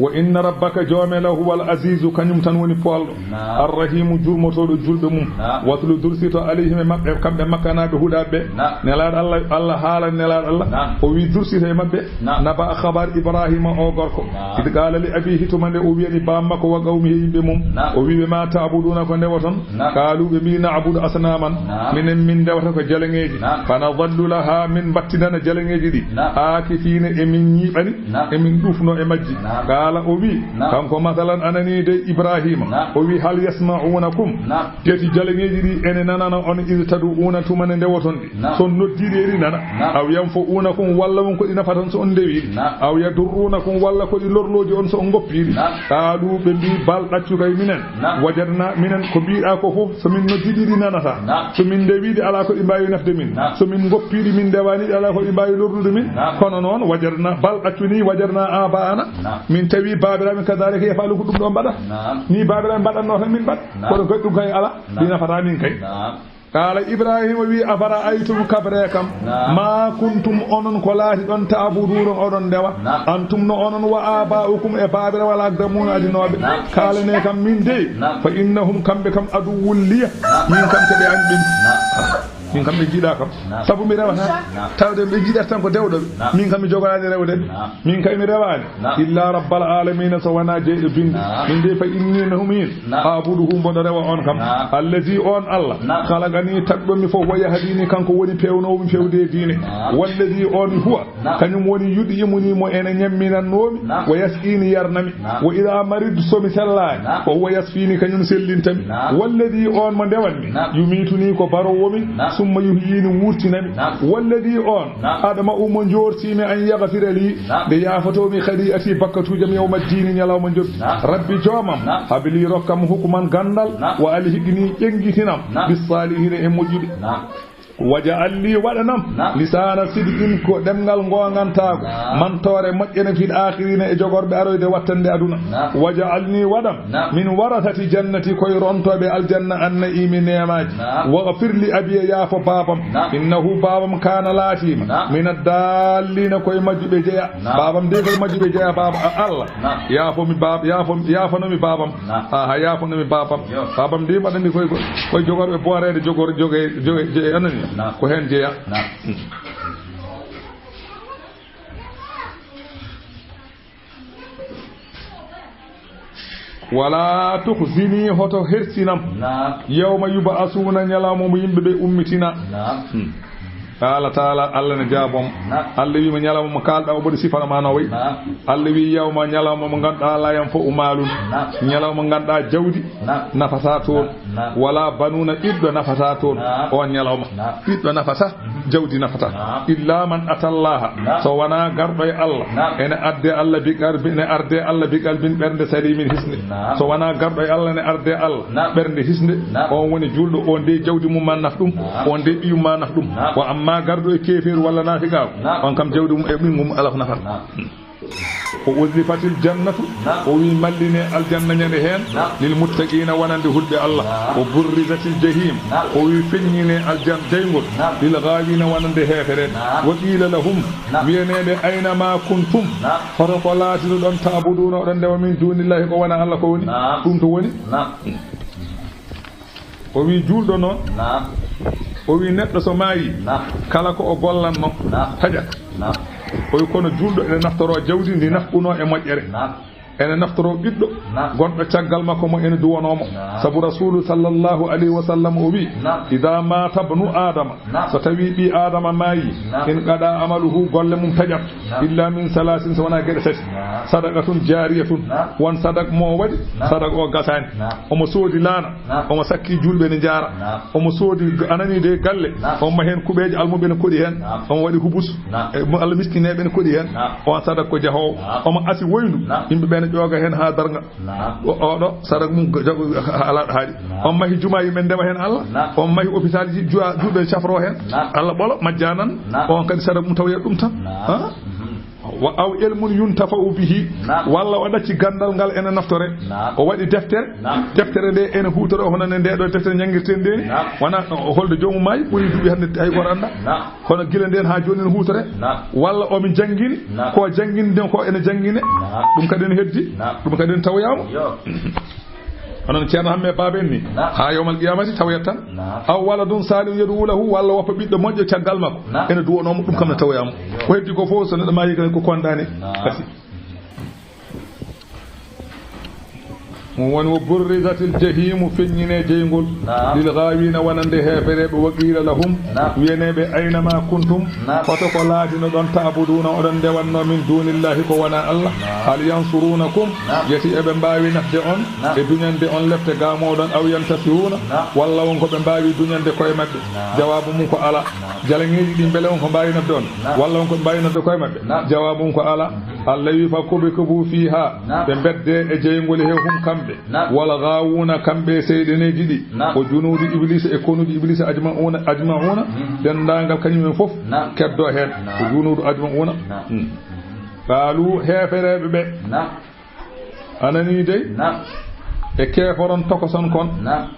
Wa inna rabbaka, joome la, huwal azizu, kañum tan woni poolɗo. Naam. Arrahimu, jurmotooɗo julɓe mum. Naam. Watlu, dursito, alayhim, e maɓɓe, kamɓe Makkanaaɓe huɗaaɓe ɓe. Naam. Nelaaɗo Allah, Allah haalani Nelaaɗo Allah. Naam. O wi dursito e maɓɓe. Naam. Naba a, khabar Ibrahima o gorko. Naam. Id qala li abihi, tuma nde o wiyani baam makko wa qawmihi, e yimɓe mum. Naam. O wi ɓe, ma ta'buduna, ko ndewoton? Naam. Qaalu, ɓe mbi, na'budu asnaaman. Naam. Minen min ndewata ko jalaŋeeji. Naam. Fa nadallu laha, min mbattinana jalaŋeeji ɗi. Naam. Aakifiina, e min ñiiɓani, naam, e min ɗuufno e majji. Naam. Qaala, o wi, naam, kanko masalan anani de Ibrahima. Naam. O wi, hal yasma'unakum? Naam. Teti jalaŋeeji ɗi ene nanana on, iz tad'uuna, tuma nde ndewoton ɗi. Naam. So on noddii ɗi, eɗi nana. Naam. Aw yanfa'uunakum, walla won ko ɗi nafata on so on ndewii ɗi. Naam. Aw yadurruunakum, walla ko ɗi lorlooji on so on ngoppii ɗi. Naam. Qaalu, ɓe mbii, bal, ɗaccu kay minen. Naam. Wajadnaa, minen ko mbiiɗaa ko fof, so min noddii ɗi, ɗi nanataa. Naam. So min ndewii ɗi, alaa ko ɗi mbaawi nafde min. Naam. So min ngoppii ɗi, min ndewaani ɗi, alaa ko ɗi mbaawi lorrude min. Naam. Kono noon, wajadnaa, bal, ɗaccu nii, wajadnaa aabaa'anaa. Naam. Min tawi baabiraaɓe kadaalika yaf'aluuna, ko ɗum ɗo mbaɗata. Naam. Nii baabiraaɓe mbaɗatnoo tan min mbaɗ. Naam. Kono kadi ɗum kay alaa. Naam. Ɗi nafataa min kay. Naam. Qaala Ibraahiima wi, afara'aytum, kabree kam, naam, maa kuntum, onon ko laatiɗon, ta'buduuna, oɗon ndewa, naam, antum no onon, wa aabaa'ukum, e baabiraaɓe, al aqdamuuna, adinooɓe, naam, kaalanee kam min dey, naam, fa innahum, kamɓe kam, aduwwun liya, naam, min kam ko ɓe an ɓen. Naam. Min kam ɓe njiɗa kam. Naam. Sabu mi rewata. Naam. Tawde ɓe njiɗata tan ko dewɗo ɓe. Naam. Min kam mi jogoraani rewde. Naam. Min kay mi rewaani. Naam. Illa rabbal alamina, so wonaa jeyɗo bimbi. Naam. Min de fa inni no min. Naam. Abuduhu, mboɗo rewa on kam. Naam. Allazi, on Allah. Naam. Khalaqani, tagɗo mi fof, wa yahdini, kanko woni pewnoowo mi fewde diine. Naam. Wallazi, on huwa. Naam. Kañum woni yuɗi imuni mo ene ñamminannoomi. Naam. Wa yasqini, yarnami. Naam. Wa ida maridtu, so mi sellaani. Naam. Wa huwa yasfini, kañum sellintami. Naam. Wallazi, on mo ndewanmi. Naam. Yumituni, ko baroowo mi. Naam. Summa yuhyini, wurtinami. Naam. Wallazi, on. Naam. Adma'u, mo njortimi, an yaghfira li, naam, nde yaafotoomi khati'ati, bakkatuuji am, yawma ddiini, ñalawma njoɓdi. Naam. Rabbi, joomam. Naam. Habli, rokkam, hukman, ganndal. Naam. Wa alhiqni, ƴeŋngitinam. Naam. Bis salihina, e moƴƴuɓe. Naam. Waj'al li, waɗanam. Naam. Lisaana sidqin, ko ɗemngal ngoongantaagu. Naam. Mantoore moƴƴere fil aakhirina, e jogorɓe aroyde wattande aduna. Naam. Waj'alni, waɗam. Naam. Min warasati jannati, koye rontooɓe aljanna, an na'iimi, neemaaji. Naam. Waghfir li abiya, yaafo baabam. Naam. Innahu, baabam, kaana, laatiima. Naam. Mina daalliina, koye majjuɓe jeya. Naam. Baabam de koye majjuɓe jeya, baaba a Allah. Naam. Yaafo mi baab-, yaafo, yaafano mi baabam. Naam. Aha, yaafano mi baabam. Yo. Baabam de mbaɗani koye, koye jogorɓe booreede, jogor-, joge, joge, joge, anani. Naam. Ko heen jeya. Naam. Wala tukhzini, hoto hersinam. Naam. Yawma yub'asuuna, ñalawma mo yimɓe ɓe ummitina. Naam. Hmm. Qaala taala, Allah ne jaabom. Naam. Allah wi mo, ñalawma mo kaalɗa o, mboɗo sifana ma no wayi. Naam. Allah wi, yawma, ñalawma mo ngannduɗaa, la yanfa'u maalun. Naam. Ñalawma ngannduɗaa jawdi, naam, nafata toon. Naam. Wala banuuna, ɓiɗɗo nafata toon. Naam. On ñalawma. Naam. Ɓiɗɗo nafata. Jawdi nafata. Naam. Illa man atallaha. Naam. So wonaa garɗo e Allah. Naam. Ene adde Allah bi qalbi, ene arde Allah bi qalbin, ɓernde salimin, hisnde. Naam. So wonaa garɗo e Allah, ene arde Allah. Naam. Ɓernde hisnde. Naam. On woni juulɗo, on de jawdi mum ma naf ɗum. Naam. On de ɓiyum ma naf ɗum. Naam. Wa amma garɗo e keefeeru walla naafiqaaku. Naam. On kam jawdi mum e ɓiyum mum alaa ko nafata. Naam. O uzlifatil jannatu, naam, o wi malline aljanna ñande heen, naam, lil muttaqiina wonande hulɓe Allah. Naam. O burrizatil jahim, naam, o wi feññine aljan jayngol, naam, lil ghaawina wonande heefereɓe. Naam. Wa qiila lahum, naam, wiyeneɓe ayna ma kuntum, naam, hoto ko laatino ɗon ta'buduuna oɗon ndewa min duunillahi ko wona Allah ko woni? Naam. Ɗum to woni? Naam. O wi juulɗo noon. Naam. O wi neɗɗo so maayi, naam, kala ko o gollanno, naam, taƴat. Naam. O wi kono juulɗo ene naftoro jawdi ndi nafqunoo e moƴƴere. Naam. Ene naftoro ɓiɗɗo, naam, gonɗo caggal makko mo ene duwanoo mo. Naam. Sabu Rasuulu sallallahu alayhi wa sallam o wi, naam, idaa maata bnu Aadama, naam, so tawi ɓii Aadama maayi, naam, inqaɗaa amaluhu, golle mum taƴat. Naam. Illa min salaasin, so wonaa geɗe tati. Naam. Sadaqatun jaariyatun. Naam. Won sadak mo o waɗi, naam, sadak o gasaani. Naam. Omo soodi laana. Naam. Omo sakki juulɓe ne njaara. Naam. Omo soodi g-, anani de galle. Naam. Omo mahi heen kuɓeeje, almuɓe ne koɗi heen. Naam. Omo waɗi hubus. Naam. E mo Allah miskineeɓe ne koɗi heen. Naam. On sadak ko jahoowo. Naam. Omo asi woyndu. Naam. Yimɓe ɓe ne ƴooga heen haa darnga. Naam. O, oɗo sadak mum go-, jago, alaa ɗo haaɗi. Naam. On mahi jumaa, yimɓe ndewa heen Allah. Naam. On mahi hôpital ji, juwa-, juulɓe cafro heen. Naam. Allah ɓolo majjaanan. Naam. On kadi sadak mum tawoya ɗum tan. Naam. Ha? Mhm. Wa aw ilmun yuntafa'u bihi. Naam. Walla o ɗacci ganndal ngal ene naftore. Naam. O waɗi deftere. Naam. Deftere nde ene huutoro hono nde ɗo deftere njanngirten nde ni. Naam. Wona o holdo joomum maayi ɓuri duuɓi hannde hay gooto annda. Naam. Kono gila nden haa jooni ene huutore. Naam. Walla omo janngini. Naam. Ko janngini nden ko ene janngine. Naam. Ɗum kadi ene heddi. Naam. Ɗum kadi ene tawoyaama. Yo. Onon Ceerno Hamme Baaba en ni. Naam. Haa yawmal qiyamati tawoyat tan. Naam. Aw waladun salihu yad'u lahu, walla woppa ɓiɗɗo moƴƴo caggal makko. Naam. Ene duwonoo mo, ɗum kam ne tawoyaa mo. Naam. Ko heddi ko fof so neɗɗo maayi kadi ko kondaane. Naam. Kasi. Mo woni wo burrizatil jahimu, feññine jeyngol. Naam. Lil ghaawina, wonande heefereɓe, wa qiila lahum, naam, wiyeneɓe ayna ma kuntum, naam, hoto ko laatino ɗon ta'buduna oɗon ndewanno min dunillahi ko wona Allah. Naam. Hal yansurunakum, naam, yeti eɓe mbaawi nafde on, naam, e duñande on lepte gaamoɗon, aw yantasiruna, naam, walla won ko ɓe mbaawi duñande koye maɓɓe? Naam. Jawaabu mum ko alaa. Naam. Jalaŋeeji ɗin mbele won ko mbaawi nafde on? Naam. Walla won ko ɓe mbaawi nafde koye maɓɓe? Naam. Jawaabu mum ko alaa. Mhm. Allah wi fa kubikibu fiha. Naam. Ɓe mbedde e jeyngol he hum kamɓe. Naam. Wal ghaawuna kamɓe e seyɗeneeji ɗi. Naam. O junuudu Iblisa e konuuji Iblisa ajma'una, ajma'una. Mhm. Denndaangal kañum en fof. Naam. Keddo heen. Naam. O junuudu ajma'una. Naam. Hmm. Qaalu heefereeɓe ɓe. Naam. A nanii dey? Naam. E keeforon tokoson kon. Naam.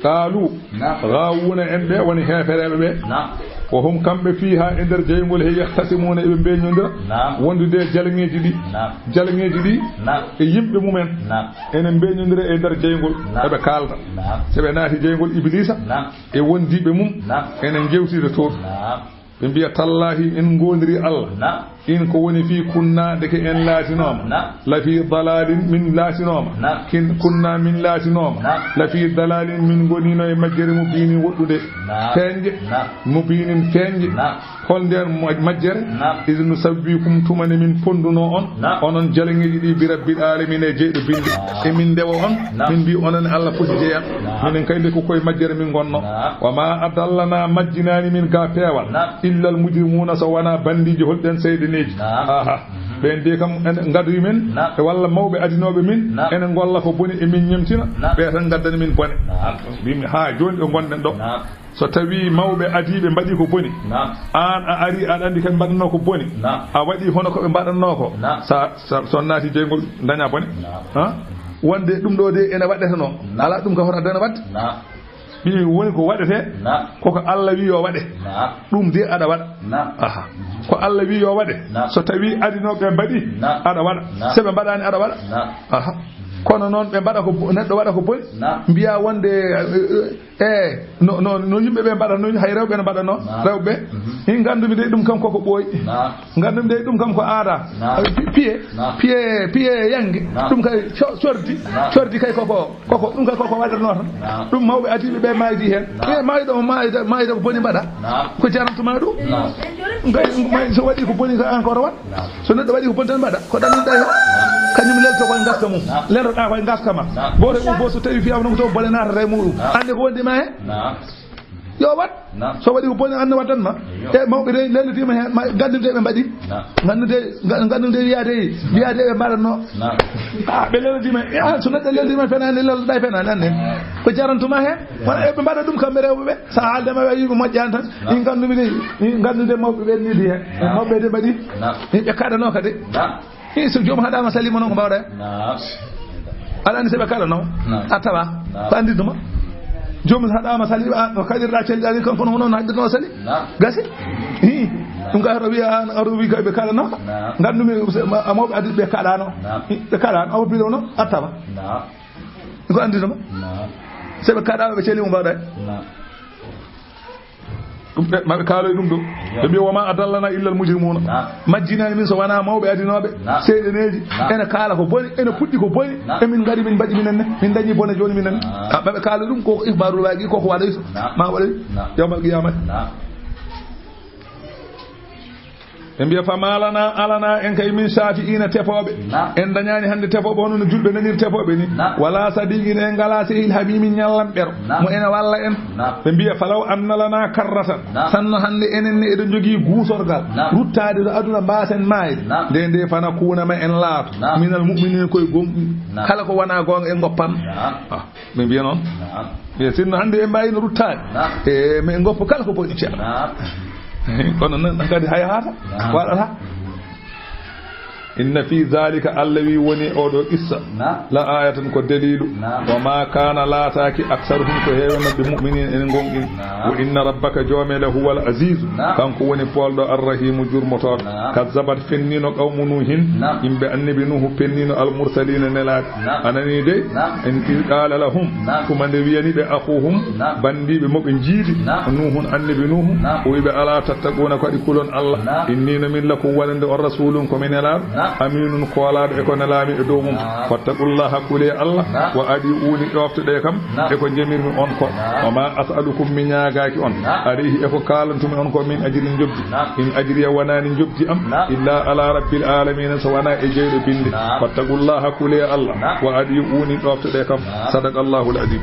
Qaalu. Naam. Ghaawuuna en ɓe woni heefereeɓe ɓe. Naam. Wa hum, kamɓe, fiihaa, e nder jeyngol he, yahtasimuuna, eɓe mbeeñondira. Naam. Wondude e jalaŋeeji ɗi. Naam. Jalaŋeeji ɗi. Naam. E yimɓe mumen. Naam. Ene mbeeñondira e nder jeyngol. Naam. Eɓe kaalda. Naam. So ɓe naati jeyngol Ibiliisa. Naam. E wondiiɓe mum. Naam. Ene njewtida toon. Naam. Ɓe mbiya, "Tallaahi, en ngoondirii Allah." Naam. In ko woni fii kunna, ndeke en laatinooma. Naam. La fii dalaalin, min laatinooma. Naam. Kin kunna, min laatinooma. Naam. La fii dalaalin, min ngoniino e majjere mubiinin woɗɗude. Naam. Feeñde. Naam. Mubiinin feeñde. Naam. Hol ndeen mo-, majjere? Naam. Iz nusawwiikum, tuma nde min ponndunoo on, naam, onon jalaŋeeji ɗi, bi rabbil aalamiina, e jeyɗo binndi. Naam. E min ndewa on, naam, min mbii onon e Allah foti jeyaa. Naam. Minen kay nde ko koye majjere min ngonnoo. Naam. Wa maa adallanaa, majjinaani min ga peewal. Naam. Illal mujrimuuna, so wanaa banndiiji holɗen seyɗeneeji. Naam. Aha. Ɓeen de kam ene ngadoyi min, naam, e walla mawɓe adinooɓe min, naam, ene ngolla ko boni e min ñemtina, naam, ɓe tan ngaddani min bone. Naam. Mbimi haa jooni ɗo ngonɗen ɗo. Naam. So tawii mawɓe adiiɓe mbaɗii ko boni, naam, aan a arii aɗa anndi kaɓe mbaɗatnoo ko boni, naam, a waɗii hono ko ɓe mbaɗatnoo ko, naam, sa, sa, so naati jeyngol dañaa bone. Naam. Ha? Wonde ɗum ɗo de ene waɗetenoo. Naam. Alaa ɗum ka hoto addana waɗde. Naam. Mbi woni ko waɗetee, naam, koko Allah wi yo waɗe. Naam. Ɗum de aɗa waɗa. Naam. Aha. Ko Allah wi yo waɗe. Naam. So tawii adinooɓe mbaɗii, naam, aɗa waɗa. Naam. So ɓe mbaɗaani, aɗa waɗa. Naam. Aha. Kono noon ɓe mbaɗa ko bo-, neɗɗo waɗa ko boni. Naam. Mbiya wonde, eh, eh, no, no, no yimɓe ɓe mbaɗa noon, hay rewɓe ne mbaɗa noon. Naam. Rewɓe. Mhm. Min nganndumi de ɗum kam koko ɓooyi. Naam. Nganndumi de ɗum kam ko aada. Naam. Pi-, piye, naam, piye, piye yannge. Naam. Ɗum kay co-, cordi. Naam. Cordi kay koko, koko, ɗum kay koko waɗatnoo tan. Naam. Ɗum mawɓe adiiɓe ɓe maaydi heen. Naam. Ɓe maayɗo mo maayda, maayda ko boni mbaɗa. Naam. Ko jarantuma ɗum? Naam. Ngay, may so waɗi ko boni ko encore waɗ. Naam. So neɗɗo waɗi ko boni tan mbaɗa, ko ɗannoɗa heen. Naam. Kañum lelto koye ngaska mum. Naam. Leltoɗa koye ngaska ma. Naam. Gooto e mum fof so tawi fiyaama noon ko taw bone naatata e muɗum. Naam. Anndi ko wondi ma heen? Naam. Yo waɗ. Naam. So waɗi ko boni, anne waddan ma. Eyyo. E mawɓe de lelnitiima heen, ma, nganndude ɓe mbaɗi. Naam. Nganndude, nga-, nganndude wiyaade, wiyaade ɓe mbaɗatnoo. Naam. Ah, ɓe lelnitiima. Ah, so neɗɗo lelnitiima fenaande, lelnitoɗa e fenaande, anne. Ko jarantuma heen? Wona eɓe mbaɗa ɗum kamɓe rewɓe ɓe. So a haaldema ɓe, a wii ɓe moƴƴaani tan. Naam. Min nganndumi de, min nganndude mawɓe ɓe nii de heen. Naam. Mawɓe de mbaɗi. Naam. Ɓe kaɗanoo kadi. Naam. Ii, so joomum haɗaama saliima noon ko mbaawɗa heen? Naam. Aɗa anndi so ɓe kaɗanoo? Naam. A tawa. Naam. Ko anndirde ma? Joomum so haɗaama saliima, a, no kaɗirɗa calliɗa ni, kanko hono, hono haɗirnoo sali? Naam. Gasi? Ii. Naam. Ɗum kay, aɗa wiya, an, aɗa wiya kay ɓe kaɗanoo? Naam. Nganndumi, se-, ma-, mawɓe adii ɓe kaɗaano. Naam. Ii, ɓe kaɗaano, awa biɗo noon, a tawa. Naam. Ko anndirde ma? Naam. So ɓe kaɗaama, ɓe calliima, mbaawɗa heen? Naam. Ɗum ɓe, maɓe kaaloy ɗum ɗo. Yo. Ɓe mbiya, "Wa ma adallana illa al mujrimuna." Naam. Majjinaani min so wanaa mawɓe adinooɓe. Naam. Seyɗeneeji. Naam. Ene kaala ko boni, ene puɗɗi ko boni. Naam. E min ngari min mbaɗi minen ne. Min dañi bone jooni minen ne. Naam. Ah, maɓe kaaloy ɗum ko ikhbarul waqi, ko ko waɗoy so. Naam. Ma waɗoy. Naam. Yawmal qiyamati. Naam. Ɓe mbiya, "Fa ma lana alana en kay min shafi'ina tefooɓe." Naam. En dañaani hannde tefooɓe hono no julɓe nanir tefooɓe ni. Naam. Wala sadiqin, en ngalaa sehil hamimi ñallanɓero. Naam. Mo ene walla en. Naam. Ɓe mbiya, "Falaw anna lana karratan." Naam. Sanno hannde enen ne eɗen njogii guusorgal. Naam. Ruttaade to aduna mbaasen maayde. Naam. Nde nde fana kuuna ma en laato. Naam. Minal mu'minin koye gomɗi. Naam. Kala ko wona goonga en ngoppan. Naam. Ah, ɓe mbiya noon. Naam. Ɓe sinno hannde en mbaawino ruttaade. Naam. E, men ngoppo kala ko boni ceerno. Naam. Kono noon kadi hay haata. Naam. Waɗata. Inna fi zalika, Allah wi woni oɗo qissa. Naam. La ayatan ko dalilu. Naam. Wa ma kana laataaki aksaruhum ko heewe maɓɓe mu'minin en gonɗin. Naam. Wa inna rabbaka joome la huwal azizu. Naam. Kanko woni polɗo arrahimu jurmotooɗo. Naam. Kazzabat fennino qawmu nuhin. Naam. Yimɓe annabi nuhu fennino al mursalina nelaaɓe. Naam. A nanii dey? Naam. In iz qala lahum. Naam. Tuma nde wiyani ɓe akhuhum. Naam. Banndiiɓe mo ɓe njiidi. Naam. Nuhun annabi nuhu. Naam. O wi ɓe, "Ala tattaquna, ko aɗi kulon Allah? Naam. Inni no min lakum wonande on rasulun ko mi nelaaɗo. Naam. Aminun koolaaɗo e ko nelaami e dow mum. Naam. Fattaqullaha, kule Allah. Naam. Wa adi'uni, ɗoftoɗe kam. Naam. E ko njamirmi on ko. Naam. Wa ma as'alukum, mi ñaagaaki on. Naam. Alayhi, e ko kaalantumi on ko min ajrin, njobdi. Naam. In ajriya, wonaani njobdi am. Naam. Illa ala rabbil alamina, so wonaa e jeyɗo binde. Naam. Fattaqullaha, kule Allah. Naam. Wa adi'uni, ɗoftoɗe kam." Naam. Sadaqallahul azim.